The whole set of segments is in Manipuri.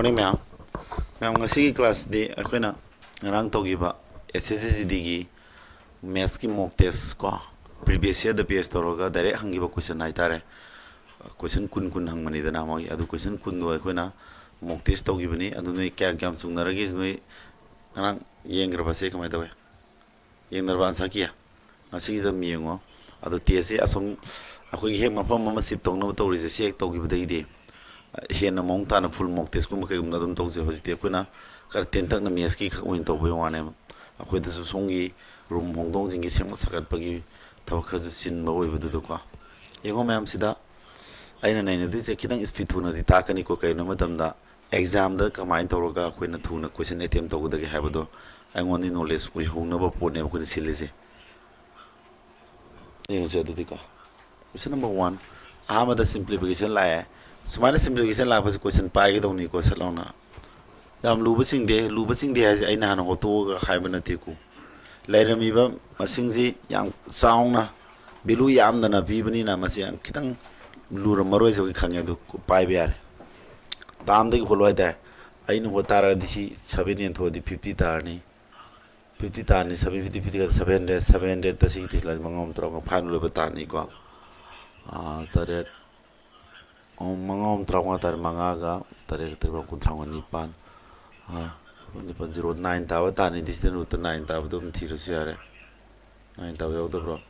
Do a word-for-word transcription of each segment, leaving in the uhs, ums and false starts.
Morning, ꯃꯌꯥꯝ꯫ ꯃꯌꯥꯝ, ꯉꯁꯤꯒꯤ classꯇꯤ ꯑꯩꯈꯣꯏꯅ ꯉꯔꯥꯡ ꯇꯧꯈꯤꯕ S S C G Dꯒꯤ mathsꯀꯤ mock test ꯀꯣ, previous yearꯗ base ꯇꯧꯔꯒ direct ꯍꯪꯈꯤꯕ question ꯍꯥꯏꯇꯥꯔꯦ꯫ Question ꯀꯨꯟ, ꯀꯨꯟ ꯍꯪꯕꯅꯤꯗꯅ ꯃꯣꯏꯒꯤ, ꯑꯗꯨ question ꯀꯨꯟꯗꯣ ꯑꯩꯈꯣꯏꯅ mock test ꯇꯧꯈꯤꯕꯅꯤ꯫ ꯑꯗꯨ ꯅꯣꯏ ꯀꯌꯥ, ꯀꯌꯥꯝ ꯆꯨꯝꯅꯔꯒꯦ? ꯅꯣꯏ ꯉꯔꯥꯡ ꯌꯦꯡꯈ꯭ꯔꯕꯁꯦ ꯀꯃꯥꯏꯅ ꯇꯧꯋꯦ? ꯌꯦꯡꯅꯔꯕ answer key? ꯉꯁꯤꯒꯤꯗ ꯑꯗꯨꯝ ꯌꯦꯡꯉꯣ꯫ ꯑꯗꯣ testꯁꯦ ꯑꯁꯨꯝ ꯑꯩꯈꯣꯏꯒꯤ ꯍꯦꯛ ꯃꯐꯝ ꯑꯃ shift ꯇꯧꯅꯕ ꯇꯧꯔꯤꯁꯦ, ꯁꯤ ꯍꯦꯛ ꯇꯧꯈꯤꯕꯗꯒꯤꯗꯤ ꯍꯦꯟꯅ ꯃꯑꯣꯡ ꯇꯥꯅ full mock testꯀꯨꯝꯕ ꯀꯩꯒꯨꯝꯕ ꯑꯗꯨꯝ ꯇꯧꯖꯩ꯫ ꯍꯧꯖꯤꯛꯇꯤ ꯑꯩꯈꯣꯏꯅ ꯈꯔ ꯇꯦꯟꯇꯛꯅ mathsꯀꯤ ꯈꯛ ꯑꯣꯏꯅ ꯇꯧꯕꯩ ꯋꯥꯅꯦꯕ꯫ ꯑꯩꯈꯣꯏꯗꯁꯨ ꯁꯣꯝꯒꯤ room ꯍꯣꯡꯗꯣꯛ ꯍꯣꯡꯖꯤꯟꯒꯤ ꯁꯦꯝꯒꯠ ꯁꯥꯒꯠꯄꯒꯤ ꯊꯕꯛ ꯈꯔꯁꯨ ꯆꯤꯟꯕ ꯑꯣꯏꯕꯗꯨꯗꯀꯣ꯫ ꯌꯦꯡꯉꯣ ꯃꯌꯥꯝꯁꯤꯗ, ꯑꯩꯅ ꯅꯩꯅꯗꯣꯏꯁꯦ ꯈꯤꯇꯪ speed ꯊꯨꯅꯗꯤ ꯇꯥꯛꯀꯅꯤꯀꯣ꯫ ꯀꯩꯒꯤꯅꯣ ꯍꯥꯏꯕ ꯃꯇꯝꯗ examꯗ ꯀꯃꯥꯏꯅ ꯇꯧꯔꯒ ꯑꯩꯈꯣꯏꯅ ꯊꯨꯅ question attempt ꯇꯧꯒꯗꯒꯦ ꯍꯥꯏꯕꯗꯣ ꯑꯩꯉꯣꯟꯗ knowledge ꯑꯣꯏꯍꯧꯅꯕ ꯄꯣꯠꯅꯦꯕ ꯑꯩꯈꯣꯏꯅ ꯁꯤꯜꯂꯤꯁꯦ꯫ ꯌꯦꯡꯉꯁꯦ ꯑꯗꯨꯗꯤꯀꯣ꯫ Question number one, ꯑꯍꯥꯟꯕꯗ simplification ꯂꯥꯛꯑꯦ꯫ ꯁꯨꯃꯥꯏꯅ simplification ꯂꯥꯛꯄꯁꯦ question ꯄꯥꯏꯒꯗꯧꯅꯤꯀꯣ, ꯁꯠ ꯂꯥꯎꯅ꯫ ꯌꯥꯝ ꯂꯨꯕ ꯆꯤꯡꯗꯦ, ꯂꯨꯕ ꯆꯤꯡꯗꯦ ꯍꯥꯏꯁꯦ ꯑꯩꯅ ꯍꯥꯟꯅ ꯍꯣꯠꯇꯣꯛꯑꯒ ꯍꯥꯏꯕ ꯅꯠꯇꯦꯀꯣ꯫ ꯂꯩꯔꯝꯃꯤꯕ ꯃꯁꯤꯡꯁꯤ ꯌꯥꯝ ꯆꯥꯎꯅ, value ꯌꯥꯝꯗꯅ ꯄꯤꯕꯅꯤꯅ ꯃꯁꯤ ꯌꯥꯝ ꯈꯤꯇꯪ ꯂꯨꯔꯝꯃꯔꯣꯏꯁꯨ ꯑꯩ ꯈꯪꯉꯦ, ꯑꯗꯨ ꯄꯥꯏꯕ ꯌꯥꯔꯦ꯫ ꯇꯥꯝꯗꯒꯤ ꯍꯣꯠꯂꯣ ꯍꯥꯏꯇꯥꯔꯦ꯫ ꯑꯩꯅ ꯍꯣꯠ ꯇꯥꯔꯒꯗꯤ ꯁꯤ seven ꯌꯦꯟꯊꯣꯛꯑꯗꯤ fifty ꯇꯥꯔꯅꯤ꯫ Fifty ꯇꯥꯔꯅꯤ, seven fifty, fifty ꯀ seven hundred, seven hundredꯇ ꯁꯤꯒꯤ ꯊꯤꯜꯂꯗꯤ ꯃꯉꯥ ꯑꯍꯨꯝ ꯇꯔꯥꯃꯉꯥ, five ꯑꯣꯏꯕ ꯇꯥꯔꯅꯤꯀꯣ꯫ ꯑꯥ, ꯇꯔꯦꯠ, ꯑꯣ, ꯃꯉꯥ ꯑꯍꯨꯝ ꯇꯔꯥꯃꯉꯥ ꯇꯥꯔꯦ, ꯃꯉꯥꯒ ꯇꯔꯦꯠ ꯇꯔꯦꯠ ꯀꯨꯟꯊ꯭ꯔꯥ ꯃꯉꯥ, ꯅꯤꯄꯥꯟ, ꯑꯥ, ꯅꯤꯄꯥꯟ, zero nine ꯇꯥꯕ ꯇꯥꯔꯅꯤ, distant rootꯇ nine ꯇꯥꯕꯗꯣ ꯑꯗꯨꯝ ꯊꯤꯔꯁꯨ ꯌꯥꯔꯦ꯫ Nine ꯇꯥꯕ ꯌꯥꯎꯗꯕ꯭ꯔꯣ?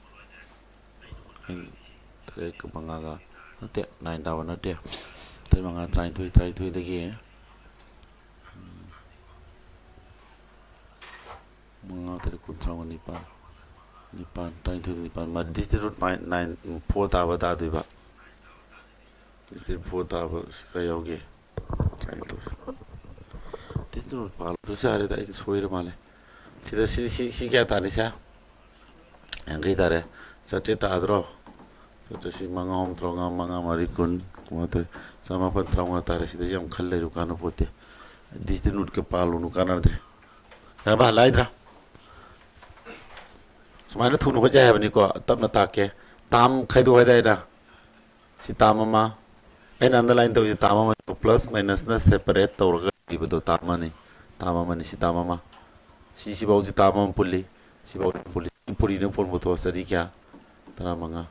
Nine, ꯇꯔꯦꯠꯀ ꯃꯉꯥꯒ, ꯅꯠꯇꯦ, nine ꯇꯥꯕ ꯅꯠꯇꯦ꯫ ꯇꯔꯦꯠ ꯃꯉꯥ ꯇꯔꯥꯅꯤꯊꯣꯏ, ꯇꯔꯥꯅꯤꯊꯣꯏꯗꯒꯤ ꯃꯉꯥ ꯇꯔꯦꯠ ꯀꯨꯟꯊ꯭ꯔꯥ ꯃꯉꯥ, ꯅꯤꯄꯥꯟ, ꯅꯤꯄꯥꯟ, ꯇꯔꯥꯅꯤꯊꯣꯏ, ꯅꯤꯄꯥꯟ, ꯃꯥ distant root ꯃꯥꯏ nine, four ꯇꯥꯕ ꯇꯥꯗꯣꯏꯕ꯫ Distant four ꯇꯥꯕ ꯁꯤ ꯀꯌꯥ ꯌꯥꯎꯒꯦ? Try ꯇꯧꯒꯦ꯫ Distant root ꯄꯥꯜꯂꯛꯇ꯭ꯔꯁꯨ ꯌꯥꯔꯦꯗ, ꯑꯩ ꯁꯣꯏꯔ ꯃꯥꯜꯂꯦ꯫ ꯁꯤꯗ ꯁꯤ, ꯁꯤ, ꯁꯤ ꯀꯌꯥ ꯇꯥꯔꯦ ꯁꯦ? ꯌꯥꯡꯈꯩ ꯇꯥꯔꯦ꯫ ꯆꯥꯇ꯭ꯔꯦꯠ ꯇꯥꯗ꯭ꯔꯣ? ꯆꯥꯇ꯭ꯔꯦꯠ ꯁꯤ ꯃꯉꯥ ꯑꯍꯨꯝ ꯇꯔꯥꯃꯉꯥ, ꯃꯉꯥ ꯃꯔꯤ ꯀꯨꯟ, ꯀꯨꯟꯃꯥꯊꯣꯏ, ꯆꯃꯥꯄꯟ ꯇꯔꯥꯃꯉꯥ ꯇꯥꯔꯦ꯫ ꯁꯤꯗꯁꯨ ꯌꯥꯝ ꯈꯜ ꯂꯩꯔꯨ ꯀꯥꯟꯅꯄꯣꯠꯇꯦ꯫ Distant rootꯀ ꯄꯥꯜꯂꯨꯅꯨ, ꯀꯥꯟꯅꯗ꯭ꯔꯦ꯫ ꯌꯥꯔꯕ? ꯂꯥꯏꯗ꯭ꯔꯥ? ꯁꯨꯃꯥꯏꯅ ꯊꯨꯅ ꯍꯣꯠ ꯌꯥꯏ ꯍꯥꯏꯕꯅꯤꯀꯣ꯫ ꯇꯞꯅ ꯇꯥꯛꯀꯦ꯫ Term ꯈꯥꯏꯗꯣꯛ ꯍꯥꯏꯗꯥꯏꯅ? ꯁꯤ term ꯑꯃ, ꯑꯩꯅ ꯑꯟꯗꯔꯂꯥꯏꯟ ꯇꯧꯔꯤꯁꯦ ꯇꯥꯔꯝ ꯑꯃꯅꯤ꯫ ꯄ꯭ꯂꯁ ꯃꯥꯏꯅꯁꯅ ꯁꯦꯄꯔꯦꯠ ꯇꯧꯔꯒ ꯂꯩꯕꯗꯣ ꯇꯥꯔꯝ ꯑꯃꯅꯤ꯫ ꯇꯥꯔꯝ ꯑꯃꯅꯤ꯫ ꯁꯤ ꯇꯥꯔꯝ ꯑꯃ꯫ ꯁꯤ ꯁꯤꯐꯥꯎꯁꯤ ꯇꯥꯔꯝ ꯑꯃ ꯄꯨꯜꯂꯤ꯫ ꯁꯤꯐꯥꯎ ꯄꯨꯜꯂꯤ꯫ ꯁꯤ ꯄꯨꯔꯤꯅ ꯐꯣꯟ ꯄꯨꯊꯣꯛꯑ ꯆꯅꯤ ꯀꯌꯥ? ꯇꯔꯥꯃꯉꯥ꯫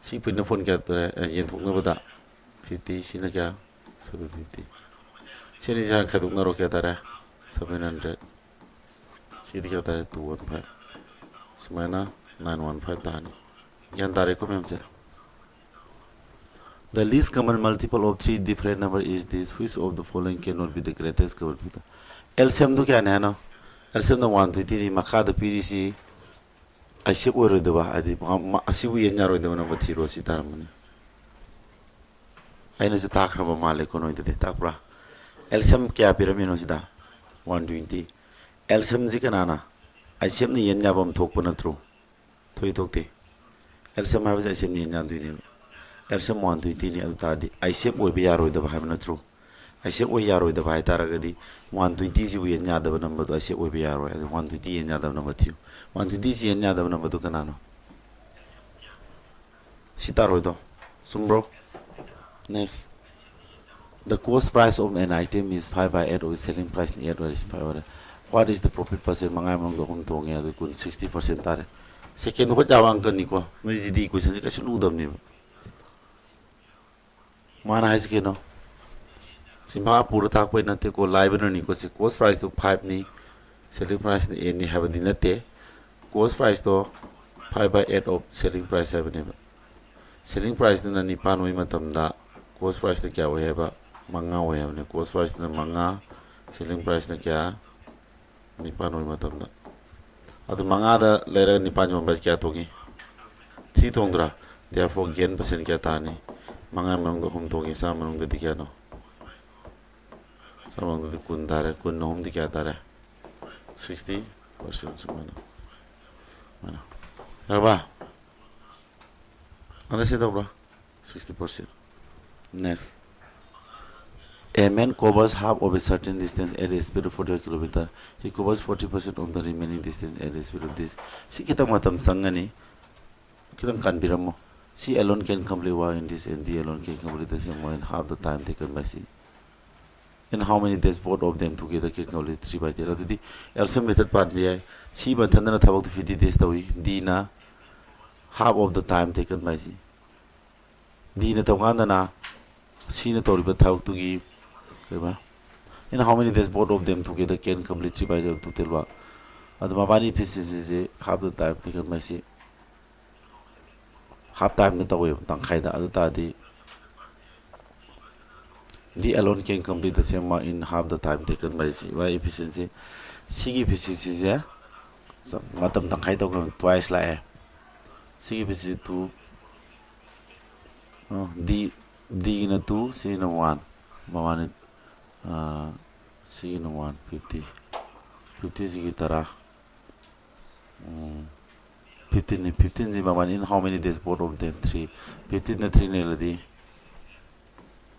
ꯁꯤ ꯄꯨꯔꯤꯅ ꯐꯣꯟ ꯀꯌꯥ ꯇꯥꯔꯦ? ꯑꯦ, ꯌꯦꯟꯊꯣꯛꯅꯕꯗ ꯐꯤꯐꯇꯤ꯫ ꯁꯤꯅ ꯀꯌꯥ? Seven fifty. ꯁꯤꯅꯤꯁꯦ ꯍꯥꯟꯅ ꯈꯥꯏꯗꯣꯛꯅꯔꯣ꯫ ꯀꯌꯥ ꯇꯥꯔꯦ? Seven hundred. ꯁꯤꯗꯤ ꯀꯌꯥ ꯇꯥꯔꯦ? Two one five. ꯁꯨꯃꯥꯏꯅ ꯅꯥꯏꯟ ꯋꯥꯟ ꯐꯥꯏꯚ ꯇꯥꯔꯅꯤ꯫ ꯒ꯭ꯌꯥꯟ ꯇꯥꯔꯦꯀꯣ ꯃꯌꯥꯝꯁꯦ? The least common multiple of three different number is this. Which of the following cannot be the greatest common factor? ꯑꯦꯜꯁꯤꯌꯝꯗꯨ ꯀꯌꯥꯅꯦ ꯍꯥꯏꯅꯣ? ꯑꯦꯜꯁꯤꯌꯝꯗ ꯋꯥꯟ ꯇ꯭ꯋꯦꯟꯇꯤꯅꯤ꯫ ꯃꯈꯥꯗ ꯄꯤꯔꯤꯁꯤ ꯑꯦꯛꯁꯦꯞ ꯑꯣꯏꯔꯣꯏꯗꯕ, ꯍꯥꯏꯗꯤ ꯃ-, ꯃ-, ꯑꯁꯤꯕꯨ ꯌꯦꯟ ꯌꯥꯔꯣꯏꯗꯕ ꯅꯝꯕꯔ ꯊꯤꯔꯣ, ꯁꯤ ꯇꯥꯔꯝꯃꯅꯤ꯫ ꯑꯩꯅꯁꯨ ꯇꯥꯛꯈ꯭ꯔꯕ ꯃꯥꯜꯂꯦꯀꯣ ꯅꯣꯏꯗꯗꯤ, ꯇꯥꯛꯄ꯭ꯔꯥ? ꯑꯦꯜꯁꯤꯌꯝ ꯀꯌꯥ ꯄꯤꯔꯝꯃꯤꯅꯣ ꯁꯤꯗ? One twenty. ꯑꯦꯜꯁꯤꯌꯝꯁꯤ ꯀꯅꯥꯅ? ꯑꯦꯛꯁꯦꯞꯅ ꯌꯦꯟ ꯌꯥꯕ ꯑꯃ ꯊꯣꯛꯄ ꯅꯠꯇ꯭ꯔꯣ? ꯊꯣꯛꯏ ꯊꯣꯛꯇꯦ? ꯑꯦꯜꯁꯤꯌꯝ ꯍꯥꯏꯕꯁꯦ ꯑꯦꯜꯁꯤꯌꯝꯅ ꯌꯦꯟ ꯌꯥꯗꯣꯏꯅꯦꯕ꯫ ꯑꯦꯜꯁꯤꯌꯝ ꯋꯥꯟ ꯇ꯭ꯋꯦꯟꯇꯤꯅꯤ꯫ ꯑꯗꯨ ꯇꯥꯔꯗꯤ ꯑꯦꯛꯁꯦꯞ ꯑꯣꯏꯕ ꯌꯥꯔꯣꯏꯗꯕ ꯍꯥꯏꯕ ꯅꯠꯇ꯭ꯔꯣ? ꯑꯦꯛꯁꯦꯞ ꯑꯣꯏ ꯌꯥꯔꯣꯏꯗꯕ ꯍꯥꯏ ꯇꯥꯔꯒꯗꯤ ꯋꯥꯟ ꯇ꯭ꯋꯦꯟꯇꯤꯁꯤꯕꯨ ꯌꯦꯟ ꯌꯥꯗꯕ ꯅꯝꯕꯔꯗꯣ ꯑꯦꯛꯁꯦꯞ ꯑꯣꯏꯕ ꯌꯥꯔꯣꯏ꯫ ꯑꯗꯨ ꯋꯥꯟ ꯇ꯭ꯋꯦꯟꯇꯤ ꯌꯦꯟ ꯌꯥꯗꯕ ꯅꯝꯕꯔ ꯊꯤꯌꯨ꯫ ꯋꯥꯟ ꯇ꯭ꯋꯦꯟꯇꯤꯁꯤ ꯌꯦꯟ ꯌꯥꯗꯕ ꯅꯝꯕꯔꯗꯨ ꯀꯅꯥꯅꯣ? ꯁꯤ ꯇꯥꯔꯣꯏꯗꯣ꯫ ꯆꯨꯝꯕ꯭ꯔꯣ? Next. The cost price of an item is five by eight of its selling price in eight by five ꯑꯣꯏꯔꯦ꯫ What is the profit percent? ꯃꯉꯥ ꯃꯅꯨꯡꯗ ꯑꯍꯨꯝ ꯇꯣꯡꯉꯦ, ꯑꯗꯨ ꯀꯨꯟ, ꯁꯤꯛꯁꯇꯤ ꯄꯥꯔꯁꯦꯟ ꯇꯥꯔꯦ꯫ ꯁꯦꯀꯦꯟꯗ ꯍꯣꯠ ꯌꯥꯕ ꯑꯪꯀꯅꯤꯀꯣ꯫ ꯅꯣꯏꯁꯤꯗꯤ ꯏꯀ꯭ꯋꯦꯁꯟꯁꯦ ꯀꯩꯁꯨ ꯂꯨꯗꯕꯅꯦꯕ꯫ ꯃꯥꯅ ꯍꯥꯏꯁꯤ ꯀꯩꯅꯣ? ꯁꯤ ꯃꯥ ꯄꯨꯔ ꯇꯥꯛꯄꯩ ꯅꯠꯇꯦꯀꯣ, ꯂꯥꯏꯕꯅꯅꯤꯀꯣ꯫ ꯁꯤ ꯀꯣꯁ ꯄ꯭ꯔꯥꯏꯁꯇꯣ ꯐꯥꯏꯚꯅꯤ, ꯁꯦꯂꯤꯡ ꯄ꯭ꯔꯥꯏꯁꯅ ꯑꯦꯠꯅꯤ ꯍꯥꯏꯕꯗꯤ ꯅꯠꯇꯦ꯫ ꯀꯣꯁ ꯄ꯭ꯔꯥꯏꯁꯇꯣ five by eight of selling price ꯍꯥꯏꯕꯅꯦꯕ꯫ ꯁꯦꯂꯤꯡ ꯄ꯭ꯔꯥꯏꯁꯇꯨꯅ ꯅꯤꯄꯥꯟ ꯑꯣꯏ ꯃꯇꯝꯗ ꯀꯣꯁ ꯄ꯭ꯔꯥꯏꯁꯅ ꯀꯌꯥ ꯑꯣꯏ ꯍꯥꯏꯕ? ꯃꯉꯥ ꯑꯣꯏ ꯍꯥꯏꯕꯅꯦ꯫ ꯀꯣꯁ ꯄ꯭ꯔꯥꯏꯁꯅ ꯃꯉꯥ, ꯁꯦꯂꯤꯡ ꯄ꯭ꯔꯥꯏꯁꯅ ꯀꯌꯥ? ꯅꯤꯄꯥꯟ ꯑꯣꯏ ꯃꯇꯝꯗ꯫ ꯑꯗꯨ ꯃꯉꯥꯗ ꯂꯩꯔꯒ ꯅꯤꯄꯥꯟ ꯌꯣꯟꯕ ꯍꯥꯏꯁꯦ ꯀꯌꯥ ꯇꯣꯡꯉꯤ? ꯊ꯭ꯔꯤ ꯇꯣꯡꯗ꯭ꯔꯥ? Therefore gain percent ꯀꯌꯥ ꯇꯥꯔꯅꯤ? ꯃꯉꯥ ꯃꯅꯨꯡꯗ ꯑꯍꯨꯝ ꯇꯣꯡꯉꯤ, ꯆꯥꯝꯃ ꯃꯅꯨꯡꯗꯗꯤ ꯀꯌꯥꯅꯣ? ꯆꯥꯝꯃ ꯃꯅꯨꯡꯗꯗꯤ ꯀꯨꯟ ꯇꯥꯔꯦ꯫ ꯀꯨꯟ ꯑꯍꯨꯝꯗꯤ ꯀꯌꯥ ꯇꯥꯔꯦ? Sixty percent ꯁꯨꯃꯥꯏꯅ꯫ ꯁꯨꯃꯥꯏꯅ꯫ ꯌꯥꯔꯕ? ꯑꯗ ꯁꯤ ꯇꯧꯕ꯭ꯔꯥ? Sixty percent. Next. A man covers half of a certain distance at a speed of forty kilometer. He covers forty percent of the remaining distance at a speed of this. ꯁꯤ ꯈꯤꯇꯪ ꯃꯇꯝ ꯆꯪꯒꯅꯤ꯫ ꯈꯤꯇꯪ ꯀꯟꯕꯤꯔꯝꯃꯣ꯫ C alone can complete work in this and D alone can complete the same work in half the time taken by C. In how many days both of them together can complete three by ten? ꯑꯗꯨꯗꯤ LCM method ꯄꯥꯟꯕ ꯌꯥꯏ꯫ C ꯃꯊꯟꯗꯅ ꯊꯕꯛꯇꯨ fifty days ꯇꯧꯏ, D ꯅ half of the time taken by C. D ꯅ ꯇꯧꯀꯥꯟꯗꯅ C ꯅ ꯇꯧꯔꯤꯕ ꯊꯕꯛꯇꯨꯒꯤ ꯀꯩꯕ, in how many days both of them together can complete three by ten total work? ꯑꯗꯨ ꯃꯕꯥꯅꯤ efficiency say half the time taken by C, half time ꯗ ꯇꯧꯋꯦꯕ, ꯇꯪꯈꯥꯏꯗ꯫ ꯑꯗꯨ ꯇꯥꯔꯗꯤ D alone can complete the same work in half the time taken by C. ꯃꯥꯒꯤ efficiency, C ꯒꯤ efficiency ꯁꯦ ꯃꯇꯝ ꯇꯪꯈꯥꯏ ꯇꯧꯈ꯭ꯔꯕꯅꯤ, twice ꯂꯥꯛꯑꯦ꯫ C ꯒꯤ efficiency two, ꯑꯣ, D, D ꯒꯤꯅ two, C ꯅ one, ꯃꯃꯥꯅꯤ꯫ ꯑꯥ, C ꯒꯤꯅ one, fifty, fifty ꯁꯤꯒꯤ ꯇꯔꯥ, ꯎꯝ, fifteen ꯅꯤ꯫ fifteen ꯁꯤ ꯃꯃꯥꯅꯤ꯫ In how many days both of them? Three. fifteen the three ꯅ ꯍꯦꯜꯂꯗꯤ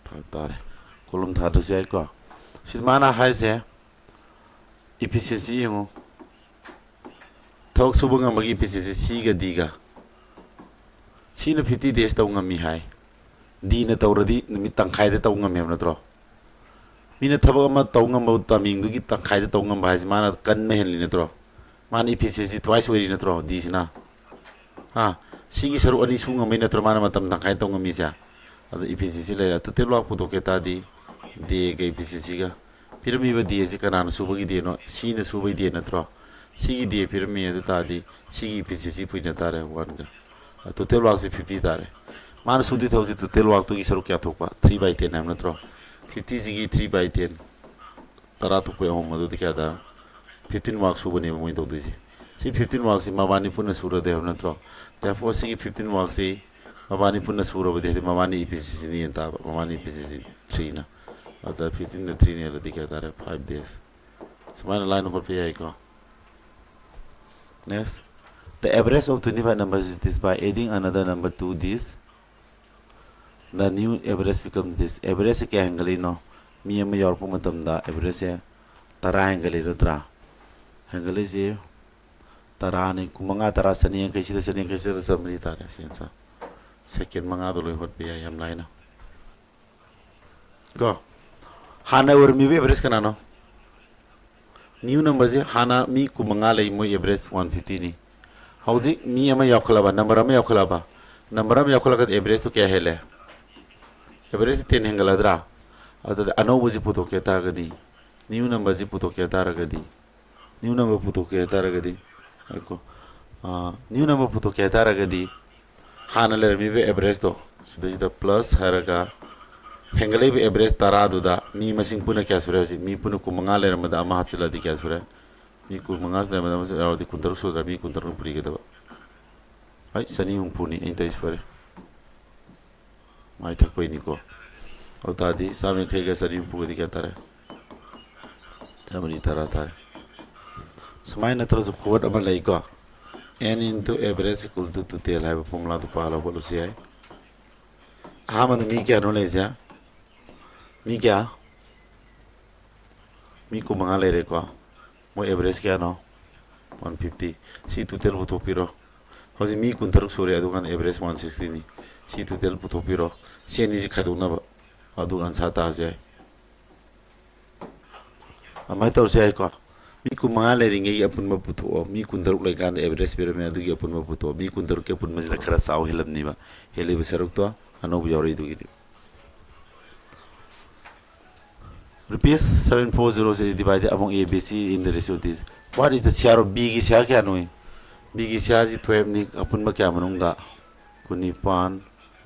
five ꯇꯥꯔꯦ꯫ Column ꯊꯥꯗ꯭ꯔꯁꯨ ꯌꯥꯏꯀꯣ꯫ ꯁꯤ ꯃꯥꯅ ꯍꯥꯏꯁꯦ efficiency ꯌꯦꯡꯉꯨ꯫ ꯊꯕꯛ ꯁꯨꯕ ꯉꯝꯕꯒꯤ efficiency C ꯒ D ꯒ꯫ C ꯅ fifty days ꯇꯧ ꯉꯝꯃꯤ ꯍꯥꯏ꯫ D ꯅ ꯇꯧꯔꯗꯤ ꯅꯨꯃꯤꯠ ꯇꯪꯈꯥꯏꯗ ꯇꯧ ꯉꯝꯃꯦꯕ ꯅꯠꯇ꯭ꯔꯣ? ꯃꯤꯅ ꯊꯕꯛ ꯑꯃ ꯇꯧ ꯉꯝꯕ timing ꯗꯨꯒꯤ ꯇꯪꯈꯥꯏꯗ ꯇꯧ ꯉꯝꯕ ꯍꯥꯏꯁꯦ ꯃꯥꯅ ꯀꯟꯕ ꯍꯦꯜꯂꯤ ꯅꯠꯇ꯭ꯔꯣ? ꯃꯥꯅ efficiency twice ꯑꯣꯏꯔꯤ ꯅꯠꯇ꯭ꯔꯣ D ꯁꯤꯅ? ꯍꯥ? C ꯒꯤ ꯁꯔꯨꯛ ꯑꯅꯤ ꯁꯨ ꯉꯝꯕꯩ ꯅꯠꯇ꯭ꯔꯣ ꯃꯥꯅ ꯃꯇꯝ ꯇꯪꯈꯥꯏ ꯇꯧ ꯉꯝꯃꯤꯁꯦ? ꯑꯗꯣ efficiency ꯂꯩꯔꯦ꯫ Total work ꯄꯨꯊꯣꯛꯀꯦ ꯇꯥꯔꯗꯤ D ꯒ efficiency ꯒ꯫ ꯄꯤꯔꯝꯃꯤꯕ D ꯑꯁꯤ ꯀꯅꯥꯅ ꯁꯨꯕꯒꯤ D ꯅꯣ? C ꯅ ꯁꯨꯕꯒꯤ D ꯅꯠꯇ꯭ꯔꯣ? C ꯒꯤ D ꯄꯤꯔꯝꯃꯤ, ꯑꯗꯨ ꯇꯥꯔꯗꯤ C ꯒꯤ efficiency ꯄꯨꯏꯅ ꯇꯥꯔꯦ, one ꯒ꯫ Total work ꯁꯤ fifty ꯇꯥꯔꯦ꯫ ꯃꯥꯅ ꯁꯨꯗꯣꯏ ꯊꯕꯛꯁꯤ total work ꯇꯨꯒꯤ ꯁꯔꯨꯛ ꯀꯌꯥ ꯊꯣꯛꯄ? Three by ten ꯍꯥꯏꯕ ꯅꯠꯇ꯭ꯔꯣ? fifty ꯁꯤꯒꯤ three by ten, ꯇꯔꯥ ꯊꯣꯛꯄꯩ ꯑꯍꯨꯝ, ꯑꯗꯨꯗꯤ ꯀꯌꯥ ꯇꯥꯔꯦ? fifteen work ꯁꯨꯕꯅꯦꯕ ꯃꯣꯏꯅ ꯇꯧꯗꯣꯏꯁꯦ꯫ ꯁꯤ fifteen work ꯁꯤ ꯃꯕꯥꯅꯤ ꯄꯨꯟꯅ ꯁꯨꯔꯗꯣꯏ ꯍꯥꯏꯕ ꯅꯠꯇ꯭ꯔꯣ? Therefore, ꯁꯤꯒꯤ fifteen work ꯁꯤ ꯃꯕꯥꯅꯤ ꯄꯨꯟꯅ ꯁꯨꯔꯕꯗꯤ, ꯍꯥꯏꯗꯤ ꯃꯕꯥꯅꯤ efficiency ꯅ ꯌꯦꯟ ꯇꯥꯕ, ꯃꯕꯥꯅꯤ efficiency three ꯅ꯫ ꯑꯗ fifteen ꯗ three ꯅ ꯍꯦꯜꯂꯗꯤ ꯀꯌꯥ ꯇꯥꯔꯦ? Five days꯫ ꯁꯨꯃꯥꯏꯅ line ꯍꯣꯠꯄ ꯌꯥꯏꯀꯣ꯫ Next, the average of twenty-five numbers is this: by adding another number to this, the new average becomes this. Average ꯁꯦ ꯀꯌꯥ ꯍꯦꯟꯒꯠꯂꯛꯏꯅꯣ? ꯃꯤ ꯑꯃ ꯌꯥꯎꯔꯛꯄ ꯃꯇꯝꯗ average ꯁꯦ ꯇꯔꯥ ꯍꯦꯟꯒꯠꯂꯛꯏ ꯅꯠꯇ꯭ꯔꯥ? ꯍꯦꯟꯒꯠꯂꯛꯏꯁꯦ ꯇꯔꯥꯅꯤ꯫ ꯀꯨꯟꯃꯉꯥ, ꯇꯔꯥ, ꯆꯅꯤ ꯌꯥꯡꯈꯩ, ꯁꯤꯗ ꯆꯅꯤ ꯌꯥꯡꯈꯩ, ꯁꯤꯗ ꯆꯥꯝꯃꯔꯤ ꯇꯥꯔꯦ꯫ ꯁꯤ answer꯫ ꯁꯦꯀꯦꯟ ꯃꯉꯥꯗꯣ ꯂꯣꯏ ꯍꯣꯠꯄ ꯌꯥꯏ ꯌꯥꯝ ꯂꯥꯏꯅ꯫ ꯀꯣ, ꯍꯥꯟꯅ ꯑꯣꯏꯔꯝꯃꯤꯕ ꯑꯦꯚꯔꯦꯖ ꯀꯅꯥꯅꯣ? ꯅ꯭ꯌꯨ ꯅꯝꯕꯔꯁꯦ ꯍꯥꯟꯅ ꯃꯤ ꯀꯨꯟꯃꯉꯥ ꯂꯩ, ꯃꯣꯏ ꯑꯦꯚꯔꯦꯖ ꯋꯥꯟ ꯐꯤꯐꯇꯤꯅꯤ꯫ ꯍꯧꯖꯤꯛ ꯃꯤ ꯑꯃ ꯌꯥꯎꯈꯠꯂꯕ, ꯅꯝꯕꯔ ꯑꯃ ꯌꯥꯎꯈꯠꯂꯕ, ꯅꯝꯕꯔ ꯑꯃ ꯌꯥꯎꯈꯠꯂꯒꯗꯤ ꯑꯦꯚꯔꯦꯖꯇꯣ ꯀꯌꯥ ꯍꯦꯜꯂꯦ? ꯑꯦꯚꯔꯦꯖꯇꯤ ꯇꯦꯟ ꯍꯦꯟꯒꯠꯂꯗ꯭ꯔꯥ? ꯑꯗꯨꯗꯤ ꯑꯅꯧꯕꯁꯤ ꯄꯨꯊꯣꯛꯀꯦ ꯍꯥꯏ ꯇꯥꯔꯒꯗꯤ, ꯅ꯭ꯌꯨ ꯅꯝꯕꯔꯁꯤ ꯄꯨꯊꯣꯛꯀꯦ ꯍꯥꯏ ꯇꯥꯔꯒꯗꯤ, ꯅ꯭ꯌꯨ ꯅꯝꯕꯔ ꯄꯨꯊꯣꯛꯀꯦ ꯍꯥꯏ ꯇꯥꯔꯒꯗꯤ, ꯉꯥꯏꯈꯣ, ꯑꯥ, ꯅ꯭ꯌꯨ ꯅꯝꯕꯔ ꯄꯨꯊꯣꯛꯀꯦ ꯍꯥꯏ ꯇꯥꯔꯒꯗꯤ, ꯍꯥꯟꯅ ꯂꯩꯔꯝꯃꯤꯕ ꯑꯦꯚꯔꯦꯖꯇꯣ, ꯁꯤꯗꯩꯁꯤꯗ ꯄ꯭ꯂꯁ ꯍꯥꯏꯔꯒ, ꯍꯦꯟꯒꯠꯂꯛꯏꯕ ꯑꯦꯚꯔꯦꯖ ꯇꯔꯥꯗꯨꯗ ꯃꯤ ꯃꯁꯤꯡ ꯄꯨꯟꯅ ꯀꯌꯥ ꯁꯨꯔꯦ? ꯍꯧꯖꯤꯛ ꯃꯤ ꯄꯨꯟꯅ ꯀꯨꯟꯃꯉꯥ ꯂꯩꯔꯝꯕꯗ ꯑꯃ ꯍꯥꯞꯆꯤꯜꯂꯗꯤ ꯀꯌꯥ ꯁꯨꯔꯦ? ꯃꯤ ꯀꯨꯟꯃꯉꯥ ꯂꯩꯔꯝꯕꯗ ꯑꯃ ꯌꯥꯎꯔꯗꯤ ꯀꯨꯟꯇꯔꯨꯛ ꯁꯨꯗ꯭ꯔꯥ? ꯃꯤ ꯀꯨꯟꯇꯔꯨꯛꯅ ꯄꯨꯔꯤꯒꯗꯕ꯫ ꯍꯣꯏ, ꯆꯅꯤ ꯍꯨꯝꯐꯨꯅꯤ ꯑꯩꯅ ꯇꯧꯔꯤꯁꯦ, ꯁꯣꯏꯔꯦ꯫ ꯃꯥꯏ ꯊꯛꯄꯩꯅꯤꯀꯣ꯫ ꯑꯗꯨ ꯇꯥꯔꯗꯤ ꯆꯥꯝ ꯌꯥꯡꯈꯩꯒ ꯆꯅꯤ ꯍꯨꯝꯐꯨꯒꯗꯤ ꯀꯌꯥ ꯇꯥꯔꯦ? ꯆꯥꯝꯃꯔꯤ ꯇꯔꯥ ꯇꯥꯔꯦ꯫ ꯁꯨꯃꯥꯏꯅ ꯅꯠꯇ꯭ꯔꯁꯨ ꯈꯨꯍꯣꯠ ꯑꯃ ꯂꯩꯀꯣ, N into average equal to total ꯍꯥꯏꯕ ꯐꯣꯔꯃꯨꯂꯥꯗꯨ ꯄꯥꯜꯂꯒ ꯍꯣꯠꯂꯁꯨ ꯌꯥꯏ꯫ ꯑꯍꯥꯟꯕꯗ ꯃꯤ ꯀꯌꯥꯅꯣ ꯂꯩꯔꯤꯁꯦ? ꯃꯤ ꯀꯌꯥ? ꯃꯤ ꯀꯨꯟꯃꯉꯥ ꯂꯩꯔꯦꯀꯣ꯫ ꯃꯣꯏ ꯑꯦꯚꯔꯦꯖ ꯀꯌꯥꯅꯣ? One fifty. ꯁꯤ ꯇꯣꯇꯦꯜ ꯄꯨꯊꯣꯛꯄꯤꯔꯣ꯫ ꯍꯧꯖꯤꯛ ꯃꯤ ꯀꯨꯟꯇꯔꯨꯛ ꯁꯨꯔꯦ, ꯑꯗꯨꯀꯥꯟꯗ ꯑꯦꯚꯔꯦꯖ ꯋꯥꯟ ꯁꯤꯛꯁꯇꯤꯅꯤ꯫ ꯁꯤ ꯇꯣꯇꯦꯜ ꯄꯨꯊꯣꯛꯄꯤꯔꯣ꯫ ꯁꯤ ꯑꯅꯤꯁꯤ ꯈꯥꯏꯗꯣꯛꯅꯕ꯫ ꯑꯗꯨꯒ ꯑꯟꯁꯥꯔ ꯇꯥꯔꯁꯨ ꯌꯥꯏ꯫ ꯑꯗꯨꯃꯥꯏꯅ ꯇꯧꯔꯁꯨ ꯌꯥꯏꯀꯣ꯫ ꯃꯤ ꯀꯨꯟꯃꯉꯥ ꯂꯩꯔꯤꯉꯩꯒꯤ ꯑꯄꯨꯟꯕ ꯄꯨꯊꯣꯛꯑꯣ꯫ ꯃꯤ ꯀꯨꯟꯇꯔꯨꯛ ꯂꯩꯀꯥꯟꯗ ꯑꯦꯚꯔꯦꯖ ꯄꯤꯔꯝꯃꯦ, ꯑꯗꯨꯒꯤ ꯑꯄꯨꯟꯕ ꯄꯨꯊꯣꯛꯑꯣ꯫ ꯃꯤ ꯀꯨꯟꯇꯔꯨꯛꯀꯤ ꯑꯄꯨꯟꯕꯁꯤꯅ ꯈꯔ ꯆꯥꯎ ꯍꯦꯜꯂꯝꯅꯤꯕ꯫ ꯍꯦꯜꯂꯤꯕ ꯁꯔꯨꯛꯇꯣ ꯑꯅꯧꯕ ꯌꯥꯎꯔꯛꯏꯗꯨꯒꯤꯗꯤ꯫ Rupees seven four zero is divided among A, B, C in the ratio this. What is the share of B ꯒꯤ share ꯀꯌꯥꯅꯣ? B ꯒꯤ shareꯁꯤ twelveꯅꯤ, ꯑꯄꯨꯟꯕ ꯀꯌꯥ ꯃꯅꯨꯡꯗ? ꯀꯨꯟꯅꯤꯄꯥꯟ,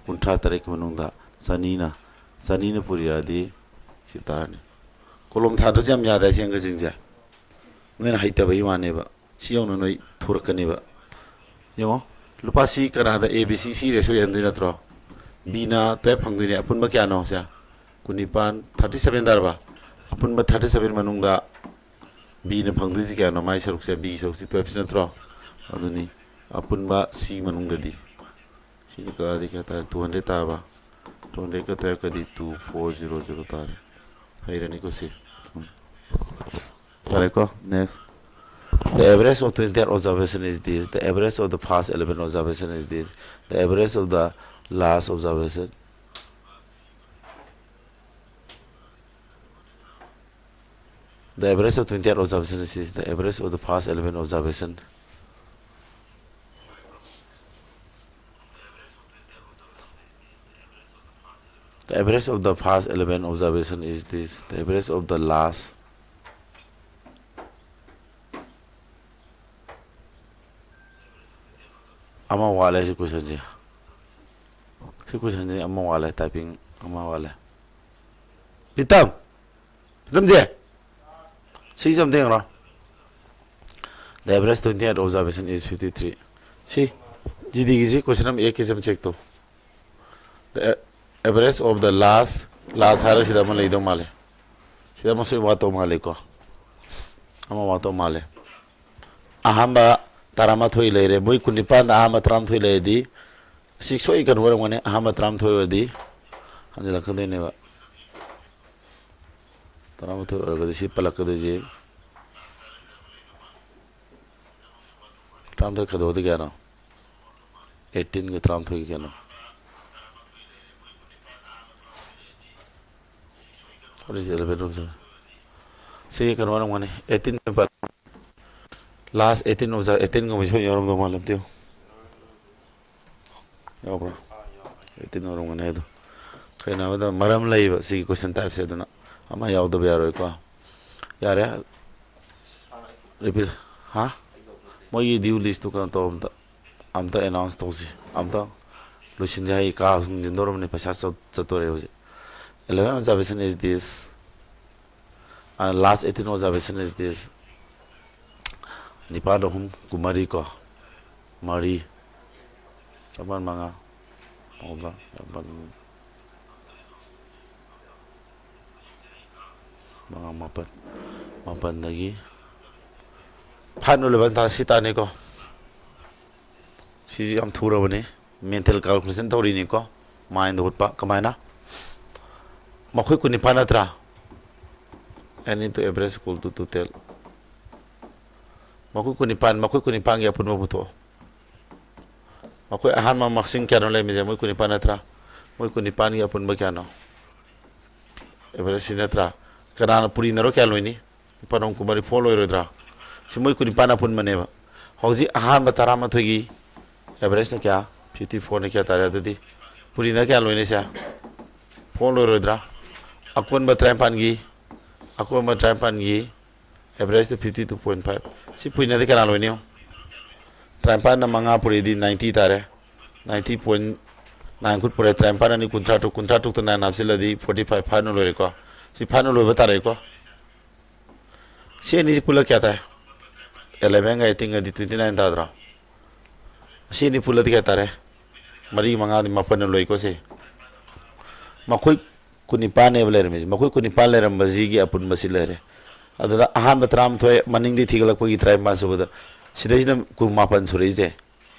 ꯀꯨꯟꯊ꯭ꯔꯥ ꯇꯔꯦꯠꯀꯤ ꯃꯅꯨꯡꯗ ꯆꯅꯤꯅ, ꯆꯅꯤꯅ ꯄꯨꯔꯤꯔꯛꯑꯗꯤ ꯁꯤ ꯇꯥꯔꯅꯤ꯫ ꯀꯣꯂꯣꯝ ꯊꯥꯗ꯭ꯔꯁꯨ ꯌꯥꯝ ꯌꯥꯗꯥꯏ ꯁꯤ ꯑꯪꯀꯁꯤꯡꯁꯦ? ꯅꯣꯏꯅ ꯍꯩꯇꯕꯒꯤ ꯋꯥꯅꯦꯕ꯫ ꯁꯤ ꯌꯧꯅ ꯅꯣꯏ ꯊꯣꯔꯛꯀꯅꯦꯕ꯫ ꯌꯦꯡꯉꯣ, ꯂꯨꯄꯥ ꯁꯤ ꯀꯅꯥꯗ A B C C ratio ꯌꯥꯟꯗꯣꯏ ꯅꯠꯇ꯭ꯔꯣ? Bꯅ twelve ꯐꯪꯗꯣꯏꯅꯦ꯫ ꯑꯄꯨꯟꯕ ꯀꯌꯥꯅꯣ ꯁꯦ? ꯀꯨꯟꯅꯤꯄꯥꯟ, thirty seven ꯇꯥꯔꯕ? ꯑꯄꯨꯟꯕ thirty seven ꯃꯅꯨꯡꯗ Bꯅ ꯐꯪꯗꯣꯏꯁꯤ ꯀꯌꯥꯅꯣ? ꯃꯥꯏ ꯁꯔꯨꯛꯁꯦ, Bꯒꯤ ꯁꯔꯨꯛꯁꯤ twelveꯁꯤ ꯅꯠꯇ꯭ꯔꯣ? ꯑꯗꯨꯅꯤ꯫ ꯑꯄꯨꯟꯕ C ꯃꯅꯨꯡꯗꯗꯤ ꯁꯤꯅ ꯀꯛꯑꯗꯤ ꯀꯌꯥ ꯇꯥꯔꯦ? Two hundred ꯇꯥꯔꯕ? Two hundredꯀ twelveꯀꯗꯤ two four zero zero ꯇꯥꯔꯦ꯫ ꯍꯩꯔꯅꯤꯀꯣ ꯁꯤ? ꯎꯝ꯫ ꯐꯔꯦꯀꯣ, next. The average of twenty-eight observation is this. The average of the first eleven observation is this. The average of the Last observation. The average of twenty-eight observation is the average of the first eleven observation. The average of the first eleven observation is this. The average of the last. ꯑꯃ ꯋꯥꯠꯂꯦ ꯁꯤ questionꯁꯦ꯫ ꯁꯤ questionꯁꯦ ꯑꯃ ꯋꯥꯠꯂꯦ, typing ꯑꯃ ꯋꯥꯠꯂꯦ꯫ ꯄꯤꯇꯝ! ꯄꯤꯇꯝꯖꯦ! ꯁꯤꯁꯦ ꯑꯝꯇ ꯌꯦꯡꯉꯨꯔꯣ꯫ The average twenty-eight observation is fifty-three꯫ ꯁꯤ GDꯒꯤꯁꯤ question number eightꯀꯤꯁꯦ ꯑꯃ check ꯇꯧ꯫ The a-, average of the last, last ꯍꯥꯏꯔꯒ ꯁꯤꯗ ꯑꯃ ꯂꯩꯗꯧ ꯃꯥꯜꯂꯦ꯫ ꯁꯤꯗ ꯑꯃꯁꯨ ꯋꯥꯠꯇꯧ ꯃꯥꯜꯂꯦꯀꯣ꯫ ꯑꯃ ꯋꯥꯠꯇꯧ ꯃꯥꯜꯂꯦ꯫ ꯑꯍꯥꯟꯕ ꯇꯔꯥꯃꯥꯊꯣꯏ ꯂꯩꯔꯦ꯫ ꯃꯣꯏ ꯀꯨꯟꯅꯤꯄꯥꯟꯗ ꯑꯍꯥꯟꯕ ꯇꯔꯥꯃꯥꯊꯣꯏ ꯂꯩꯔꯗꯤ ꯁꯤ ꯁꯣꯏ ꯀꯩꯅꯣ ꯑꯣꯏꯔꯝꯒꯅꯤ꯫ ꯑꯍꯥꯟꯕ ꯇꯔꯥꯃꯥꯊꯣꯏ ꯑꯣꯏꯔꯗꯤ ꯍꯟꯖꯤꯜꯂꯛꯀꯗꯣꯏꯅꯦꯕ꯫ ꯇꯔꯥꯃꯥꯊꯣꯏ ꯑꯣꯏꯔꯒꯗꯤ ꯁꯤ ꯄꯜꯂꯛꯀꯗꯣꯏꯁꯦ꯫ ꯇꯔꯥꯃꯥꯊꯣꯏ ꯈꯥꯏꯗꯣꯛꯑꯗꯤ ꯀꯌꯥꯅꯣ? Eighteenꯒ ꯇꯔꯥꯃꯥꯊꯣꯏꯒ ꯀꯌꯥꯅꯣ? What is eleven of the? ꯁꯤ ꯀꯩꯅꯣ ꯑꯣꯏꯔꯝꯒꯅꯤ, eighteen paper꯫ Last eighteen ꯑꯣꯖꯥ, eighteenꯒꯨꯝꯕ ꯁꯣꯏ ꯌꯥꯎꯔꯝꯗꯧ ꯃꯥꯜꯂꯦ, ꯑꯝꯇ ꯌꯦꯡꯉꯨ꯫ ꯌꯥꯎꯕ꯭ꯔꯥ? Eighteen ꯑꯣꯏꯔꯝꯒꯅꯤ ꯑꯗꯣ꯫ ꯀꯩꯅꯣ ꯍꯥꯏꯕꯗ ꯃꯔꯝ ꯂꯩꯌꯦꯕ ꯁꯤꯒꯤ question typeꯁꯦ, ꯑꯗꯨꯅ ꯑꯃ ꯌꯥꯎꯗꯕ ꯌꯥꯔꯣꯏꯀꯣ꯫ ꯌꯥꯔꯦ꯫ Repeat꯫ ꯍꯥ? ꯃꯣꯏꯒꯤ due listꯇꯨ ꯀꯩꯅꯣ ꯇꯧ ꯑꯝꯇ꯫ ꯑꯝꯇ announce ꯇꯧꯁꯤ꯫ ꯑꯝꯇ ꯂꯣꯏꯁꯤꯟꯁꯤ꯫ ꯑꯩ ꯀꯥ ꯍꯨꯝꯖꯤꯟꯗꯧꯔꯕꯅꯤ꯫ ꯄꯩꯁꯥ ꯆꯠ-, ꯆꯠꯇꯣꯔꯦ ꯍꯧꯖꯤꯛ꯫ Eleven observation is this. And last eighteen observation is this. ꯅꯤꯄꯥꯜ ꯑꯍꯨꯝ ꯀꯨꯟꯃꯔꯤ ꯀꯣ꯫ ꯃꯔꯤ꯫ ꯆꯃꯥꯄꯜ ꯃꯉꯥ꯫ ꯃꯥꯄꯜ꯫ ꯃꯉꯥ ꯃꯥꯄꯜ꯫ ꯃꯥꯄꯜꯗꯒꯤ five eleven ꯇꯥ-, ꯁꯤ ꯇꯥꯅꯤꯀꯣ꯫ ꯁꯤꯁꯨ ꯌꯥꯝ ꯊꯨꯔꯕꯅꯤ꯫ Mental calculation ꯇꯧꯔꯤꯅꯤꯀꯣ꯫ Mind ꯍꯨꯠꯄ꯫ ꯀꯃꯥꯏꯅ? ꯃꯈꯣꯏ ꯀꯨꯟꯅꯤꯄꯥꯜ ꯅꯠꯇ꯭ꯔꯥ? N into average equal to total꯫ ꯃꯈꯣꯏ ꯀꯨꯟꯅꯤꯄꯥꯜ, ꯃꯈꯣꯏ ꯀꯨꯟꯅꯤꯄꯥꯜꯒꯤ ꯑꯄꯨꯟꯕ ꯄꯨꯊꯣꯛꯑꯣ꯫ ꯑꯩꯈꯣꯏ ꯑꯍꯥꯟꯕ ꯃꯁꯤꯡ ꯀꯌꯥꯅꯣ ꯂꯩꯔꯝꯃꯤꯁꯦ? ꯃꯣꯏ ꯀꯨꯟꯅꯤꯄꯥꯟ ꯅꯠꯇ꯭ꯔꯥ? ꯃꯣꯏ ꯀꯨꯟꯅꯤꯄꯥꯟꯒꯤ ꯑꯄꯨꯟꯕ ꯀꯌꯥꯅꯣ? ꯑꯦꯚꯔꯦꯖꯁꯤ ꯅꯠꯇ꯭ꯔꯥ? ꯀꯅꯥꯅ ꯄꯨꯔꯤꯅꯔꯣ? ꯀꯌꯥ ꯂꯣꯏꯅꯤ? ꯄꯅꯣꯝ ꯀꯨꯃꯥꯔꯤ ꯐꯣꯔ ꯂꯣꯏꯔꯣꯏꯗ꯭ꯔꯥ? ꯁꯤ ꯃꯣꯏ ꯀꯨꯟꯅꯤꯄꯥꯟ ꯑꯄꯨꯟꯕꯅꯦꯕ꯫ ꯍꯧꯖꯤꯛ ꯑꯍꯥꯟꯕ ꯇꯔꯥꯃꯥꯊꯣꯏꯒꯤ ꯑꯦꯚꯔꯦꯖꯅ ꯀꯌꯥ? ꯐꯤꯐꯇꯤ ꯐꯣꯔꯅ ꯀꯌꯥ ꯇꯥꯔꯦ? ꯑꯗꯨꯗꯤ ꯄꯨꯔꯤꯅ ꯀꯌꯥ ꯂꯣꯏꯅꯤꯁꯦ? ꯐꯣꯔ ꯂꯣꯏꯔꯣꯏꯗ꯭ꯔꯥ? ꯑꯀꯣꯟꯕ ꯇꯔꯥꯅꯤꯄꯥꯟꯒꯤ, ꯑꯀꯣꯟꯕ ꯇꯔꯥꯅꯤꯄꯥꯟꯒꯤ ꯑꯦꯚꯔꯦꯖꯇ ꯐꯤꯐꯇꯤ ꯇꯨ ꯄꯣꯏꯟ ꯐꯥꯏꯚ꯫ ꯁꯤ ꯄꯨꯔꯤꯅꯗꯤ ꯀꯅꯥ ꯂꯣꯏꯅꯤ ꯌꯦꯡꯉꯣ? ꯇꯔꯥꯅꯤꯄꯥꯟꯅ ꯃꯉꯥ ꯄꯨꯔꯤꯗꯤ ꯅꯥꯏꯟꯇꯤ ꯇꯥꯔꯦ꯫ ꯅꯥꯏꯟꯇꯤ ꯄꯣꯏꯟ ꯅꯥꯏꯟ ꯈꯨꯠ ꯄꯨꯔꯦ꯫ ꯇꯔꯥꯅꯤꯄꯥꯟ ꯑꯅꯤ ꯀꯨꯟꯊ꯭ꯔꯥ ꯇꯔꯨꯛ, ꯀꯨꯟꯊ꯭ꯔꯥ ꯇꯔꯨꯛꯇ ꯅꯥꯏꯟ ꯍꯥꯞꯆꯤꯜꯂꯗꯤ ꯐꯣꯔꯇꯤ ꯐꯥꯏꯚ, ꯐꯥꯏꯚꯅ ꯂꯣꯏꯔꯦꯀꯣ꯫ ꯁꯤ ꯐꯥꯏꯚꯅ ꯂꯣꯏꯕ ꯇꯥꯔꯦꯀꯣ꯫ ꯁꯤ ꯑꯅꯤꯁꯤ ꯄꯨꯜꯂ ꯀꯌꯥ ꯇꯥꯏ? ꯑꯦꯂꯦꯚꯦꯟꯒ ꯑꯩꯠꯇꯤꯟꯒꯗꯤ ꯇ꯭ꯋꯦꯟꯇꯤ ꯅꯥꯏꯟ ꯇꯥꯗ꯭ꯔꯣ? ꯁꯤ ꯑꯅꯤ ꯄꯨꯜꯂꯗꯤ ꯀꯌꯥ ꯇꯥꯔꯦ? ꯃꯔꯤ ꯃꯉꯥꯗꯤ ꯃꯥꯄꯟꯅ ꯂꯣꯏꯀꯣ ꯁꯤ꯫ ꯃꯈꯣꯏ ꯀꯨꯟꯅꯤꯄꯥꯟꯅꯦꯕ ꯂꯩꯔꯝꯃꯤꯁꯦ꯫ ꯃꯈꯣꯏ ꯀꯨꯟꯅꯤꯄꯥꯟ ꯂꯩꯔꯝꯕꯁꯤꯒꯤ ꯑꯄꯨꯟꯕꯁꯤ ꯂꯩꯔꯦ꯫ ꯑꯗꯨꯗ ꯑꯍꯥꯟꯕ ꯇꯔꯥꯃꯥꯊꯣꯏ, ꯃꯅꯤꯡꯗꯤ ꯊꯤꯒꯠꯂꯛꯄꯒꯤ ꯇꯔꯥꯅꯤꯄꯥꯟ ꯁꯨꯕꯗ, ꯁꯤꯗꯩꯁꯤꯗ ꯀꯨꯟꯃꯥꯄꯟ ꯁꯨꯔꯛꯏꯁꯦ꯫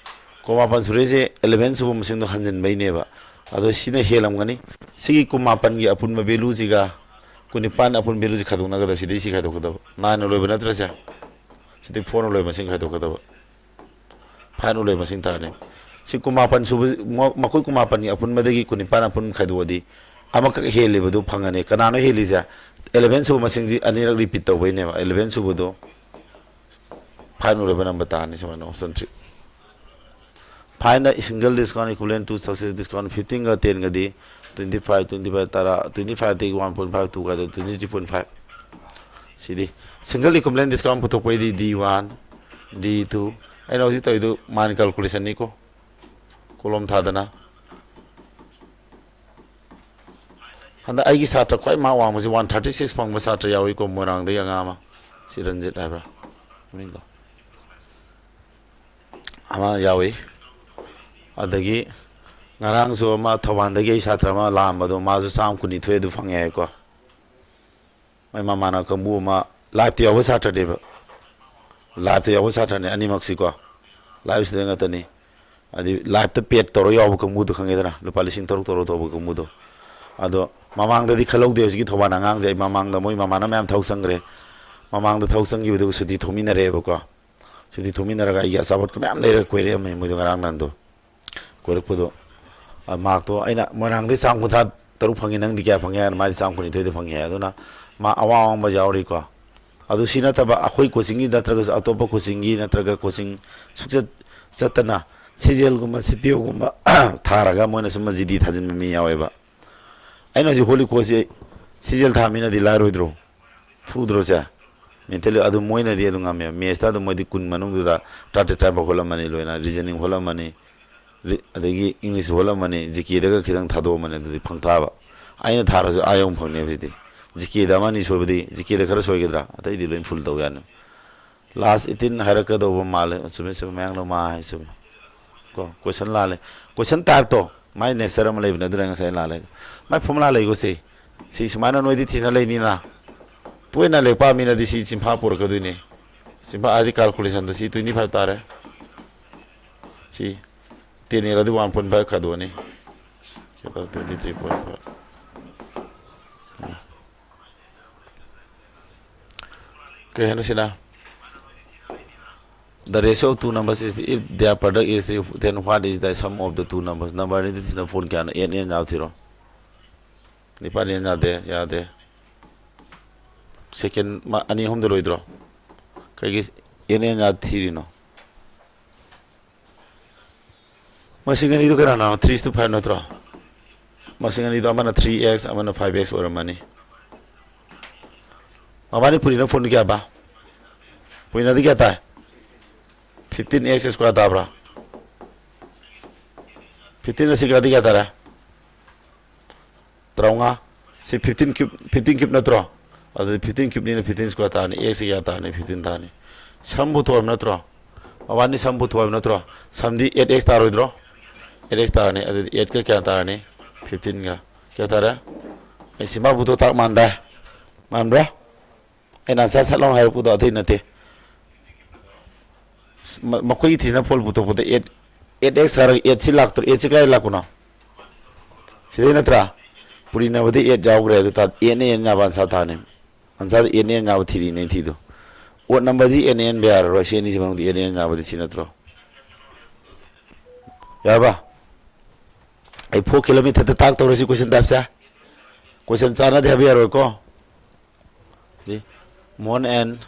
ꯀꯨꯟꯃꯥꯄꯟ ꯁꯨꯔꯛꯏꯁꯦ ꯑꯦꯂꯦꯚꯦꯟ ꯁꯨꯕ ꯃꯁꯤꯡꯗꯣ ꯍꯟꯖꯤꯟꯕꯩꯅꯦꯕ꯫ ꯑꯗꯣ ꯁꯤꯅ ꯍꯦꯜꯂꯝꯒꯅꯤ꯫ ꯁꯤꯒꯤ ꯀꯨꯟꯃꯥꯄꯟꯒꯤ ꯑꯄꯨꯟꯕ ꯚꯦꯂꯨꯁꯤꯒ ꯀꯨꯟꯅꯤꯄꯥꯟ ꯑꯄꯨꯟꯕ ꯚꯦꯂꯨꯁꯤ ꯈꯥꯏꯗꯣꯛꯅꯒꯗꯕ꯫ ꯁꯤꯗꯩ ꯁꯤ ꯈꯥꯏꯗꯣꯛꯀꯗꯕ꯫ ꯅꯥꯏꯟꯅ ꯂꯣꯏꯕ ꯅꯠꯇ꯭ꯔꯁꯦ? ꯁꯤꯗꯩ ꯐꯣꯔꯅ ꯂꯣꯏꯕ ꯃꯁꯤꯡ ꯈꯥꯏꯗꯣꯛꯀꯗꯕ꯫ ꯐꯥꯏꯚꯅ ꯂꯣꯏꯕ ꯃꯁꯤꯡ ꯇꯥꯔꯅꯤ꯫ ꯁꯤ ꯀꯨꯟꯃꯥꯄꯟ ꯁꯨꯕ, ꯃ-, ꯃꯈꯣꯏ ꯀꯨꯟꯃꯥꯄꯟꯒꯤ ꯑꯄꯨꯟꯕꯗꯒꯤ ꯀꯨꯟꯅꯤꯄꯥꯟ ꯑꯄꯨꯟꯕ ꯈꯥꯏꯗꯣꯛꯑꯗꯤ ꯑꯃꯈꯛ ꯍꯦꯜꯂꯤꯕꯗꯨ ꯐꯪꯉꯅꯤ꯫ ꯀꯅꯥꯅꯣ ꯍꯦꯜꯂꯤꯁꯦ? ꯑꯦꯂꯦꯚꯦꯟ ꯁꯨꯕ ꯃꯁꯤꯡꯁꯤ ꯑꯅꯤꯔꯛ ꯔꯤꯄꯤꯠ ꯇꯧꯕꯩꯅꯦꯕ꯫ ꯑꯦꯂꯦꯚꯦꯟ ꯁꯨꯕꯗꯣ ꯐꯥꯏꯚꯅ ꯂꯣꯏꯕ ꯅꯝꯕꯔ ꯇꯥꯔꯅꯤ꯫ ꯁꯨꯃꯥꯏꯅ option three. Find the single discount equivalent to successive discount ꯐꯤꯐꯇꯤꯟꯒ ꯇꯦꯟꯒꯗꯤ ꯇ꯭ꯋꯦꯟꯇꯤ ꯐꯥꯏꯚ, ꯇ꯭ꯋꯦꯟꯇꯤ ꯐꯥꯏꯚ, ꯇꯔꯥ, ꯇ꯭ꯋꯦꯟꯇꯤ ꯐꯥꯏꯚꯇꯒꯤ ꯋꯥꯟ ꯄꯣꯏꯟ ꯐꯥꯏꯚ ꯇꯨ ꯀꯥꯏꯗ ꯇ꯭ꯋꯦꯟꯇꯤ ꯊ꯭ꯔꯤ ꯄꯣꯏꯟ ꯐꯥꯏꯚ꯫ ꯁꯤꯗꯤ ꯁꯤꯡꯒꯜ ꯏꯀ꯭ꯋꯤꯕꯂꯦꯟ ꯗꯤꯁꯀꯥꯎꯟ ꯄꯨꯊꯣꯛꯄꯩꯗꯤ ꯗꯤ ꯋꯥꯟ, ꯗꯤ ꯇꯨ꯫ ꯑꯩꯅ ꯍꯧꯖꯤꯛ ꯇꯧꯔꯤꯗꯨ ꯃꯥꯏꯟ ꯀꯥꯜꯀꯨꯂꯦꯁꯟꯅꯤꯀꯣ꯫ ꯀꯣꯂꯣꯝ ꯊꯥꯗꯅ꯫ ꯍꯟꯗꯛ ꯑꯩꯒꯤ ꯁꯥꯇ꯭ꯔ ꯈ꯭ꯋꯥꯏ ꯃꯥꯔꯛ ꯋꯥꯡꯕꯁꯤ ꯋꯥꯟ ꯊꯥꯔꯇꯤ ꯁꯤꯛꯁ ꯐꯪꯕ ꯁꯥꯇ꯭ꯔ ꯌꯥꯎꯏꯀꯣ, ꯃꯣꯏꯔꯥꯡꯗꯒꯤ ꯑꯉꯥꯡ ꯑꯃ, ꯆꯤꯔꯟꯖꯤꯠ ꯍꯥꯏꯕ꯭ꯔꯥ ꯃꯃꯤꯡꯗꯣ, ꯑꯃ ꯌꯥꯎꯏ꯫ ꯑꯗꯒꯤ ꯉꯔꯥꯡꯁꯨ ꯑꯃ ꯊꯧꯕꯥꯜꯗꯒꯤ ꯑꯩ ꯁꯥꯇ꯭ꯔ ꯑꯃ ꯂꯥꯛꯑꯝꯕꯗꯣ, ꯃꯥꯁꯨ ꯆꯥꯝꯃ ꯀꯨꯟꯅꯤꯊꯣꯏ ꯑꯗꯨ ꯐꯪꯉꯦ ꯍꯥꯏꯀꯣ꯫ ꯃꯣꯏ ꯃꯃꯥꯟꯅꯕ ꯀꯥꯡꯕꯨ ꯑꯃ ꯂꯥꯏꯞꯇ ꯌꯥꯎꯕ ꯁꯥꯇ꯭ꯔꯅꯦꯕ꯫ ꯂꯥꯏꯞꯇ ꯌꯥꯎꯕ ꯁꯥꯇ꯭ꯔꯅꯦ ꯑꯅꯤꯃꯛꯁꯤꯀꯣ꯫ ꯂꯥꯏꯞꯁꯤꯗ ꯉꯥꯛꯇꯅꯤ꯫ ꯍꯥꯏꯗꯤ ꯂꯥꯏꯞꯇ ꯄꯦꯠ ꯇꯧꯔ ꯌꯥꯎꯕ ꯀꯥꯡꯕꯨꯗꯣ ꯈꯪꯉꯦꯗꯅ, ꯂꯨꯄꯥ ꯂꯤꯁꯤꯡ ꯇꯔꯨꯛ ꯇꯔꯨꯛ ꯇꯧꯕ ꯀꯥꯡꯕꯨꯗꯣ꯫ ꯑꯗꯣ ꯃꯃꯥꯡꯗꯗꯤ ꯈꯜꯍꯧꯗꯦ꯫ ꯍꯧꯖꯤꯛꯀꯤ ꯊꯧꯕꯥꯜ ꯑꯉꯥꯡꯁꯦ ꯑꯩ ꯃꯃꯥꯡꯗ, ꯃꯣꯏ ꯃꯃꯥꯟꯅꯕ ꯃꯌꯥꯝ ꯊꯕꯛ ꯆꯪꯈ꯭ꯔꯦ꯫ ꯃꯃꯥꯡꯗ ꯊꯕꯛ ꯆꯪꯈꯤꯕꯗꯨꯒ ꯁꯨꯇꯤ ꯊꯣꯛꯃꯤꯟꯅꯔꯦꯕꯀꯣ꯫ ꯁꯨꯇꯤ ꯊꯣꯛꯃꯤꯟꯅꯔꯒ ꯑꯩꯒꯤ ꯑꯆꯥꯄꯣꯠꯀ ꯃꯌꯥꯝ ꯂꯩꯔꯒ ꯀꯣꯏꯔꯛꯑꯝꯃꯦ ꯃꯣꯏꯗꯣ ꯉꯔꯥꯡ ꯅꯍꯥꯟꯗꯣ꯫ ꯀꯣꯏꯔꯛꯄꯗꯣ, ꯑ, ꯃꯥꯔꯛꯇꯣ ꯑꯩꯅ ꯃꯣꯏꯔꯥꯡꯗꯩ ꯆꯥꯝ ꯀꯨꯟꯊ꯭ꯔꯥ ꯇꯔꯨꯛ ꯐꯪꯉꯤ, ꯅꯪꯗꯤ ꯀꯌꯥ ꯐꯪꯉꯦ ꯍꯥꯏꯅ ꯃꯥꯗꯤ ꯆꯥꯝ ꯀꯨꯟꯅꯤꯊꯣꯏꯗ ꯐꯪꯉꯤ ꯍꯥꯏ꯫ ꯑꯗꯨꯅ ꯃꯥ ꯑꯋꯥꯡ ꯑꯋꯥꯡꯕ ꯌꯥꯎꯔꯤꯀꯣ꯫ ꯑꯗꯨ ꯁꯤ ꯅꯠꯇꯕ ꯑꯩꯈꯣꯏ ꯀꯣꯆꯤꯡꯒꯤ ꯅꯠꯇ꯭ꯔꯒꯁꯨ ꯑꯇꯣꯞꯄ ꯀꯣꯆꯤꯡꯒꯤ ꯅꯠꯇ꯭ꯔꯒ ꯀꯣꯆꯤꯡ ꯁꯨꯛꯆꯠ ꯆꯠꯇꯅ ꯁꯤꯖꯦꯜꯒꯨꯝꯕ ꯁꯤꯄꯤꯌꯨꯒꯨꯝꯕ ꯊꯥꯔꯒ ꯃꯣꯏꯅ ꯁꯨꯝ ꯖꯤꯗꯤ ꯊꯥꯖꯤꯟꯕ ꯃꯤ ꯌꯥꯎꯋꯦꯕ꯫ ꯑꯩꯅ ꯍꯧꯖꯤꯛ ꯍꯣꯂꯤ ꯀꯣꯆꯁꯦ ꯁꯤꯖꯦꯜ ꯊꯥ ꯃꯤꯅꯗꯤ ꯂꯥꯏꯔꯣꯏꯗ꯭ꯔꯣ? ꯊꯨꯗ꯭ꯔꯣ ꯁꯦ? ꯃꯦꯟꯇꯦꯜꯂꯤ ꯑꯗꯨ ꯃꯣꯏꯅꯗꯤ ꯑꯗꯨꯝ ꯉꯝꯃꯦꯕ꯫ ꯃꯦꯠꯁꯇ ꯑꯗꯨꯝ ꯃꯣꯏꯗꯤ ꯀꯨꯟ ꯃꯅꯨꯡꯗꯨꯗ ꯇꯔꯥꯇꯔꯦꯠ ꯇꯔꯥꯅꯤꯄꯥꯜ ꯍꯣꯠꯂꯝꯃꯅꯤ, ꯂꯣꯏꯅ ꯔꯤꯖꯅꯤꯡ ꯍꯣꯠꯂꯝꯃꯅꯤ, ꯔꯤ-, ꯑꯗꯒꯤ ꯏꯪꯂꯤꯁ ꯍꯣꯠꯂꯝꯃꯅꯤ, ꯖꯤ ꯀꯦꯗꯒ ꯈꯤꯇꯪ ꯊꯥꯗꯣꯛꯑꯝꯃꯅꯤ, ꯑꯗꯨꯗꯤ ꯐꯪ ꯇꯥꯕ꯫ ꯑꯩꯅ ꯊꯥꯔꯁꯨ ꯑꯥ ꯌꯧ ꯐꯪꯅꯦꯕ ꯁꯤꯗꯤ꯫ ꯖꯤ ꯀꯦꯗ ꯑꯃ ꯑꯅꯤ ꯁꯣꯏꯕꯗꯤ, ꯖꯤ ꯀꯦꯗ ꯈꯔ ꯁꯣꯏꯒꯗ꯭ꯔꯥ? ꯑꯇꯩꯗꯤ ꯂꯣꯏ ꯐꯨꯜ ꯇꯧ ꯌꯥꯅꯤ꯫ ꯂꯥꯁ ꯑꯩꯠꯇꯤꯟ ꯍꯥꯏꯔꯛꯀꯗꯧꯕ ꯃꯥꯜꯂꯦ꯫ ꯆꯨꯝꯃꯦ, ꯆꯨꯝꯃꯦ, ꯃꯌꯥꯡꯂꯣ ꯃꯥ ꯍꯥꯏ ꯆꯨꯝꯃꯦ꯫ ꯀꯣ, ꯀꯣꯏꯁꯟ ꯂꯥꯜꯂꯦ꯫ ꯀꯣꯏꯁꯟ ꯇꯥꯏꯞꯇꯣ, ꯃꯥꯏ ꯅꯦꯆꯔ ꯑꯃ ꯂꯩꯕꯅꯦ, ꯑꯗꯨꯅ ꯉꯁꯥꯏ ꯂꯥꯜꯂꯦ꯫ ꯃꯥꯏ ꯐꯣꯔꯃꯨꯂꯥ ꯂꯩꯀꯣ ꯁꯤ꯫ ꯁꯤ ꯁꯨꯃꯥꯏꯅ ꯅꯣꯏꯗꯤ ꯊꯤꯅ ꯂꯩꯅꯤꯅ꯫ ꯇꯣꯏꯅ ꯂꯦꯛꯄ ꯃꯤꯅꯗꯤ ꯁꯤ ꯆꯤꯟꯐꯥ ꯄꯨꯔꯛꯀꯗꯣꯏꯅꯤ꯫ ꯆꯤꯟꯐꯥ ꯍꯥꯏꯗꯤ ꯀꯥꯜꯀꯨꯂꯦꯁꯟꯗꯣ ꯁꯤ ꯇ꯭ꯋꯦꯟꯇꯤ ꯐꯥꯏꯚ ꯇꯥꯔꯦ꯫ ꯁꯤ ꯇꯦꯟ ꯑꯦꯜ ꯑꯗꯨ ꯋꯥꯟ ꯄꯣꯏꯟ ꯐꯥꯏꯚ ꯈꯥꯏꯗꯣꯛꯑꯅꯤ꯫ Twenty three point five. ꯀꯩ ꯍꯥꯏꯅꯣ ꯁꯤꯅ? The ratio of two numbers is, if their product is, then what is the sum of the two numbers? Number ꯑꯅꯤꯗꯤ ꯊꯤꯅ ꯐꯣꯟ ꯀꯌꯥꯅꯣ? ꯑꯦꯟ ꯑꯦꯟ ꯌꯥꯎ ꯊꯤꯔꯣ꯫ ꯅꯤꯄꯥꯟ ꯑꯦꯟ ꯌꯥꯗꯦ, ꯌꯥꯗꯦ꯫ ꯁꯦꯀꯦꯟ ꯃ-, ꯑꯅꯤ ꯑꯍꯨꯝꯗ ꯂꯣꯏꯗ꯭ꯔꯣ? ꯀꯩꯒꯤ ꯑꯦꯟ ꯑꯦꯟ ꯌꯥ ꯊꯤꯔꯤꯅꯣ? ꯃꯁꯤꯡ ꯑꯅꯤꯗꯨ ꯀꯅꯥꯅꯣ? Three is to five ꯅꯠꯇ꯭ꯔꯣ? ꯃꯁꯤꯡ ꯑꯅꯤꯗꯨ ꯑꯃꯅ three x, ꯑꯃꯅ five x ꯑꯣꯏꯔꯝꯃꯅꯤ꯫ ꯃꯕꯥꯅꯤ ꯄꯨꯔꯤꯅ ꯐꯣꯟ ꯀꯌꯥ ꯕꯥ? ꯄꯨꯔꯤꯅꯗꯤ ꯀꯌꯥ ꯇꯥꯏ? Fifteen x square ꯇꯥꯕ꯭ꯔꯥ? Fifteen ꯑꯁꯤ ꯀꯌꯥꯗꯤ ꯀꯌꯥ ꯇꯥꯔꯦ? ꯇꯔꯥꯃꯉꯥ꯫ ꯁꯤ fifteen cube, fifteen cube ꯅꯠꯇ꯭ꯔꯣ? ꯑꯗꯨꯗꯤ fifteen cubeꯅꯤꯅ fifteen square ꯇꯥꯔꯅꯤ꯫ Xꯁꯤ ꯀꯌꯥ ꯇꯥꯔꯅꯤ? Fifteen ꯇꯥꯔꯅꯤ꯫ ꯁꯝ ꯄꯨꯊꯣꯛꯑꯕ ꯅꯠꯇ꯭ꯔꯣ? ꯃꯕꯥꯅꯤ ꯁꯝ ꯄꯨꯊꯣꯛꯑꯕ ꯅꯠꯇ꯭ꯔꯣ? ꯁꯝꯗꯤ eight x ꯇꯥꯔꯣꯏꯗ꯭ꯔꯣ? Eight x ꯇꯥꯔꯅꯤ꯫ ꯑꯗꯨꯗꯤ eightꯀ ꯀꯌꯥ ꯇꯥꯔꯅꯤ? Fifteenꯒ꯫ ꯀꯌꯥ ꯇꯥꯔꯦ? ꯑꯩ ꯁꯤꯃꯥ ꯄꯨꯊꯣꯛ ꯇꯥꯛ ꯃꯥꯟꯗꯥꯏ? ꯃꯥꯟꯕ꯭ꯔꯥ? ꯑꯩꯅ answer ꯁꯠ ꯂꯥꯎꯅ ꯍꯥꯏꯔꯛꯄꯗꯣ ꯑꯇꯩ ꯅꯠꯇꯦ꯫ ꯃ-, ꯃꯈꯣꯏꯒꯤ ꯊꯤꯖꯤꯅ ꯐꯣꯜ ꯄꯨꯊꯣꯛꯄꯗ eight, eight x ꯍꯥꯏꯔꯒ eightꯁꯤ ꯂꯥꯛꯇ꯭ꯔꯣ? Eightꯁꯤ ꯀꯥꯏ ꯂꯥꯛꯄꯅꯣ? ꯁꯤꯗꯩ ꯅꯠꯇ꯭ꯔꯥ? ꯄꯨꯔꯤꯅꯕꯗꯤ eight ꯌꯥꯎꯈ꯭ꯔꯦ, ꯑꯗꯨ ꯇꯥ-, n ꯅ n ꯌꯥꯕ answer ꯇꯥꯅꯤ꯫ Answerꯗ n ꯅ n ꯌꯥꯕ ꯊꯤꯔꯤꯅꯦ ꯊꯤꯗꯣ꯫ Odd numberꯗꯤ n ꯅ n ꯌꯥꯔꯔꯣꯏ꯫ ꯁꯤ ꯑꯅꯤꯁꯤ ꯃꯅꯨꯡꯗ n ꯅ n ꯌꯥꯕꯗꯤ ꯁꯤ ꯅꯠꯇ꯭ꯔꯣ? ꯌꯥꯔꯕ? ꯑꯩ four kilometer ꯇ ꯇꯥꯛ ꯇꯧꯔꯁꯤ question type ꯁꯦ꯫ Question ꯆꯥꯟꯅꯗꯦ ꯍꯥꯏꯕ ꯌꯥꯔꯣꯏꯀꯣ꯫ See, Mohan and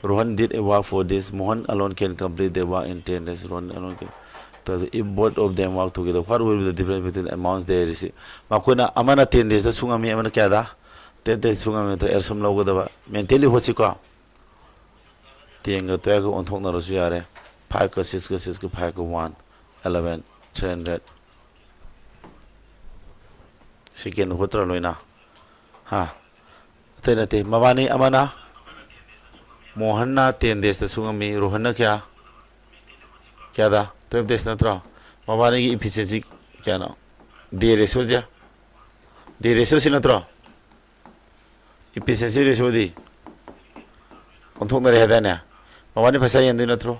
Rohan did a work for this. Mohan alone can complete the work in ten days. Rohan alone can. So if both of them work together, what will be the difference between the amounts they receive? ꯃꯈꯣꯏꯅ ꯑꯃꯅ ten days ꯇ ꯁꯨꯡꯉꯝꯃꯤ, ꯑꯃꯅ ꯀꯌꯥꯗ? Ten days ꯁꯨꯡꯉꯝꯃꯤ ꯅꯠꯇ꯭ꯔ? ꯑꯦꯔꯁꯝ ꯂꯧꯒꯗꯕ꯫ Mentally ꯍꯣꯠꯁꯤꯀꯣ꯫ Ten ꯒ twelve ꯒ ꯑꯣꯟꯊꯣꯛꯅꯔꯁꯨ ꯌꯥꯔꯦ꯫ Five ꯀ six ꯀ six ꯀ five ꯀ one, eleven, three hundred꯫ Second ꯍꯣꯠꯇ꯭ꯔ ꯂꯣꯏꯅ? ꯍꯥ? ꯑꯇꯩ ꯅꯠꯇꯦ꯫ ꯃꯕꯥꯅꯤ ꯑꯃꯅ, ꯃꯣꯍꯟꯅ ten days ꯇ ꯁꯨꯡꯉꯝꯃꯤ, ꯔꯣꯍꯟꯅ ꯀꯌꯥ? ꯀꯌꯥꯗ? Twelve days ꯅꯠꯇ꯭ꯔꯣ? ꯃꯕꯥꯅꯤꯒꯤ efficiency ꯀꯌꯥꯅꯣ? Day ratio ꯁꯦ? Day ratio ꯁꯤ ꯅꯠꯇ꯭ꯔꯣ? Efficiency ratio ꯗꯤ ꯑꯣꯟꯊꯣꯛꯅꯔꯦ ꯍꯥꯏꯗꯥꯏꯅꯦ? ꯃꯕꯥꯅꯤ ꯄꯩꯁꯥ ꯌꯦꯟꯗꯣꯏ ꯅꯠꯇ꯭ꯔꯣ?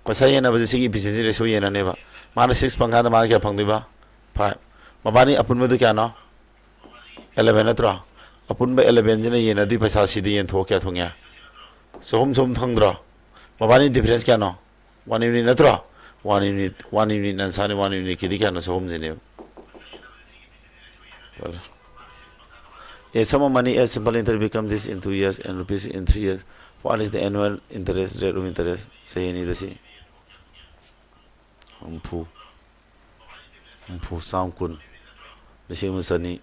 ꯄꯩꯁꯥ ꯌꯦꯟꯅꯕꯁꯦ ꯁꯤꯒꯤ efficiency ratio ꯌꯦꯟꯅꯅꯦꯕ꯫ ꯃꯥꯅ six ꯐꯪꯀꯥꯟꯗ ꯃꯥꯅ ꯀꯌꯥ ꯐꯪꯗꯣꯏꯕ? Five꯫ ꯃꯕꯥꯅꯤ ꯑꯄꯨꯟꯕꯗꯨ ꯀꯌꯥꯅꯣ? Eleven ꯅꯠꯇ꯭ꯔꯣ? ꯑꯄꯨꯟꯕ eleven ꯁꯤꯅ ꯌꯦꯟꯅꯗꯣꯏ ꯄꯩꯁꯥ ꯁꯤꯗ ꯌꯦꯟꯊꯣꯛꯑ ꯀꯌꯥ ꯊꯨꯡꯉꯦ? ꯆꯍꯨꯝ ꯆꯍꯨꯝ ꯊꯨꯡꯗ꯭ꯔꯣ? ꯃꯕꯥꯅꯤ difference ꯀꯌꯥꯅꯣ? One unit ꯅꯠꯇ꯭ꯔꯣ? One unit, one unit ꯅ ꯑꯟꯁꯥꯔꯅꯤ, one unit ꯀꯤꯗꯤ ꯀꯌꯥꯅꯣ? ꯆꯍꯨꯝꯁꯤꯅꯦꯕ꯫ A sum of money as simple interest become this in two years and rupees in three years. What is the annual interest rate of interest? ꯆꯍꯤ ꯑꯅꯤꯗ ꯁꯤ ꯍꯨꯝꯐꯨ, ꯍꯨꯝꯐꯨ, ꯆꯥꯝ ꯀꯨꯟ, ꯂꯤꯁꯤꯡ ꯑꯃ ꯆꯅꯤ,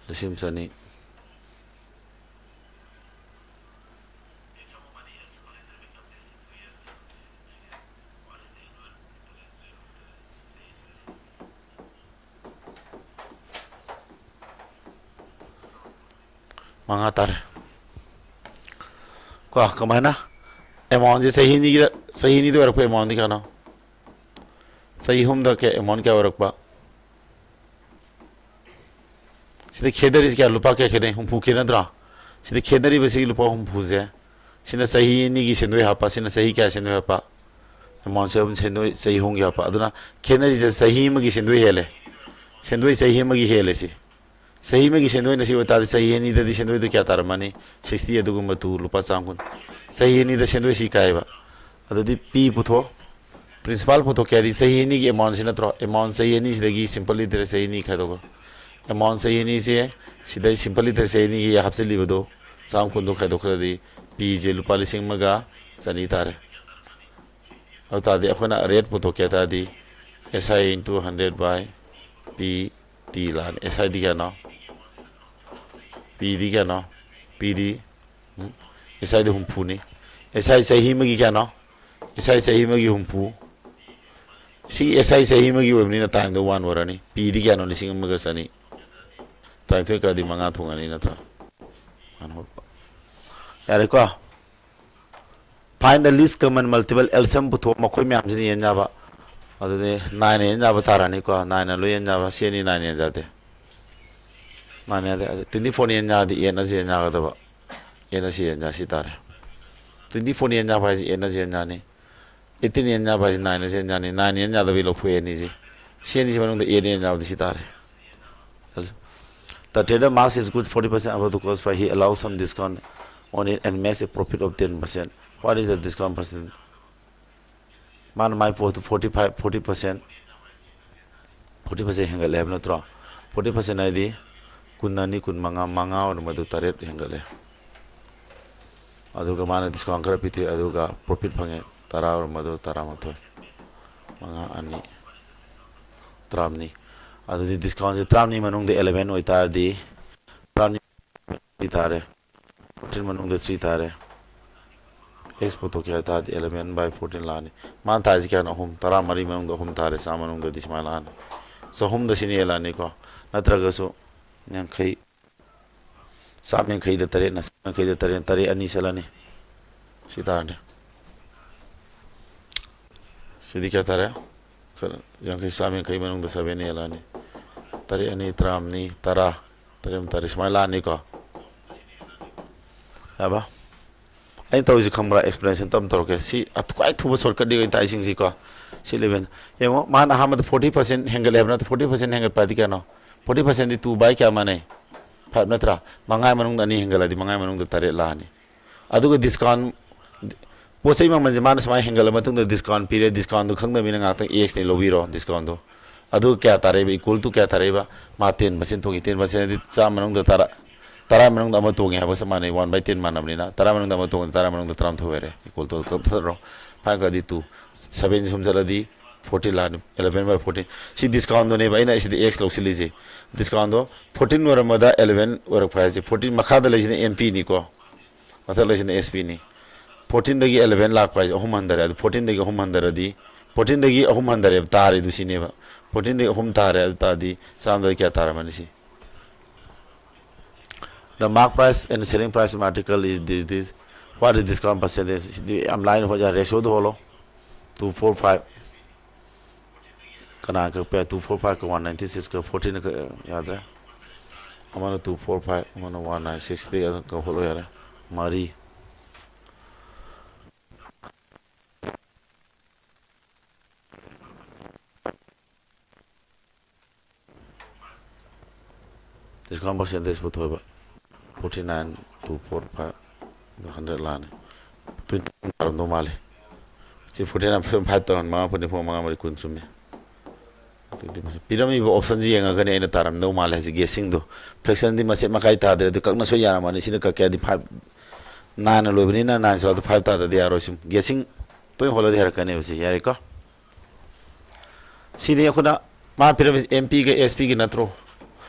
ꯂꯤꯁꯤꯡ ꯑꯃ ꯆꯅꯤ꯫ ꯃꯉꯥ ꯇꯥꯔꯦ꯫ ꯀꯣ, ꯀꯃꯥꯏꯅ? Amount ꯁꯦ ꯆꯍꯤ ꯑꯅꯤꯒꯤꯗ, ꯆꯍꯤ ꯑꯅꯤꯗ ꯑꯣꯏꯔꯛꯄ amount ꯗꯤ ꯀꯌꯥꯅꯣ? ꯆꯍꯤ ꯑꯍꯨꯝꯗ ꯀꯌꯥ, amount ꯀꯌꯥ ꯑꯣꯏꯔꯛꯄ? ꯁꯤꯗ ꯈꯦꯠꯅꯔꯤꯁꯤ ꯀꯌꯥ? ꯂꯨꯄꯥ ꯀꯌꯥ ꯈꯦꯠꯅꯩ? ꯍꯨꯝꯐꯨ ꯈꯦꯠꯅꯗ꯭ꯔꯣ? ꯁꯤꯗ ꯈꯦꯠꯅꯔꯤꯕꯁꯤꯒꯤ ꯂꯨꯄꯥ ꯍꯨꯝꯐꯨꯁꯦ, ꯁꯤꯅ ꯆꯍꯤ ꯑꯅꯤꯒꯤ ꯁꯦꯟꯗꯣꯏ ꯍꯥꯞꯄ, ꯁꯤꯅ ꯆꯍꯤ ꯀꯌꯥ ꯁꯦꯟꯗꯣꯏ ꯍꯥꯞꯄ? Amount ꯁꯦ ꯑꯗꯨꯝ ꯁꯦꯟꯗꯣꯏ ꯆꯍꯤ ꯑꯍꯨꯝꯒꯤ ꯍꯥꯞꯄ꯫ ꯑꯗꯨꯅ ꯈꯦꯠꯅꯔꯤꯁꯦ ꯆꯍꯤ ꯑꯃꯒꯤ ꯁꯦꯟꯗꯣꯏ ꯍꯦꯜꯂꯦ꯫ ꯁꯦꯟꯗꯣꯏ ꯆꯍꯤ ꯑꯃꯒꯤ ꯍꯦꯜꯂꯦ ꯁꯤ꯫ ꯆꯍꯤ ꯑꯃꯒꯤ ꯁꯦꯟꯗꯣꯏꯅ ꯁꯤ ꯑꯣꯏꯇꯥꯔꯗꯤ ꯆꯍꯤ ꯑꯅꯤꯗꯗꯤ ꯁꯦꯟꯗꯣꯏꯗꯣ ꯀꯌꯥ ꯇꯥꯔꯝꯃꯅꯤ? Sixty ꯑꯗꯨꯒ two, ꯂꯨꯄꯥ ꯆꯥꯝ ꯀꯨꯟ꯫ ꯆꯍꯤ ꯑꯅꯤꯗ ꯁꯦꯟꯗꯣꯏ ꯁꯤ ꯀꯥꯏꯕ꯫ ꯑꯗꯨꯗꯤ P ꯄꯨꯊꯣꯛ꯫ Principal ꯄꯨꯊꯣꯛꯀꯦ ꯍꯥꯏꯗꯤ ꯆꯍꯤ ꯑꯅꯤꯒꯤ amount ꯁꯤ ꯅꯠꯇ꯭ꯔꯣ? Amount ꯆꯍꯤ ꯑꯅꯤꯁꯤꯗꯒꯤ simple interest ꯆꯍꯤ ꯑꯅꯤ ꯈꯥꯏꯗꯣꯛꯑꯣ꯫ Amount ꯆꯍꯤ ꯑꯅꯤꯁꯦ ꯁꯤꯗꯩ simple interest ꯆꯍꯤ ꯑꯅꯤꯒꯤ ꯍꯥꯞꯆꯤꯜꯂꯤꯕꯗꯣ ꯆꯥꯝꯃ ꯀꯨꯟꯗꯣ ꯈꯥꯏꯗꯣꯛꯈ꯭ꯔꯗꯤ P ꯁꯦ ꯂꯨꯄꯥ ꯂꯤꯁꯤꯡ ꯑꯃꯒ ꯆꯅꯤ ꯇꯥꯔꯦ꯫ ꯑꯗꯨ ꯇꯥꯔꯗꯤ ꯑꯩꯈꯣꯏꯅ rate ꯄꯨꯊꯣꯛꯀꯦ ꯍꯥꯏ ꯇꯥꯔꯗꯤ S I into hundred by P T ꯂꯥꯛꯑꯅꯤ꯫ S I ꯗꯤ ꯀꯌꯥꯅꯣ? P ꯗꯤ ꯀꯌꯥꯅꯣ? P D, um, S I D ꯍꯨꯝꯐꯨꯅꯤ꯫ S I ꯆꯍꯤ ꯑꯃꯒꯤ ꯀꯌꯥꯅꯣ? S I ꯆꯍꯤ ꯑꯃꯒꯤ ꯍꯨꯝꯐꯨ꯫ ꯁꯤ S I ꯆꯍꯤ ꯑꯃꯒꯤ ꯑꯣꯏꯕꯅꯤꯅ time ꯗꯣ one ꯑꯣꯏꯔꯅꯤ꯫ P ꯗꯤ ꯀꯌꯥꯅꯣ? ꯂꯤꯁꯤꯡ ꯑꯃꯒ ꯆꯅꯤ꯫ ꯇꯔꯥꯅꯤꯊꯣꯏ ꯀꯛꯑꯗꯤ ꯃꯉꯥ ꯊꯣꯡꯉꯅꯤ ꯅꯠꯇ꯭ꯔꯥ? ꯌꯥꯔꯦꯀꯣ? Find the least common multiple, L C M ꯄꯨꯊꯣꯛ, ꯃꯈꯣꯏ ꯃꯌꯥꯝꯁꯤꯅ ꯌꯦꯟ ꯌꯥꯕ꯫ ꯑꯗꯨꯗꯤ nine ꯅ ꯌꯦꯟ ꯌꯥꯕ ꯇꯥꯔꯅꯤꯀꯣ? Nine ꯅ ꯂꯣꯏ ꯌꯦꯟ ꯌꯥꯕ꯫ ꯁꯤ ꯑꯅꯤ nine ꯌꯦꯟ ꯌꯥꯗꯦ꯫ Nine ꯌꯥꯗꯦ꯫ ꯑꯗꯨ twenty four ꯅ ꯌꯦꯟ ꯌꯥꯔꯗꯤ eight ꯅꯁꯨ ꯌꯦꯟ ꯌꯥꯒꯗꯕ꯫ Eight ꯅꯁꯨ ꯌꯦꯟ ꯌꯥ, ꯁꯤ ꯇꯥꯔꯦ꯫ Twenty four ꯅ ꯌꯦꯟ ꯌꯥꯕ ꯍꯥꯏꯁꯦ eight ꯅꯁꯨ ꯌꯦꯟ ꯌꯥꯅꯤ꯫ Eighteen ꯅ ꯌꯦꯟ ꯌꯥꯕ ꯍꯥꯏꯁꯦ nine ꯅꯁꯨ ꯌꯦꯟ ꯌꯥꯅꯤ꯫ Nine ꯌꯦꯟ ꯌꯥꯗꯕꯩ ꯂꯧꯊꯣꯛꯑꯦ ꯑꯅꯤꯁꯤ꯫ ꯁꯤ ꯑꯅꯤꯁꯤ ꯃꯅꯨꯡꯗ eight ꯅ ꯌꯦꯟ ꯌꯥꯕꯗꯤ ꯁꯤ ꯇꯥꯔꯦ꯫ The trader marks his good forty percent above the cost price. He allows some discount on it and makes a profit of ten percent. What is the discount percent? ꯃꯥꯅ ꯃꯥꯏ ꯄꯣꯠꯇꯨ forty five, forty percent, forty percent ꯍꯦꯟꯒꯠꯂꯦ ꯍꯥꯏꯕ ꯅꯠꯇ꯭ꯔꯣ? Forty percent ꯍꯥꯏꯗꯤ ꯀꯨꯟ ꯑꯅꯤ, ꯀꯨꯟ ꯃꯉꯥ, ꯃꯉꯥ ꯑꯣꯏꯔꯝꯕꯗꯨ ꯇꯔꯦꯠ ꯍꯦꯟꯒꯠꯂꯦ꯫ ꯑꯗꯨꯒ ꯃꯥꯅ discount ꯈꯔ ꯄꯤꯊꯣꯛꯑꯦ, ꯑꯗꯨꯒ profit ꯐꯪꯉꯦ, ꯇꯔꯥ ꯑꯣꯏꯔꯝꯕꯗꯨ ꯇꯔꯥꯃꯥꯊꯣꯏ, ꯃꯉꯥ, ꯑꯅꯤ, ꯇꯔꯥꯃꯔꯤ꯫ ꯑꯗꯨꯗꯤ discount ꯁꯦ ꯇꯔꯥꯃꯔꯤ ꯃꯅꯨꯡꯗ eleven ꯑꯣꯏꯇꯥꯔꯗꯤ, ꯇꯔꯥꯃꯔꯤ ꯇꯥꯔꯦ, fourteen ꯃꯅꯨꯡꯗ three ꯇꯥꯔꯦ꯫ X ꯄꯨꯊꯣꯛꯀꯦ ꯍꯥꯏ ꯇꯥꯔꯗꯤ eleven by fourteen ꯂꯥꯛꯑꯅꯤ꯫ ꯃꯥꯅ ꯊꯥꯏꯁꯤ ꯀꯌꯥꯅꯣ? ꯑꯍꯨꯝ꯫ ꯇꯔꯥꯃꯔꯤ ꯃꯅꯨꯡꯗ ꯑꯍꯨꯝ ꯇꯥꯔꯦ, ꯆꯥꯝꯃ ꯃꯅꯨꯡꯗꯗꯤ ꯁꯨꯃꯥꯏꯅ ꯂꯥꯛꯑꯅꯤ꯫ ꯆꯍꯨꯝꯗ ꯁꯤꯅ ꯍꯦꯜꯂꯛꯑꯅꯤꯀꯣ꯫ ꯅꯠꯇ꯭ꯔꯒꯁꯨ ꯌꯥꯡꯈꯩ, ꯆꯥꯝꯃ ꯌꯥꯡꯈꯩꯗ ꯇꯔꯦꯠꯅ, ꯆꯥꯝꯃ ꯌꯥꯡꯈꯩꯗ ꯇꯔꯦꯠ, ꯇꯔꯦꯠ ꯑꯅꯤ ꯆꯠꯂꯅꯤ꯫ ꯁꯤ ꯇꯥꯔꯗꯤ ꯁꯤꯗꯤ ꯀꯌꯥ ꯇꯥꯔꯦ? ꯌꯥꯡꯈꯩ, ꯆꯥꯝꯃ ꯌꯥꯡꯈꯩ ꯃꯅꯨꯡꯗ seven ꯍꯦꯜꯂꯛꯑꯅꯤ꯫ ꯇꯔꯦꯠ ꯑꯅꯤ ꯇꯔꯥꯃꯔꯤ, ꯇꯔꯥ, ꯇꯔꯦꯠ ꯑꯃ ꯇꯔꯦꯠ, ꯁꯨꯃꯥꯏꯅ ꯂꯥꯛꯑꯅꯤꯀꯣ꯫ ꯌꯥꯕ? ꯑꯩꯅ ꯇꯧꯔꯤꯁꯤ ꯈꯪꯕ꯭ꯔꯥ? Explanation ꯇꯞꯅ ꯇꯧꯔꯛꯀꯦ꯫ ꯁꯤ ꯑ-, ꯈ꯭ꯋꯥꯏ ꯊꯨꯕ shortcut ꯅꯤ ꯑꯩꯅ ꯇꯥꯛꯏꯁꯤꯡꯁꯤꯀꯣ꯫ ꯁꯤ eleven꯫ ꯌꯦꯡꯉꯣ, ꯃꯥꯅ ꯑꯍꯥꯟꯕꯗ forty percent ꯍꯦꯟꯒꯠꯂꯦ ꯍꯥꯏꯕ ꯅꯠꯇ꯭ꯔꯣ? Forty percent ꯍꯦꯟꯒꯠꯄ ꯍꯥꯏꯗꯤ ꯀꯌꯥꯅꯣ? Forty percent D two by ꯀꯌꯥ ꯃꯥꯟꯅꯩ? Five ꯅꯠꯇ꯭ꯔꯥ? ꯃꯉꯥ ꯃꯅꯨꯡꯗ ꯑꯅꯤ ꯍꯦꯟꯒꯠꯂꯗꯤ ꯃꯉꯥ ꯃꯅꯨꯡꯗ ꯇꯔꯦꯠ ꯂꯥꯛꯑꯅꯤ꯫ ꯑꯗꯨꯒ discount, ꯄꯣꯠ ꯆꯩ ꯃꯃꯜꯁꯦ ꯃꯥꯅ ꯁꯨꯃꯥꯏꯅ ꯍꯦꯟꯒꯠꯂ ꯃꯇꯨꯡꯗ discount ꯄꯤꯔꯦ, discountꯗꯣ ꯈꯪꯗꯕꯅꯤꯅ ꯉꯥꯛꯇꯪ Xꯅꯤ ꯂꯧꯕꯤꯔꯣ discountꯗꯣ꯫ ꯑꯗꯨ ꯀꯌꯥ ꯇꯥꯔꯛꯏꯕ? Equal to ꯀꯌꯥ ꯇꯥꯔꯛꯏꯕ? ꯃꯥ ten percent ꯊꯣꯛꯏ, ten percentꯗꯤ ꯆꯥꯝꯃ ꯃꯅꯨꯡꯗ ꯇꯔꯥ, ꯇꯔꯥ ꯃꯅꯨꯡꯗ ꯑꯃ ꯇꯣꯡꯉꯦ ꯍꯥꯏꯕꯒ ꯆꯞ ꯃꯥꯟꯅꯩ, one by ten ꯃꯥꯟꯅꯕꯅꯤꯅ꯫ ꯇꯔꯥ ꯃꯅꯨꯡꯗ ꯑꯃ ꯇꯣꯡꯉꯗꯤ ꯇꯔꯥ ꯃꯅꯨꯡꯗ ꯇꯔꯥꯃꯥꯊꯣꯏ ꯑꯣꯏꯔꯦ, equal to ꯀꯛꯊꯠꯂꯣ꯫ Five ꯀꯗꯤ two, seven ꯁꯨꯝ ꯆꯠꯂꯗꯤ fourteen ꯂꯥꯛꯑꯅꯤ, eleven by fourteen꯫ ꯁꯤ discountꯗꯨꯅꯦꯕ ꯑꯩꯅ ꯁꯤꯗ X ꯂꯧꯁꯤꯜꯂꯤꯁꯦ꯫ Discountꯗꯣ fourteen ꯑꯣꯏꯔꯝꯕꯗ eleven ꯑꯣꯏꯔꯛꯄ ꯍꯥꯏꯁꯦ, fourteen ꯃꯈꯥꯗ ꯂꯩꯁꯤꯅ NPꯅꯤꯀꯣ, ꯃꯊꯛ ꯂꯩꯁꯤꯅ SPꯅꯤ꯫ Fourteenꯗꯒꯤ eleven ꯂꯥꯛꯄ ꯍꯥꯏꯁꯦ ꯑꯍꯨꯝ ꯍꯟꯊꯔꯦ꯫ ꯑꯗꯨ fourteenꯗꯒꯤ ꯑꯍꯨꯝ ꯍꯟꯊꯔꯗꯤ, fourteenꯗꯒꯤ ꯑꯍꯨꯝ ꯍꯟꯊꯔꯦꯕ, ꯇꯥꯔꯤꯗꯨ ꯁꯤꯅꯦꯕ꯫ Fourteenꯗꯒꯤ ꯑꯍꯨꯝ ꯇꯥꯔꯦ, ꯑꯗꯨ ꯇꯥꯔꯗꯤ ꯆꯥꯝꯃꯗ ꯀꯌꯥ ꯇꯥꯔꯝꯃꯅꯤ ꯁꯤ? The mark price and selling price of article is this, this. What is discount percentage? ꯁꯤꯗꯤ ꯌꯥꯝ ꯂꯥꯏꯅ ꯍꯣꯠ ꯌꯥꯔꯦ꯫ Ratioꯗ ꯍꯣꯠꯂꯣ꯫ Two four five꯫ ꯀꯅꯥ ꯀꯛꯄ ꯌꯥꯏ? Two four five ꯀ one ninety six ꯀ fourteen ꯀꯛ ꯌꯥꯗ꯭ꯔꯦ꯫ ꯑꯃꯅ two four five, ꯑꯃꯅ one nine six ꯇꯤ ꯑꯗꯨꯝ ꯀꯛ ꯍꯣꯠꯂꯣ ꯌꯥꯔꯦ꯫ ꯃꯔꯤ꯫ Discount percentage ꯄꯨꯊꯣꯛꯑꯦꯕ꯫ Forty nine, two four five, hundred ꯂꯥꯛꯑꯅꯤ꯫ Twenty ꯇꯥꯔꯝꯗꯧ ꯃꯥꯜꯂꯤ꯫ ꯁꯤ forty nine point five ꯇꯧꯔꯝ, ꯃꯉꯥ point ꯅꯤꯐꯨ ꯃꯉꯥ ꯃꯔꯤ ꯀꯨꯟ ꯆꯨꯝꯃꯤ꯫ ꯑꯗꯨꯗꯤ ꯃꯁꯤ ꯄꯤꯔꯝꯃꯤꯕ optionꯁꯤ ꯌꯦꯡꯉꯒꯅꯤ ꯑꯩꯅ ꯇꯥꯔꯝꯗꯧ ꯃꯥꯜꯂꯦ ꯍꯥꯏꯁꯦ, guessingꯗꯣ꯫ Fractionꯗꯤ ꯃꯆꯦꯠ ꯃꯀꯥꯏ ꯇꯥꯗ꯭ꯔꯦ, ꯑꯗꯨ ꯀꯛꯅ ꯁꯣꯏ ꯌꯥꯔꯝꯃꯅꯤ꯫ ꯁꯤꯅ ꯀꯛꯀꯦ ꯍꯥꯏꯗꯤ five, nineꯅ ꯂꯣꯏꯕꯅꯤꯅ nine ꯁꯨꯔꯗ five ꯇꯥꯗ꯭ꯔꯗꯤ ꯌꯥꯔꯣꯏ꯫ ꯁꯨꯝ guessing ꯇꯣꯏꯅ ꯍꯣꯠꯂꯗꯤ ꯍꯩꯔꯛꯀꯅꯦꯕ ꯁꯤ, ꯌꯥꯔꯦꯀꯣ? ꯁꯤꯅꯤ ꯑꯩꯈꯣꯏꯅ ꯃꯥ ꯄꯤꯔꯝꯃꯤꯁꯦ NPꯒ SPꯒꯤ ꯅꯠꯇ꯭ꯔꯣ?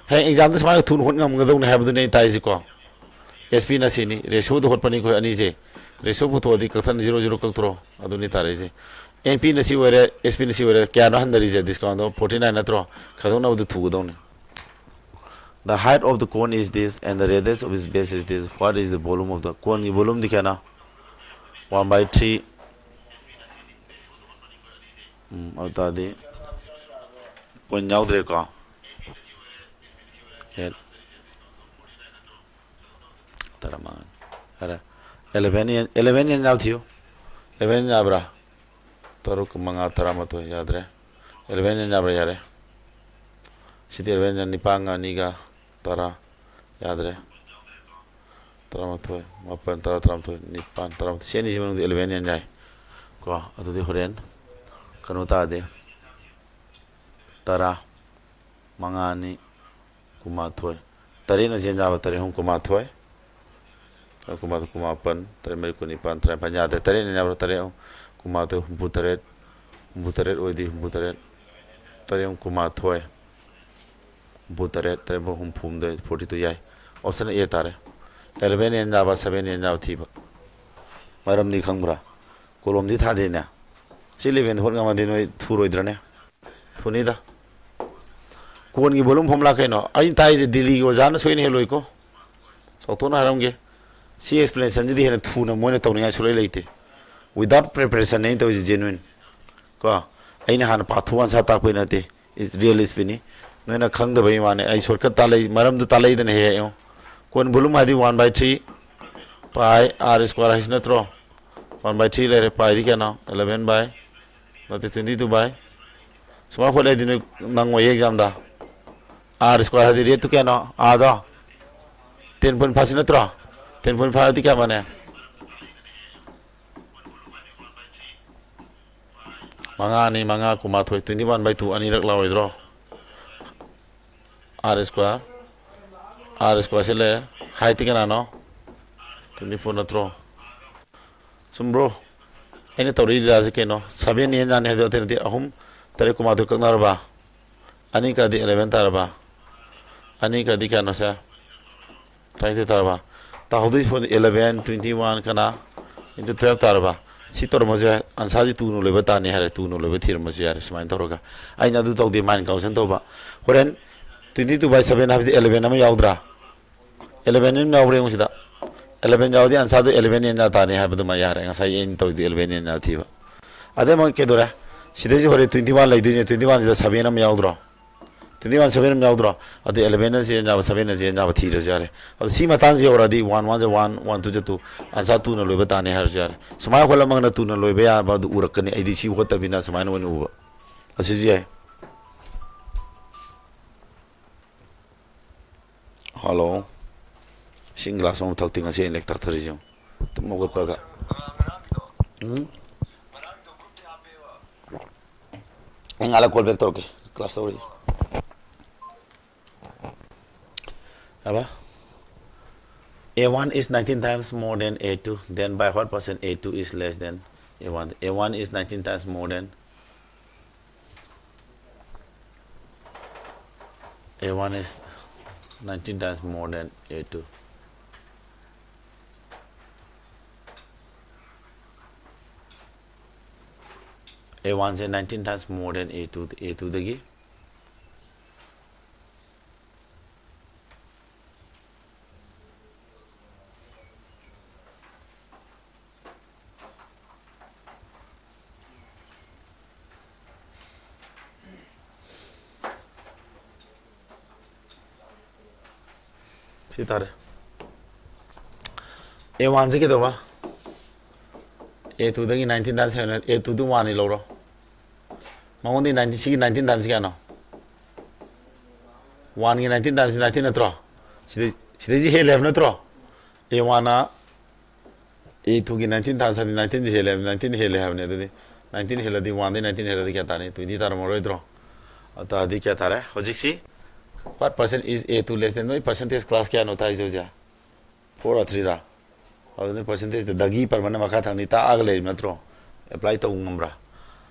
ꯍꯌꯦꯡ examꯗ ꯁꯨꯃꯥꯏꯅ ꯊꯨꯅ ꯍꯣꯠ ꯉꯝꯒꯗꯧꯅꯦ ꯍꯥꯏꯕꯗꯨꯅꯦ ꯑꯩ ꯇꯥꯏꯁꯤꯀꯣ꯫ SPꯅ ꯁꯤꯅꯤ, ratioꯗ ꯍꯣꯠꯄꯅꯤ ꯑꯩꯈꯣꯏ ꯑꯅꯤꯁꯦ꯫ Ratio ꯄꯨꯊꯣꯛꯑꯗꯤ ꯀꯛꯊꯠꯅ zero zero ꯀꯛꯇ꯭ꯔꯣ? ꯑꯗꯨꯅꯤ ꯇꯥꯔꯛꯏꯁꯦ꯫ NPꯅ ꯁꯤ ꯑꯣꯏꯔꯦ, SPꯅ ꯁꯤ ꯑꯣꯏꯔꯦ, ꯀꯌꯥꯅꯣ ꯍꯟꯊꯔꯤꯁꯦ? Discountꯗꯣ forty nine ꯅꯠꯇ꯭ꯔꯣ? ꯈꯥꯏꯗꯣꯛꯅꯕꯗꯣ ꯊꯨꯒꯗꯧꯅꯤ꯫ The height of the cone is this and the radius of its base is this. What is the volume of the coneꯒꯤ volumeꯗꯤ ꯀꯌꯥꯅꯣ? One by three꯫ ꯎꯝ, ꯑꯗꯨ ꯇꯥꯔꯗꯤ point ꯌꯥꯎꯗ꯭ꯔꯦꯀꯣ꯫ Eight꯫ ꯇꯔꯥꯃꯉꯥ꯫ ꯌꯥꯔꯦ꯫ Eleven ꯌꯦꯟ, eleven ꯌꯦꯟ ꯌꯥꯕ ꯊꯤꯌꯨ꯫ Eleven ꯌꯥꯕ꯭ꯔꯥ? ꯇꯔꯨꯛ, ꯃꯉꯥ, ꯇꯔꯥꯃꯥꯊꯣꯏ ꯌꯥꯗ꯭ꯔꯦ꯫ Eleven ꯌꯦꯟ ꯌꯥꯕ꯭ꯔꯥ? ꯌꯥꯔꯦ꯫ ꯁꯤꯗꯤ eleven ꯌꯦꯟ ꯅꯤꯄꯥꯟꯒ ꯑꯅꯤꯒ ꯇꯔꯥ ꯌꯥꯗ꯭ꯔꯦ꯫ ꯇꯔꯥꯃꯥꯊꯣꯏ, ꯃꯥꯄꯟ, ꯇꯔꯥ, ꯇꯔꯥꯃꯥꯊꯣꯏ, ꯅꯤꯄꯥꯟ, ꯇꯔꯥꯃꯥꯊꯣꯏ꯫ ꯁꯤ ꯑꯅꯤꯁꯤ ꯃꯅꯨꯡꯗ eleven ꯌꯦꯟ ꯌꯥꯏ꯫ ꯀꯣ, ꯑꯗꯨꯗꯤ ꯍꯣꯔꯦꯟ ꯀꯩꯅꯣ ꯇꯥꯗꯦ꯫ ꯇꯔꯥ, ꯃꯉꯥ ꯑꯅꯤ, ꯀꯨꯟꯃꯥꯊꯣꯏ꯫ ꯇꯔꯦꯠꯅ ꯆꯦꯟ ꯌꯥꯕ, ꯇꯔꯦꯠ ꯑꯍꯨꯝ ꯀꯨꯟꯃꯥꯊꯣꯏ꯫ ꯀꯨꯟꯃꯥꯊꯣꯏ, ꯀꯨꯟꯃꯥꯄꯟ, ꯇꯔꯦꯠ ꯃꯔꯤ ꯀꯨꯟꯅꯤꯄꯥꯟ, ꯇꯔꯥꯃꯥꯄꯟ ꯌꯥꯗꯦ꯫ ꯇꯔꯦꯠꯅ ꯌꯥꯕ꯭ꯔꯣ? ꯇꯔꯦꯠ ꯑꯍꯨꯝ ꯀꯨꯟꯃꯥꯊꯣꯏ, ꯍꯨꯝꯐꯨꯇꯔꯦꯠ꯫ ꯍꯨꯝꯐꯨꯇꯔꯦꯠ ꯑꯣꯏꯗꯤ ꯍꯨꯝꯐꯨꯇꯔꯦꯠ꯫ ꯇꯔꯦꯠ ꯑꯍꯨꯝ ꯀꯨꯟꯃꯥꯊꯣꯏ꯫ ꯍꯨꯝꯐꯨꯇꯔꯦꯠ, ꯇꯔꯦꯠ ꯑꯍꯨꯝ ꯍꯨꯝꯐꯨꯍꯨꯝꯗꯣꯏ, forty two ꯌꯥꯏ꯫ Option A ꯇꯥꯔꯦ꯫ Eleven ꯌꯦꯟ ꯌꯥꯕ, seven ꯌꯦꯟ ꯌꯥꯕ ꯊꯤꯕ꯫ ꯃꯔꯝꯗꯤ ꯈꯪꯕ꯭ꯔꯥ? ꯀꯣꯂꯣꯝꯗꯤ ꯊꯥꯗꯦꯅꯦ꯫ ꯁꯤ eleven ꯍꯣꯠ ꯉꯝꯃꯗꯤ ꯅꯣꯏ ꯊꯨꯔꯣꯏꯗ꯭ꯔꯅꯦ? ꯊꯨꯅꯤꯗ꯫ ꯀꯣꯟꯒꯤ volume formula ꯀꯩꯅꯣ? ꯑꯩꯅ ꯇꯥꯛꯏꯁꯦ ꯗꯤꯜꯂꯤꯒꯤ ꯑꯣꯖꯥꯅ ꯁꯣꯏꯅ ꯍꯦꯜꯂꯣꯏꯀꯣ꯫ ꯆꯥꯎꯊꯣꯛꯅ ꯍꯥꯏꯔꯝꯒꯦ꯫ ꯁꯤ explanation ꯁꯤꯗꯤ ꯍꯦꯟꯅ ꯊꯨꯅ ꯃꯣꯏꯅ ꯇꯧꯅꯤꯡꯉꯥꯏ ꯁꯨꯡꯂꯩ ꯂꯩꯇꯦ꯫ Without preparation ꯅꯦ ꯑꯩꯅ ꯇꯧꯔꯤꯁꯦ, genuine꯫ ꯀꯣ, ꯑꯩꯅ ꯍꯥꯟꯅ part two answer ꯇꯥꯛꯄꯩ ꯅꯠꯇꯦ꯫ It's real speed ꯅꯤ꯫ ꯅꯣꯏꯅ ꯈꯪꯗꯕꯩ ꯋꯥꯅꯦ꯫ ꯑꯩ shortcut ꯇꯥꯛꯂꯛꯏ, ꯃꯔꯝꯗꯨ ꯇꯥꯛꯂꯛꯏꯗꯅ ꯍꯦꯛ ꯍꯦꯛ ꯌꯦꯡꯉꯨ꯫ ꯀꯣꯟ volume ꯍꯥꯏꯗꯤ one by three pi R square ꯍꯥꯏꯁꯤ ꯅꯠꯇ꯭ꯔꯣ? One by three ꯂꯩꯔꯦ, pi ꯗꯤ ꯀꯌꯥꯅꯣ? Eleven by, ꯅꯠꯇꯦ, twenty two by꯫ ꯁꯨꯃꯥꯏꯅ ꯍꯣꯠꯂꯗꯤ ꯅꯣꯏ ꯅꯪꯉꯣꯏꯌꯦ exam ꯗ꯫ R square ꯍꯥꯏꯗꯤ rate ꯇꯨ ꯀꯌꯥꯅꯣ? R ꯗꯣ ten point five ꯁꯤ ꯅꯠꯇ꯭ꯔꯣ? Ten point five ꯗꯤ ꯀꯌꯥ ꯃꯥꯟꯅꯦ? ꯃꯉꯥ ꯑꯅꯤ ꯃꯉꯥ, ꯀꯨꯟꯃꯥꯊꯣꯏ, twenty one by two ꯑꯅꯤꯔꯛ ꯂꯥꯛꯑꯣꯏꯗ꯭ꯔꯣ? R square, R square ꯁꯤ ꯂꯩꯔꯦ꯫ Height ꯇꯤ ꯀꯅꯥꯅꯣ? Twenty four ꯅꯠꯇ꯭ꯔꯣ? ꯆꯨꯝꯕ꯭ꯔꯣ? ꯑꯩꯅ ꯇꯧꯔꯛꯏ ꯂꯤꯂꯥꯁꯦ ꯀꯩꯅꯣ? Seven ꯌꯦꯟ ꯌꯥꯅꯤ ꯍꯥꯏꯗꯣ ꯑꯇꯩ ꯅꯠꯇꯦ꯫ ꯑꯍꯨꯝ, ꯇꯔꯦꯠ, ꯀꯨꯟꯃꯥꯊꯣꯏ ꯀꯛꯅꯔꯕ? ꯑꯅꯤ ꯀꯛꯑꯗꯤ eleven ꯇꯥꯔꯕ? ꯑꯅꯤ ꯀꯛꯑꯗꯤ ꯀꯌꯥꯅꯣ ꯁꯦ? ꯇꯔꯥꯅꯤꯊꯣꯏ ꯇꯥꯔꯕ? ꯇꯥꯍꯧꯗꯣꯏꯁꯤ ꯐꯣꯟ eleven, twenty one ꯀꯅꯥ? Into twelve ꯇꯥꯔꯕ? ꯁꯤ ꯇꯧꯔꯝꯃꯁꯨ ꯌꯥꯏ꯫ Answer ꯁꯤ two ꯅ ꯂꯣꯏꯕ ꯇꯥꯅꯤ ꯍꯥꯏꯔꯦ, two ꯅ ꯂꯣꯏꯕ ꯊꯤꯔꯝꯃꯁꯨ ꯌꯥꯔꯦ꯫ ꯁꯨꯃꯥꯏꯅ ꯇꯧꯔꯒ ꯑꯩꯅ ꯑꯗꯨ ꯇꯧꯗꯦ, mind confusion ꯇꯧꯕ꯫ ꯍꯣꯔꯦꯟ twenty two by seven ꯍꯥꯏꯕꯁꯤ eleven ꯑꯃ ꯌꯥꯎꯗ꯭ꯔꯥ? Eleven ꯑꯃ ꯌꯥꯎꯕ꯭ꯔꯥ ꯌꯦꯡꯉꯨ ꯁꯤꯗ꯫ Eleven ꯌꯥꯎꯔꯗꯤ answer ꯗꯨ eleven ꯌꯦꯟ ꯌꯥ ꯇꯥꯅꯤ ꯍꯥꯏꯕꯗꯨꯃ ꯌꯥꯔꯦ꯫ ꯉꯁꯥꯏ ꯑꯩꯅ ꯇꯧꯔꯤꯗꯨ eleven ꯌꯦꯟ ꯌꯥ ꯊꯤꯕ꯫ ꯑꯗꯩ ꯑꯃꯨꯛ ꯀꯩꯗꯧꯔꯦ? ꯁꯤꯗꯩꯁꯤ ꯍꯣꯔꯦꯟ twenty one ꯂꯩꯗꯣꯏꯅꯦ꯫ Twenty one ꯁꯤꯗ seven ꯑꯃ ꯌꯥꯎꯗ꯭ꯔꯣ? Twenty one seven ꯑꯃ ꯌꯥꯎꯗ꯭ꯔꯣ? ꯑꯗꯨ eleven ꯅ ꯆꯦꯟ ꯌꯥꯕ, seven ꯅ ꯆꯦꯟ ꯌꯥꯕ ꯊꯤꯔꯁꯨ ꯌꯥꯔꯦ꯫ ꯑꯗꯣ ꯁꯤ ꯃꯇꯥꯡꯁꯤ ꯌꯧꯔꯛꯑꯗꯤ one one ꯁꯦ one, one two ꯁꯦ two, answer two ꯅ ꯂꯣꯏꯕ ꯇꯥꯅꯤ ꯍꯥꯏꯔꯁꯨ ꯌꯥꯔꯦ꯫ ꯁꯨꯃꯥꯏꯅ ꯍꯣꯠꯂꯝꯃꯒꯅ two ꯅ ꯂꯣꯏꯕ ꯌꯥꯕ ꯑꯗꯨ ꯎꯔꯛꯀꯅꯤ꯫ ꯑꯩꯗꯤ ꯁꯤ ꯍꯣꯠꯇꯕꯅꯤꯅ ꯁꯨꯃꯥꯏꯅ ꯑꯣꯏꯅ ꯎꯕ꯫ ꯑꯁꯤꯁꯨ ꯌꯥꯏ꯫ Hello꯫ ꯏꯁꯤꯡ ꯒ꯭ꯂꯥꯁ ꯑꯃ ꯊꯛꯇꯦ ꯉꯁꯤ ꯑꯩꯅ ꯂꯦꯛꯇꯔ ꯊꯛꯏꯁꯦ ꯌꯦꯡꯉꯨ꯫ ꯇꯨꯝ ꯍꯧꯒꯠꯄꯒ꯫ ꯎꯝ? ꯑꯩ ꯉꯥꯏꯍꯥꯛ call back ꯇꯧꯔꯛꯀꯦ꯫ Class ꯇꯧꯔꯤ꯫ ꯌꯥꯕ? A one is nineteen times more than A two, then by what percent A two is less than A one? A one is nineteen times more than, A one is nineteen times more than A two. A one say nineteen times more than A two, A two ꯗꯒꯤ꯫ ꯁꯤ ꯇꯥꯔꯦ꯫ A one ꯁꯦ ꯀꯩꯗꯧꯕ? A two ꯗꯒꯤ nineteen times ꯍꯦꯟꯅ, A two ꯗꯨ one ꯅꯤ ꯂꯧꯔꯣ꯫ ꯃꯉꯣꯟꯗꯒꯤ nineteen, ꯁꯤꯒꯤ nineteen times ꯀꯌꯥꯅꯣ? One ꯒꯤ nineteen times nineteen ꯅꯠꯇ꯭ꯔꯣ? ꯁꯤꯗꯩ, ꯁꯤꯗꯩꯁꯤ ꯍꯦꯜꯂꯦ ꯍꯥꯏꯕ ꯅꯠꯇ꯭ꯔꯣ? A one ꯅ A two ꯒꯤ nineteen times ꯍꯥꯏꯗꯤ nineteen ꯁꯤ ꯍꯦꯜꯂꯦ ꯍꯥꯏꯕ, nineteen ꯍꯦꯜꯂꯦ ꯍꯥꯏꯕꯅꯦ꯫ ꯑꯗꯨꯗꯤ nineteen ꯍꯦꯜꯂꯗꯤ, one ꯗꯩ nineteen ꯍꯦꯜꯂꯗꯤ ꯀꯌꯥ ꯇꯥꯔꯅꯤ? Twenty ꯇꯥꯔꯝꯃꯔꯣꯏꯗ꯭ꯔꯣ? ꯑꯗꯨ ꯇꯥꯔꯗꯤ ꯀꯌꯥ ꯇꯥꯔꯦ? ꯍꯧꯖꯤꯛꯁꯤ what percent is A two less than, ꯅꯣꯏ percentage class ꯀꯌꯥꯅꯣ ꯇꯥꯛꯏꯁꯦ ꯍꯧꯖꯤꯛ? Four ꯔ three ꯔ? ꯑꯗꯨꯅ percentage ꯗꯒꯤ ꯄꯔꯃꯥꯅ ꯃꯈꯥ ꯊꯪꯅꯤ ꯇꯥꯛꯑꯒ ꯂꯩꯔꯤꯕ ꯅꯠꯇ꯭ꯔꯣ? Apply ꯇꯧꯕ ꯉꯝꯕ꯭ꯔꯥ?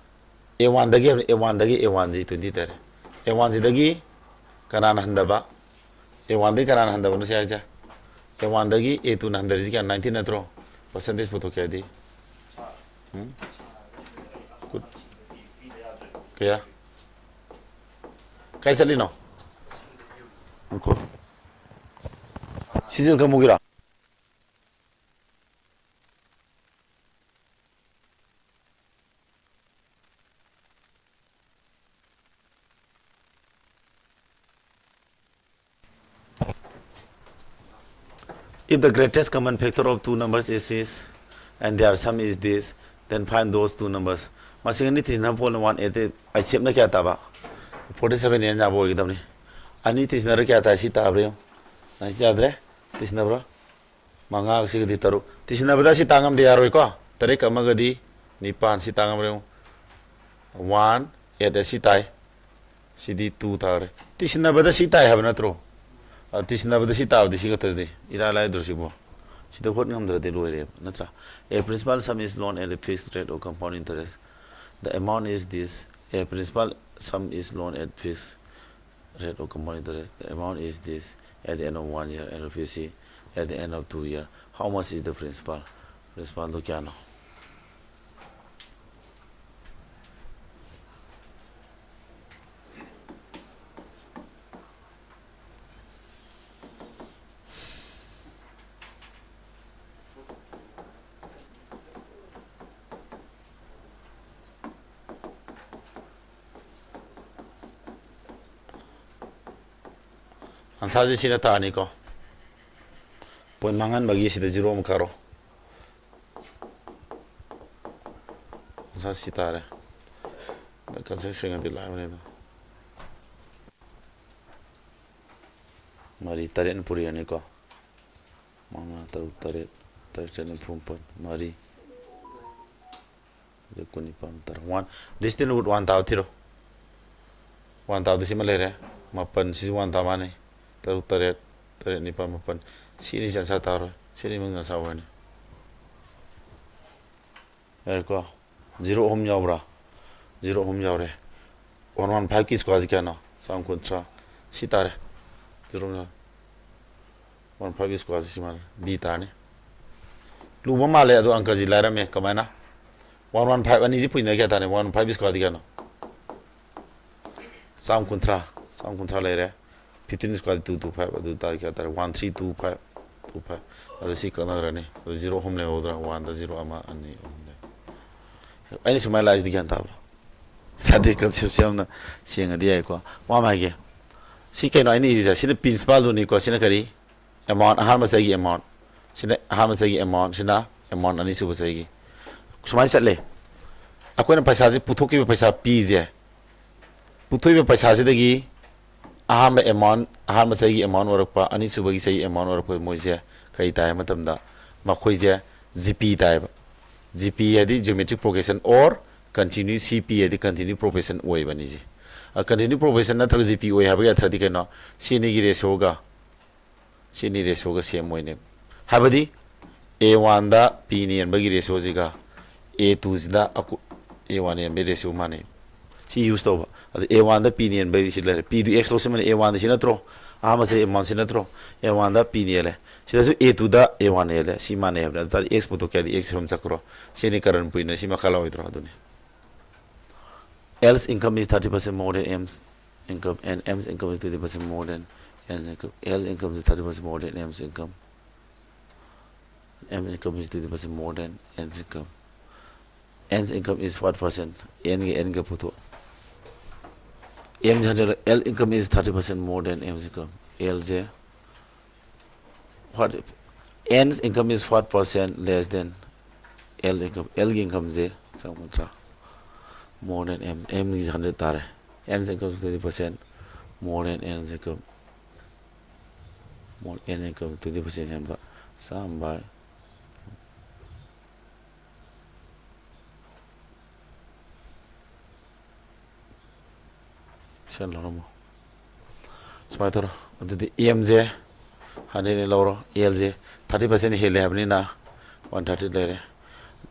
A one ꯗꯒꯤ, A one ꯗꯒꯤ A one ꯁꯤ twenty ꯇꯥꯔꯦ꯫ A one ꯁꯤꯗꯒꯤ ꯀꯅꯥꯅ ꯍꯟꯊꯕ? A one ꯗꯒꯤ ꯀꯅꯥꯅ ꯍꯟꯊꯕꯅꯣ ꯁꯤ ꯍꯥꯏꯁꯦ? A one ꯗꯒꯤ A two ꯅ ꯍꯟꯊꯔꯤꯁꯤ ꯀꯌꯥ? Nineteen ꯅꯠꯇ꯭ꯔꯣ? Percentage ꯄꯨꯊꯣꯛꯀꯦ ꯍꯥꯏꯗꯤ? ꯎꯝ? Good. ꯀꯌꯥ? ꯀꯥꯏ ꯆꯠꯂꯤꯅꯣ? ꯉꯥꯏꯈꯣ꯫ ꯁꯤꯖꯤꯜ ꯈꯪꯕꯒꯤꯔꯣ? If the greatest common factor of two numbers is six and their sum is this, then find those two numbers. ꯃꯁꯤꯡ ꯑꯅꯤ ꯊꯤꯖꯤꯟꯅꯕ ꯄꯣꯠꯅ one eighty, ꯑꯩ ꯁꯦꯞꯅ ꯀꯌꯥ ꯇꯥꯕ? Forty seven ꯌꯥꯕ ꯑꯣꯏꯒꯗꯕꯅꯤ꯫ ꯑꯅꯤ ꯊꯤꯖꯤꯟꯅꯔ ꯀꯌꯥ ꯇꯥꯏ? ꯁꯤ ꯇꯥꯕ꯭ꯔꯥ ꯌꯦꯡꯉꯨ꯫ ꯌꯥꯗ꯭ꯔꯦ꯫ ꯇꯤꯁꯤꯟꯅꯕ꯭ꯔꯥ? ꯃꯉꯥꯒꯁꯤꯒꯗꯤ ꯇꯔꯨꯛ꯫ ꯇꯤꯁꯤꯟꯅꯕꯗ ꯑꯁꯤ ꯇꯥ ꯉꯝꯗ ꯌꯥꯔꯣꯏꯀꯣ꯫ ꯇꯔꯦꯠꯀ ꯑꯃꯒꯗꯤ ꯅꯤꯄꯥꯟ꯫ ꯁꯤ ꯇꯥ ꯉꯝꯕ꯭ꯔꯥ ꯌꯦꯡꯉꯨ꯫ ꯋꯥꯟ, ꯑꯦꯠ ꯑꯁꯤ ꯇꯥꯏ꯫ ꯁꯤꯗꯤ ꯇꯨ ꯇꯥꯔꯦ꯫ ꯇꯤꯁꯤꯟꯅꯕꯗ ꯁꯤ ꯇꯥꯏ ꯍꯥꯏꯕ ꯅꯠꯇ꯭ꯔꯣ? ꯑ, ꯇꯤꯁꯤꯟꯅꯕꯗ ꯁꯤ ꯇꯥꯕꯗꯤ ꯁꯤ ꯈꯛꯇꯗꯤ ꯏꯔꯥꯏ ꯂꯥꯏꯗ꯭ꯔꯣ ꯁꯤꯕꯣ? ꯁꯤꯗ ꯍꯣꯠ ꯉꯝꯗ꯭ꯔꯗꯤ ꯂꯣꯏꯔꯦꯕ, ꯅꯠꯇ꯭ꯔꯥ? A principal sum is loan at a fixed rate of compound interest. The amount is this. A principal sum is loan at fixed rate of compound interest. The amount is this at the end of one year, end of P C, at the end of two year. How much is the principal? Principal ꯗꯣ ꯀꯌꯥꯅꯣ? ꯑꯟꯁꯥꯔꯁꯦ ꯁꯤꯅ ꯇꯥꯔꯅꯤꯀꯣ꯫ ꯄꯣꯏꯟ ꯃꯥꯡꯍꯟꯕꯒꯤ ꯁꯤꯗ ꯖꯤꯔꯣ ꯑꯃ ꯀꯥꯔꯣ꯫ ꯑꯟꯁꯥꯔ ꯁꯤ ꯇꯥꯔꯦ꯫ ꯑꯗ ꯀꯟꯁꯦꯞ ꯁꯦꯡꯉꯗꯤ ꯂꯥꯛꯑꯕꯅꯤꯗ꯫ ꯃꯔꯤ, ꯇꯔꯦꯠꯅ ꯄꯨꯔꯤꯔꯅꯤꯀꯣ꯫ ꯃꯉꯥ, ꯇꯔꯨꯛ, ꯇꯔꯦꯠ, ꯇꯔꯦꯠ, ꯇꯔꯦꯠ, ꯅꯤꯐꯨ, ꯃꯥꯄꯟ, ꯃꯔꯤ꯫ ꯑꯗꯨ ꯀꯨꯟꯅꯤꯄꯥꯟ, ꯇꯔꯥ, ꯋꯥꯟ꯫ Distant root ꯋꯥꯟ ꯇꯥꯕ ꯊꯤꯔꯣ꯫ ꯋꯥꯟ ꯇꯥꯕꯗ ꯁꯤꯃ ꯂꯩꯔꯦ꯫ ꯃꯥꯄꯟ, ꯁꯤꯁꯨ ꯋꯥꯟ ꯇꯥ ꯃꯥꯟꯅꯩ꯫ ꯇꯔꯨꯛ, ꯇꯔꯦꯠ, ꯇꯔꯦꯠ, ꯅꯤꯄꯥꯟ, ꯃꯥꯄꯟ꯫ ꯁꯤꯅꯤ ꯁꯤ ꯑꯟꯁꯥꯔ ꯇꯥꯔꯣꯏ꯫ ꯁꯤꯅꯤ ꯃꯅꯨꯡꯗ ꯑꯟꯁꯥꯔ ꯑꯣꯏꯔꯅꯤ꯫ ꯌꯥꯔꯦꯀꯣ? ꯖꯤꯔꯣ ꯑꯍꯨꯝ ꯌꯥꯎꯕ꯭ꯔꯥ? ꯖꯤꯔꯣ ꯑꯍꯨꯝ ꯌꯥꯎꯔꯦ꯫ ꯋꯥꯟ ꯋꯥꯟ ꯐꯥꯏꯚꯀꯤ ꯁ꯭ꯀ꯭ꯋꯥꯔꯁꯤ ꯀꯌꯥꯅꯣ? ꯆꯥꯝ ꯀꯨꯟꯊ꯭ꯔꯥ꯫ ꯁꯤ ꯇꯥꯔꯦ꯫ ꯖꯤꯔꯣ ꯑꯍꯨꯝ ꯌꯥꯎꯔꯦ꯫ ꯋꯥꯟ ꯐꯥꯏꯚꯀꯤ ꯁ꯭ꯀ꯭ꯋꯥꯔꯁꯤ ꯁꯤ ꯃꯥꯜꯂꯦ꯫ ꯕꯤ ꯇꯥꯔꯅꯤ꯫ ꯂꯨꯕ ꯃꯥꯜꯂꯦ, ꯑꯗꯣ ꯑꯪꯀꯁꯤ ꯂꯥꯏꯔꯝꯃꯦ꯫ ꯀꯃꯥꯏꯅ? ꯋꯥꯟ ꯋꯥꯟ ꯐꯥꯏꯚ ꯑꯅꯤꯁꯤ ꯄꯨꯏꯅ ꯀꯌꯥ ꯇꯥꯔꯦ? ꯋꯥꯟ ꯐꯥꯏꯚ ꯁ꯭ꯀ꯭ꯋꯥꯔꯗꯤ ꯀꯌꯥꯅꯣ? ꯆꯥꯝ ꯀꯨꯟꯊ꯭ꯔꯥ꯫ ꯆꯥꯝ ꯀꯨꯟꯊ꯭ꯔꯥ ꯂꯩꯔꯦ꯫ ꯐꯤꯐꯇꯤꯟ ꯁ꯭ꯀ꯭ꯋꯥꯔꯗꯤ ꯇꯨ ꯇꯨ ꯐꯥꯏꯚ꯫ ꯑꯗꯨ ꯇꯥꯔꯗꯤ ꯀꯌꯥ ꯇꯥꯔꯦ? One three two five. Two five. ꯑꯗꯨ ꯁꯤ ꯀꯛꯅꯈ꯭ꯔꯅꯤ꯫ ꯑꯗꯨ ꯖꯤꯔꯣ ꯑꯍꯨꯝ ꯂꯩꯍꯧꯗ꯭ꯔꯥ? ꯋꯥꯟꯗ ꯖꯤꯔꯣ ꯑꯃ, ꯑꯅꯤ, ꯑꯍꯨꯝ ꯂꯩ꯫ ꯑꯩꯅ ꯁꯨꯃꯥꯏꯅ ꯂꯥꯛꯏꯁꯤꯗꯤ ꯒ꯭ꯌꯥꯟ ꯇꯥꯕ꯭ꯔꯥ? ꯇꯥꯗꯦ, ꯀꯟꯁꯦꯞꯁꯦ ꯌꯥꯝꯅ ꯁꯦꯡꯉꯗꯤ ꯌꯥꯏꯀꯣ꯫ ꯋꯥ ꯑꯃ ꯍꯥꯏꯒꯦ꯫ ꯁꯤ ꯀꯩꯅꯣ ꯑꯩꯅ ꯏꯔꯤꯁꯦ? ꯁꯤꯅ ꯄ꯭ꯔꯤꯟꯁꯤꯄꯥꯜꯗꯨꯅꯤꯀꯣ꯫ ꯁꯤꯅ ꯀꯔꯤ? ꯑꯦꯃꯥꯎꯟ, ꯑꯍꯥꯟꯕ ꯆꯍꯤꯒꯤ ꯑꯦꯃꯥꯎꯟ꯫ ꯁꯤꯅ ꯑꯍꯥꯟꯕ ꯆꯍꯤꯒꯤ ꯑꯦꯃꯥꯎꯟ꯫ ꯁꯤꯅ ꯑꯦꯃꯥꯎꯟ ꯑꯅꯤꯁꯨꯕ ꯆꯍꯤꯒꯤ꯫ ꯁꯨꯃꯥꯏꯅ ꯆꯠꯂꯦ꯫ ꯑꯩꯈꯣꯏꯅ ꯄꯩꯁꯥꯁꯦ ꯄꯨꯊꯣꯛꯈꯤꯕ ꯄꯩꯁꯥ ꯄꯤꯁꯦ꯫ ꯄꯨꯊꯣꯛꯏꯕ ꯄꯩꯁꯥꯁꯤꯗꯒꯤ ꯑꯍꯥꯟꯕ ꯑꯦꯃꯥꯎꯟ, ꯑꯍꯥꯟꯕ ꯆꯍꯤꯒꯤ ꯑꯦꯃꯥꯎꯟ ꯑꯣꯏꯔꯛꯄ, ꯑꯅꯤꯁꯨꯕꯒꯤ ꯆꯍꯤ ꯑꯦꯃꯥꯎꯟ ꯑꯣꯏꯔꯛꯄ, ꯃꯣꯏꯁꯦ ꯀꯔꯤ ꯇꯥꯏ ꯍꯥꯏꯕ ꯃꯇꯝꯗ, ꯃꯈꯣꯏꯁꯦ ꯖꯤ ꯄꯤ ꯇꯥꯏꯕ꯫ ꯖꯤ ꯄꯤ ꯍꯥꯏꯗꯤ geometric progression or continue, ꯁꯤ ꯄꯤ ꯍꯥꯏꯗꯤ continue progression ꯑꯣꯏꯕꯅꯤ ꯁꯤ꯫ ꯀꯟꯇꯤꯅ꯭ꯌꯨ ꯄ꯭ꯔꯣꯒ꯭ꯔꯦꯁꯟ ꯅꯠꯇ꯭ꯔꯒ ꯖꯤ ꯄꯤ ꯑꯣꯏ ꯍꯥꯏꯕꯒꯤ ꯑꯔꯊꯗꯤ ꯀꯩꯅꯣ? ꯁꯤ ꯑꯅꯤꯒꯤ ꯔꯦꯁꯤꯌꯣꯒ ꯁꯤ ꯑꯅꯤ ꯔꯦꯁꯤꯌꯣꯒ ꯁꯦꯝ ꯑꯣꯏꯅꯦꯕ꯫ ꯍꯥꯏꯕꯗꯤ ꯑꯦ ꯋꯥꯟꯗ ꯄꯤꯅ ꯌꯦꯟꯕꯒꯤ ꯔꯦꯁꯤꯌꯣꯁꯤꯒ ꯑꯦ ꯇꯨꯁꯤꯗ ꯑꯦ ꯋꯥꯟ ꯌꯦꯟꯕꯒꯤ ꯔꯦꯁꯤꯌꯣ ꯃꯥꯟꯅꯩ꯫ ꯁꯤ ꯌꯨꯁ ꯇꯧꯕ꯫ ꯑꯗ ꯑꯦ ꯋꯥꯟꯗ ꯄꯤꯅ ꯌꯦꯟꯕꯒꯤ ꯁꯤ ꯂꯩꯔꯦ, ꯄꯤꯗꯨ ꯑꯦꯛꯁ ꯂꯧꯁꯤꯟꯕꯅꯤ, ꯑꯦ ꯋꯥꯟꯗ ꯁꯤ ꯅꯠꯇ꯭ꯔꯣ? ꯑꯍꯥꯟꯕꯁꯦ ꯑꯦ ꯋꯥꯟ ꯁꯤ ꯅꯠꯇ꯭ꯔꯣ? ꯑꯦ ꯋꯥꯟꯗ ꯄꯤꯅ ꯌꯦꯜꯂꯦ꯫ ꯁꯤꯗꯁꯨ ꯑꯦ ꯇꯨꯗ ꯑꯦ ꯋꯥꯟ ꯌꯦꯜꯂꯦ꯫ ꯁꯤ ꯃꯥꯟꯅꯩ ꯍꯥꯏꯕꯅꯤ꯫ ꯑꯗꯨ ꯇꯥꯔꯗꯤ ꯑꯦꯛꯁ ꯄꯨꯊꯣꯛꯀꯦ ꯍꯥꯏꯗꯤ ꯑꯦꯛꯁ ꯁꯣꯝ ꯆꯠꯈ꯭ꯔꯣ꯫ ꯁꯤꯅꯤ ꯀꯔꯟ ꯄꯨꯏꯅ ꯁꯤ ꯃꯈꯥ ꯂꯥꯛꯑꯣꯏꯗ꯭ꯔꯣ? ꯑꯗꯨꯅꯤ꯫ L's income is thirty percent more than M's income and M's income is twenty percent more than N's income. L income is thirty percent more than M's income. M's income is twenty percent more than N's income. N's income is what percent? N ꯒ N ꯒ ꯄꯨꯊꯣꯛ꯫ M hundred, L income is thirty percent more than M's income. L say what if N's income is what percent less than L income? L ꯒꯤ ꯏꯟꯀꯝꯁꯦ ꯆꯥꯝꯃ ꯀꯨꯟꯊ꯭ꯔꯥ more than M, M ꯒꯤꯁꯦ hundred ꯇꯥꯔꯦ꯫ M's income twenty percent more than N's income, more N income twenty percent ꯍꯦꯟꯕ, ꯆꯥꯝꯃ by ꯁꯦ ꯂꯧꯔꯝꯃꯣ꯫ ꯁꯨꯃꯥꯏꯅ ꯇꯧꯔꯣ꯫ ꯑꯗꯨꯗꯤ M ꯁꯦ hundred ꯂꯧꯔꯣ, L ꯁꯦ thirty percent ꯍꯦꯜꯂꯦ ꯍꯥꯏꯕꯅꯤꯅ one thirty ꯂꯩꯔꯦ꯫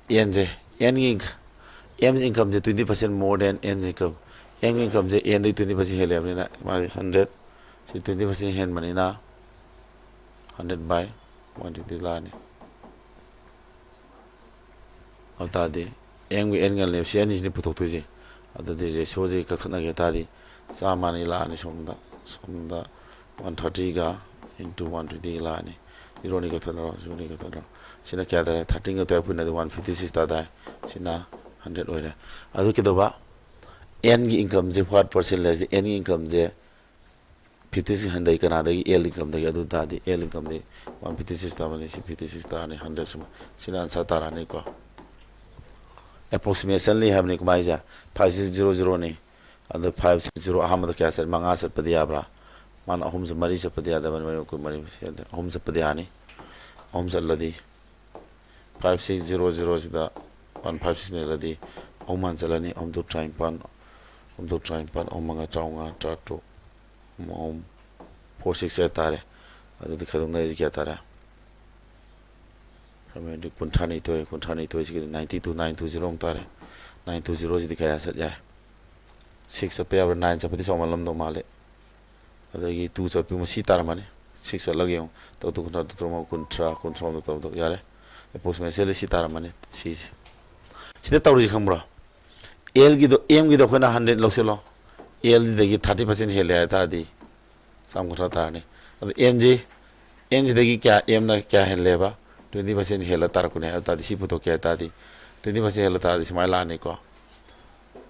N ꯁꯦ, N ꯒꯤ M's income ꯁꯦ twenty percent more than N's income꯫ M ꯒꯤ income ꯁꯦ N ꯗꯒꯤ twenty percent ꯍꯦꯜꯂꯦ ꯍꯥꯏꯕꯅꯤꯅ ꯃꯥꯒꯤ hundred, ꯁꯤ twenty percent ꯍꯦꯟꯕꯅꯤꯅ hundred by one twenty ꯂꯥꯛꯑꯅꯤ꯫ ꯑꯗꯨ ꯇꯥꯔꯗꯤ M ꯒ N ꯒ ꯂꯩꯕ ꯁꯤ ꯑꯅꯤꯁꯤꯅꯤ ꯄꯨꯊꯣꯛꯇꯣꯏꯁꯦ꯫ ꯑꯗꯨꯗꯤ ꯔꯦꯁꯤꯌꯣꯁꯤ ꯀꯛꯊꯠꯅꯒꯦ ꯇꯥꯔꯗꯤ ꯆꯥꯝꯃ ꯑꯅꯤ ꯂꯥꯛꯑꯅꯤ ꯁꯣꯝꯗ, ꯁꯣꯝꯗ one thirty ꯒ into one twenty ꯂꯥꯛꯑꯅꯤ꯫ Zero ꯑꯅꯤ ꯀꯛꯊꯠꯅꯔꯣ, zero ꯑꯅꯤ ꯀꯛꯊꯠꯅꯔꯣ꯫ ꯁꯤꯅ ꯀꯌꯥ ꯇꯥꯔꯦ? Thirteen ꯒ twelve ꯄꯨꯟꯅꯗꯤ one fifty six ꯇꯥ ꯇꯥꯔꯦ꯫ ꯁꯤꯅ hundred ꯑꯣꯏꯔꯦ꯫ ꯑꯗꯨ ꯀꯩꯗꯧꯕ? N ꯒꯤ income say what percent ꯂꯩꯔꯁꯤ? N ꯒꯤ income ꯁꯦ fifty six ꯍꯟꯊꯩ ꯀꯅꯥꯗꯒꯤ? L income ꯗꯒꯤ꯫ ꯑꯗꯨ ꯇꯥꯔꯗꯤ L income ꯗꯤ one fifty six ꯇꯥꯕꯅꯤ, ꯁꯤ fifty six ꯇꯥꯔꯅꯤ, hundred ꯁꯨꯃꯥꯏ꯫ ꯁꯤꯅ answer ꯇꯥꯔꯅꯤꯀꯣ꯫ Approximation ꯂꯤ ꯍꯥꯏꯕꯅꯤ ꯀꯃꯥꯏꯁꯦ? Five six zero zero ꯅꯤ꯫ ꯑꯗ five six zero ꯑꯍꯥꯟꯕꯗ ꯀꯌꯥ ꯆꯠ? ꯃꯉꯥ ꯆꯠꯄꯗꯤ ꯌꯥꯕ꯭ꯔꯥ? ꯃꯥꯅ ꯑꯍꯨꯝꯁꯦ ꯃꯔꯤ ꯆꯠꯄꯗꯤ ꯌꯥꯗꯕꯅꯤ, ꯃꯔꯤ ꯀꯨꯟ ꯃꯔꯤ, ꯑꯍꯨꯝ ꯆꯠꯄꯗꯤ ꯌꯥꯅꯤ꯫ ꯑꯍꯨꯝ ꯆꯠꯂꯗꯤ five six zero zero ꯁꯤꯗ one five six ꯅꯦꯔꯗꯤ ꯑꯍꯨꯝ ꯍꯥꯟ ꯆꯠꯂꯅꯤ꯫ ꯑꯍꯨꯝ ꯇꯨ ꯇꯔꯥꯅꯤꯄꯥꯟ, ꯑꯍꯨꯝ ꯇꯨ ꯇꯔꯥꯅꯤꯄꯥꯟ, ꯑꯍꯨꯝ ꯃꯉꯥ ꯇꯔꯥꯃꯉꯥ, ꯇꯔꯥꯇꯔꯨꯛ, ꯑꯍꯨꯝ ꯑꯍꯨꯝ four six ꯍꯥꯏꯇꯥꯔꯦ꯫ ꯑꯗꯨꯗꯤ ꯈꯥꯏꯗꯣꯛꯅꯔꯤꯁꯤ ꯀꯌꯥ ꯇꯥꯔꯦ? ꯀꯨꯟꯊ꯭ꯔꯥ ꯅꯤꯊꯣꯏ, ꯀꯨꯟꯊ꯭ꯔꯥ ꯅꯤꯊꯣꯏꯁꯤꯒꯤꯗꯤ ninety two, nine two zero ꯑꯃꯨꯛ ꯇꯥꯔꯦ꯫ Nine two zero ꯁꯤꯗꯤ ꯀꯌꯥ ꯆꯠ ꯌꯥꯏ? Six ꯆꯠꯄ ꯌꯥꯕ꯭ꯔꯥ? Nine ꯆꯠꯄꯗꯤ ꯆꯥꯎꯃꯜꯂꯝꯗꯧ ꯃꯥꯜꯂꯦ꯫ ꯑꯗꯒꯤ two ꯆꯠꯄꯤ ꯃꯁꯤ ꯇꯥꯔꯝꯃꯅꯤ꯫ Six ꯆꯠꯂꯒ ꯌꯦꯡꯉꯨ꯫ ꯇꯔꯨꯛ ꯇꯨ ꯀꯨꯟꯊ꯭ꯔꯥ, ꯇꯔꯨꯛ ꯇꯔꯨꯛ ꯃꯉꯥ ꯀꯨꯟꯊ꯭ꯔꯥ, ꯀꯨꯟꯊ꯭ꯔꯥ ꯃꯉꯥ ꯇꯔꯨꯛ ꯇꯔꯨꯛ ꯌꯥꯔꯦ꯫ Approximately ꯁꯤ ꯇꯥꯔꯝꯃꯅꯤ꯫ ꯁꯤꯁꯦ꯫ ꯁꯤꯗ ꯇꯧꯔꯤꯁꯤ ꯈꯪꯕ꯭ꯔꯣ? L ꯒꯤꯗꯣ, M ꯒꯤꯗꯣ ꯑꯩꯈꯣꯏꯅ hundred ꯂꯧꯁꯤꯜꯂꯣ꯫ L ꯁꯤꯗꯒꯤ thirty percent ꯍꯦꯜꯂꯦ ꯍꯥꯏ ꯇꯥꯔꯗꯤ ꯆꯥꯝ ꯀꯨꯟꯊ꯭ꯔꯥ ꯇꯥꯔꯅꯤ꯫ ꯑꯗꯣ N ꯁꯤ, N ꯁꯤꯗꯒꯤ ꯀꯌꯥ, M ꯅ ꯀꯌꯥ ꯍꯦꯜꯂꯦꯕ? Twenty percent ꯍꯦꯜꯂ ꯇꯥꯔꯛꯄꯅꯦ꯫ ꯑꯗꯨ ꯇꯥꯔꯗꯤ ꯁꯤ ꯄꯨꯊꯣꯛꯀꯦ ꯍꯥꯏ ꯇꯥꯔꯗꯤ, twenty percent ꯍꯦꯜꯂ ꯇꯥꯔꯗꯤ ꯁꯨꯃꯥꯏꯅ ꯂꯥꯛꯑꯅꯤꯀꯣ꯫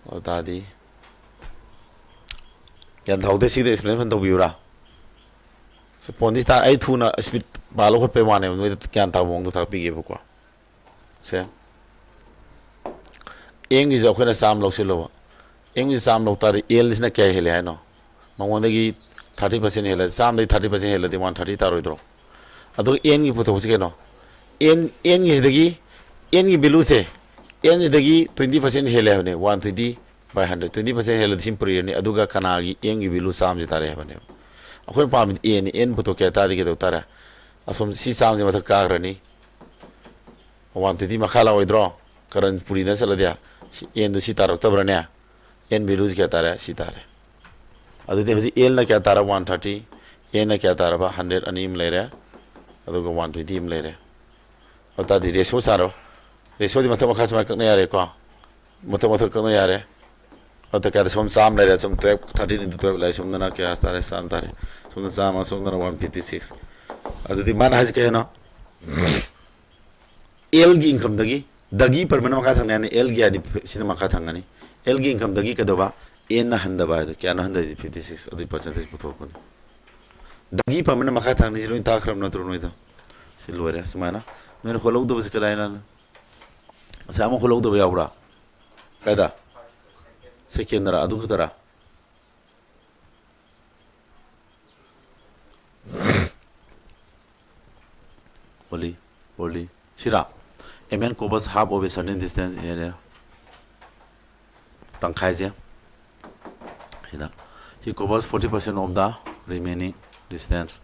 ꯑꯗꯨ ꯇꯥꯔꯗꯤ ꯒ꯭ꯌꯥꯟ ꯇꯥꯍꯧꯗꯦ꯫ ꯁꯤꯗ explanation ꯇꯧꯕꯤꯌꯨꯔꯥ? ꯁꯤ ꯐꯣꯟꯗꯤ ꯇꯥ-, ꯑꯩ ꯊꯨꯅ speed ꯄꯥꯜꯂ ꯈꯣꯠꯄꯩ ꯋꯥꯅꯦꯕ, ꯅꯣꯏꯗ ꯒ꯭ꯌꯥꯟ ꯇꯥꯕ ꯃꯑꯣꯡꯗ ꯇꯥꯛꯄꯤꯒꯦꯕꯀꯣ꯫ ꯁꯦ, M ꯒꯤꯁꯦ ꯑꯩꯈꯣꯏꯅ ꯆꯥꯝꯃ ꯂꯧꯁꯤꯜꯂꯣꯕ꯫ M ꯒꯤꯁꯦ ꯆꯥꯝꯃ ꯂꯧ ꯇꯥꯔꯗꯤ L ꯁꯤꯅ ꯀꯌꯥ ꯍꯦꯜꯂꯦ ꯍꯥꯏꯅꯣ? ꯃꯉꯣꯟꯗꯒꯤ thirty percent ꯍꯦꯜꯂꯦ, ꯆꯥꯝꯃꯗꯒꯤ thirty percent ꯍꯦꯜꯂꯗꯤ one thirty ꯇꯥꯔꯣꯏꯗ꯭ꯔꯣ? ꯑꯗꯨꯒ N ꯒꯤ ꯄꯨꯊꯣꯛꯄꯁꯤ ꯀꯩꯅꯣ? N, N ꯒꯤꯁꯤꯗꯒꯤ, N ꯒꯤ value ꯁꯦ, N ꯁꯤꯗꯒꯤ twenty percent ꯍꯦꯜꯂꯦ ꯍꯥꯏꯕꯅꯦ, one twenty by hundred꯫ Twenty percent ꯍꯦꯜꯂꯗꯤ ꯁꯤ ꯄꯨꯔꯤꯔꯅꯤ, ꯑꯗꯨꯒ ꯀꯅꯥꯒꯤ? M ꯒꯤ value ꯆꯥꯝꯃꯁꯤ ꯇꯥꯔꯦ ꯍꯥꯏꯕꯅꯦꯕ꯫ ꯑꯩꯈꯣꯏꯅ ꯄꯥꯝꯃꯤꯗꯤ N ꯅꯤ꯫ N ꯄꯨꯊꯣꯛꯀꯦ ꯍꯥꯏ ꯇꯥꯔꯗꯤ ꯀꯩꯗꯧ ꯇꯥꯔꯦ? ꯑꯁꯣꯝ ꯁꯤ ꯆꯥꯝꯃꯁꯤ ꯃꯊꯛ ꯀꯥꯈ꯭ꯔꯅꯤ, one twenty ꯃꯈꯥ ꯂꯥꯛꯑꯣꯏꯗ꯭ꯔꯣ? ꯀꯔꯟ ꯄꯨꯔꯤꯅ ꯆꯠꯂꯗꯤ꯫ ꯁꯤ N ꯗꯨ ꯁꯤ ꯇꯥꯔꯛꯇꯕ꯭ꯔꯅꯦ? N value ꯁꯤ ꯀꯌꯥ ꯇꯥꯔꯦ? ꯁꯤ ꯇꯥꯔꯦ꯫ ꯑꯗꯨꯗꯤ ꯍꯧꯖꯤꯛ L ꯅ ꯀꯌꯥ ꯇꯥꯔꯕ? One thirty꯫ N ꯅ ꯀꯌꯥ ꯇꯥꯔꯕ? Hundred ꯑꯅꯤ ꯑꯃ ꯂꯩꯔꯦ, ꯑꯗꯨꯒ one twenty ꯑꯃ ꯂꯩꯔꯦ꯫ ꯑꯗꯨ ꯇꯥꯔꯗꯤ ratio ꯁꯥꯔꯣ꯫ Ratio ꯗꯤ ꯃꯊꯛ ꯃꯈꯥ ꯁꯨꯃꯥꯏꯅ ꯀꯛꯅ ꯌꯥꯔꯦꯀꯣ꯫ ꯃꯊꯛ ꯃꯊꯛ ꯀꯛꯅ ꯌꯥꯔꯦ꯫ ꯑꯗꯨ ꯀꯌꯥꯗ? ꯁꯣꯝ ꯆꯥꯝꯃ ꯂꯩꯔꯦ, ꯁꯣꯝ twelve, thirteen into twelve ꯂꯩꯔꯦ, ꯁꯣꯝꯗꯅ ꯀꯌꯥ ꯇꯥꯔꯦ? ꯆꯥꯝꯃ ꯇꯥꯔꯦ꯫ ꯁꯣꯝꯗ ꯆꯥꯝꯃ, ꯁꯣꯝꯗꯅ one fifty six꯫ ꯑꯗꯨꯗꯤ ꯃꯥꯅ ꯍꯥꯏꯁꯦ ꯀꯩ ꯍꯥꯏꯅꯣ? L ꯒꯤ income ꯗꯒꯤ, ꯗꯒꯤ ꯄꯔꯃꯥꯅꯦꯟ ꯃꯈꯥ ꯊꯪꯅ ꯌꯥꯅꯤ꯫ L ꯒꯤ ꯍꯥꯏꯗꯤ ꯁꯤꯅ ꯃꯈꯥ ꯊꯪꯒꯅꯤ꯫ L ꯒꯤ income ꯗꯒꯤ ꯀꯩꯗꯧꯕ? N ꯅ ꯍꯟꯊꯕ ꯍꯥꯏꯗꯣ꯫ ꯀꯌꯥꯅꯣ ꯍꯟꯊꯔꯤꯁꯦ? Fifty six꯫ ꯑꯗꯨꯒꯤ percentage ꯄꯨꯊꯣꯛꯄꯅꯤ꯫ ꯗꯒꯤ ꯄꯔꯃꯥꯅꯦꯟ ꯃꯈꯥ ꯊꯪꯅꯤꯁꯤ ꯂꯣꯏ ꯇꯥꯈ꯭ꯔꯕ ꯅꯠꯇ꯭ꯔꯣ ꯅꯣꯏꯗꯣ? ꯁꯤ ꯂꯣꯏꯔꯦ꯫ ꯁꯨꯃꯥꯏꯅ ꯅꯣꯏꯅ ꯍꯣꯠꯍꯧꯗꯕꯁꯤ ꯀꯗꯥꯏꯅ? ꯉꯁꯥꯏ ꯑꯃ ꯍꯣꯠꯍꯧꯗꯕ ꯌꯥꯎꯕ꯭ꯔꯥ? ꯀꯥꯏꯗ? ꯁꯦꯀꯦꯟꯗꯔ ꯑꯗꯨ ꯈꯛꯇꯔꯥ? ꯑꯣꯂꯤ, ꯑꯣꯂꯤ꯫ ꯁꯤꯔꯥ? A man covers half of a certain distance area. ꯇꯪꯈꯥꯏꯁꯦ ꯁꯤꯗ, he covers forty percent of the remaining distance.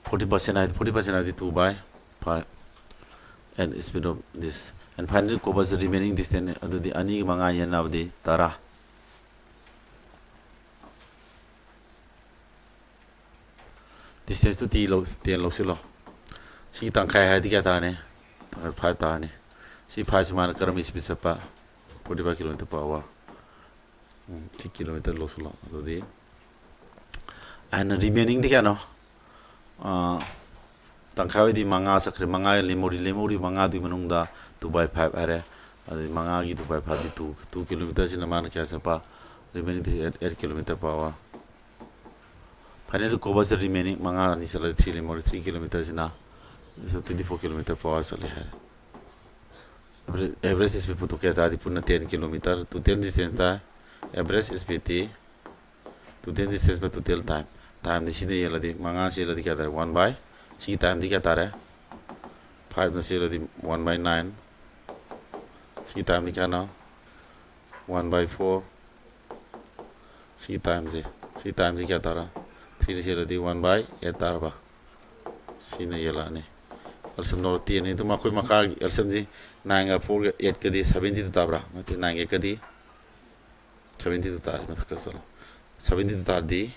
Forty percent ꯍꯥꯏꯗꯤ, forty percent ꯍꯥꯏꯗꯤ two by five and speed of this, and finally covers the remaining distance. ꯑꯗꯨꯗꯤ ꯑꯅꯤꯒ ꯃꯉꯥ ꯌꯦꯟꯅꯕꯗꯤ ꯇꯔꯥ꯫ Distance ꯇꯨ ꯇꯤ ꯂꯧ, ten ꯂꯧꯁꯤꯜꯂꯣ꯫ ꯁꯤꯒꯤ ꯇꯪꯈꯥꯏ ꯍꯥꯏꯗꯤ ꯀꯌꯥ ꯇꯥꯔꯅꯤ? Five ꯇꯥꯔꯅꯤ꯫ ꯁꯤ five ꯁꯤ ꯃꯥꯅ ꯀꯔꯝꯕ speed ꯆꯠꯄ? Forty five kilometer per hour꯫ ꯎꯝ, ꯁꯤ kilometer ꯂꯧꯁꯤꯜꯂꯣ꯫ ꯑꯗꯨꯗꯤ ꯑꯩꯅ remaining ꯗꯤ ꯀꯌꯥꯅꯣ? ꯑꯥ, ꯇꯪꯈꯥꯏ ꯑꯣꯏꯗꯤ ꯃꯉꯥ ꯆꯠꯈ꯭ꯔꯦ꯫ ꯃꯉꯥ ꯂꯦꯝꯍꯧꯔꯤ꯫ ꯂꯦꯝꯍꯧꯔꯤ ꯃꯉꯥꯗꯨꯒꯤ ꯃꯅꯨꯡꯗ two by five ꯍꯥꯏꯔꯦ꯫ ꯑꯗꯨꯗꯤ ꯃꯉꯥꯒꯤ two by five D two, two kilometer ꯁꯤꯅ ꯃꯥꯅ ꯀꯌꯥ ꯆꯠꯄ? Remaining D eight, eight kilometer per hour꯫ Finally covers the remaining, ꯃꯉꯥ ꯑꯅꯤ ꯆꯠꯂꯗꯤ three ꯂꯦꯝꯍꯧꯔꯤ꯫ Three kilometer ꯁꯤꯅ twenty four kilometer per hour ꯆꯠꯂꯦ ꯍꯥꯏꯔꯦ꯫ Average speed ꯄꯨꯊꯣꯛꯀꯦ ꯍꯥꯏ ꯇꯥꯔꯗꯤ ꯄꯨꯟꯅ ten kilometer, total distance ꯇꯥꯏ꯫ Average speed T total distance by total time꯫ Time ꯗꯤ ꯁꯤꯗ ꯌꯦꯜꯂꯗꯤ, ꯃꯉꯥ ꯆꯦꯜꯂꯗꯤ ꯀꯌꯥ ꯇꯥꯔꯦ? One by, ꯁꯤꯒꯤ time ꯗꯤ ꯀꯌꯥ ꯇꯥꯔꯦ? Five ꯅ ꯆꯦꯜꯂꯗꯤ one by nine꯫ ꯁꯤꯒꯤ time ꯗꯤ ꯀꯌꯥꯅꯣ? One by four꯫ ꯁꯤꯒꯤ time ꯁꯦ, ꯁꯤꯒꯤ time ꯁꯦ ꯀꯌꯥ ꯇꯥꯔꯦ? Three ꯅ ꯆꯦꯜꯂꯗꯤ one by eight ꯇꯥꯔꯕ? ꯁꯤꯅ ꯌꯦꯜꯂꯛꯑꯅꯤ꯫ L C M ꯂꯧꯔꯣ, ten ꯅꯤ꯫ ꯑꯗꯨ ꯃꯈꯣꯏ ꯃꯈꯥꯒꯤ L C M ꯁꯤ nine ꯒ four ꯒ eight ꯀꯗꯤ seventy two ꯇꯥꯕ꯭ꯔꯥ? ꯅꯠꯇꯦ, nine ꯒ eight ꯀꯗꯤ seventy two ꯇꯥꯔꯦ꯫ ꯃꯊꯛꯇ ꯆꯠꯂꯣ꯫ Seventy two ꯇꯥꯔꯗꯤ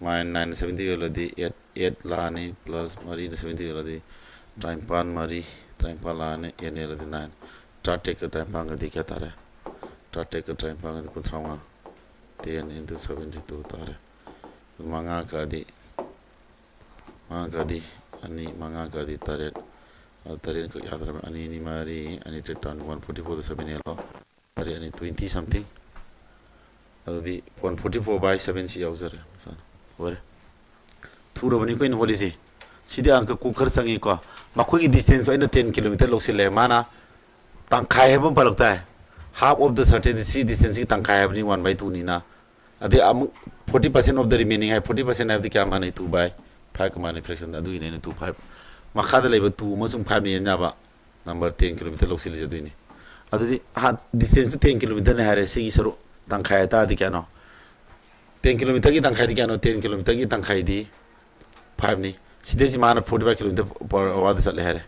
ꯃꯥꯏꯅ nine ꯅ seventy ꯌꯣꯜꯂꯗꯤ eight, eight ꯂꯥꯛꯑꯅꯤ, plus ꯃꯔꯤꯅ seventy ꯌꯣꯜꯂꯗꯤ ꯇꯔꯥꯅꯤꯄꯥꯟ, ꯃꯔꯤ, ꯇꯔꯥꯅꯤꯄꯥꯟ ꯂꯥꯛꯑꯅꯤ, eight ꯅ ꯌꯣꯜꯂꯗꯤ nine꯫ ꯇꯔꯥꯇꯔꯦꯠꯀ ꯇꯔꯥꯅꯤꯄꯥꯟꯒꯗꯤ ꯀꯌꯥ ꯇꯥꯔꯦ? ꯇꯔꯥꯇꯔꯦꯠꯀ ꯇꯔꯥꯅꯤꯄꯥꯟꯒꯗꯤ ꯀꯨꯟꯊ꯭ꯔꯥ ꯃꯉꯥ꯫ Ten into seventy two ꯇꯥꯔꯦ꯫ ꯃꯉꯥ ꯀꯛꯑꯗꯤ, ꯃꯉꯥ ꯀꯛꯑꯗꯤ ꯑꯅꯤ, ꯃꯉꯥ ꯀꯛꯑꯗꯤ ꯇꯔꯦꯠ, ꯑꯗꯨ ꯇꯔꯦꯠ ꯀꯛ ꯌꯥꯗ꯭ꯔꯕ꯫ ꯑꯅꯤ ꯑꯅꯤ ꯃꯔꯤ, ꯑꯅꯤ ꯇꯔꯦꯠ ꯇꯔꯥꯅꯤꯄꯥꯟ, forty four ꯗ seven ꯌꯦꯜꯂꯣ꯫ ꯇꯔꯦꯠ ꯑꯅꯤ twenty something꯫ ꯑꯗꯨꯗꯤ one forty four by seven ꯁꯤ ꯌꯥꯎꯖꯔꯦ꯫ ꯂꯣꯏꯔꯦ꯫ ꯊꯨꯔꯕꯅꯤꯀꯣ ꯑꯩꯅ ꯍꯣꯠꯂꯤꯁꯦ꯫ ꯁꯤꯗꯤ ꯑꯪꯀ ꯀꯣꯛ ꯈꯔ ꯆꯪꯉꯤꯀꯣ꯫ ꯃꯈꯣꯏꯒꯤ distance ꯇꯣ ꯑꯩꯅ ten kilometer ꯂꯧꯁꯤꯜꯂꯦ꯫ ꯃꯥꯅ ꯇꯪꯈꯥꯏ ꯍꯥꯏꯕ ꯑꯃ ꯄꯜꯂꯛ ꯇꯥꯏ꯫ half of the certainty, ꯁꯤ distance ꯁꯤ ꯇꯪꯈꯥꯏ ꯍꯥꯏꯕꯅꯤ, one by two ꯅꯤꯅ꯫ ꯑꯗꯩ ꯑꯃꯨꯛ forty percent of the remaining high, forty percent ꯍꯥꯏꯕꯗꯤ ꯀꯌꯥ ꯃꯥꯟꯅꯩ? Two by five ꯀ ꯃꯥꯟꯅꯩ, fraction ꯗ, ꯑꯗꯨꯒꯤꯅꯤ ꯑꯩꯅ two five꯫ ꯃꯈꯥꯗ ꯂꯩꯕ two ꯑꯃꯁꯨꯡ five ꯅ ꯌꯦꯟ ꯌꯥꯕ number ten kilometer ꯂꯧꯁꯤꯜꯂꯤꯁꯦ ꯑꯗꯨꯏꯅꯤ꯫ ꯑꯗꯨꯗꯤ ꯑꯍꯥꯟ distance ꯇꯨ ten kilometer ꯅꯤ ꯍꯥꯏꯔꯦ, ꯁꯤꯒꯤ ꯁꯔꯨꯛ ꯇꯪꯈꯥꯏ ꯍꯥꯏꯇꯥꯔꯗꯤ ꯀꯌꯥꯅꯣ? Ten kilometer ꯒꯤ ꯇꯪꯈꯥꯏꯗꯤ ꯀꯌꯥꯅꯣ? Ten kilometer ꯒꯤ ꯇꯪꯈꯥꯏꯗꯤ five ꯅꯤ꯫ ꯁꯤꯗꯩꯁꯤ ꯃꯥꯅ forty five kilometer per hour ꯗ ꯆꯠꯂꯦ ꯍꯥꯏꯔꯦ꯫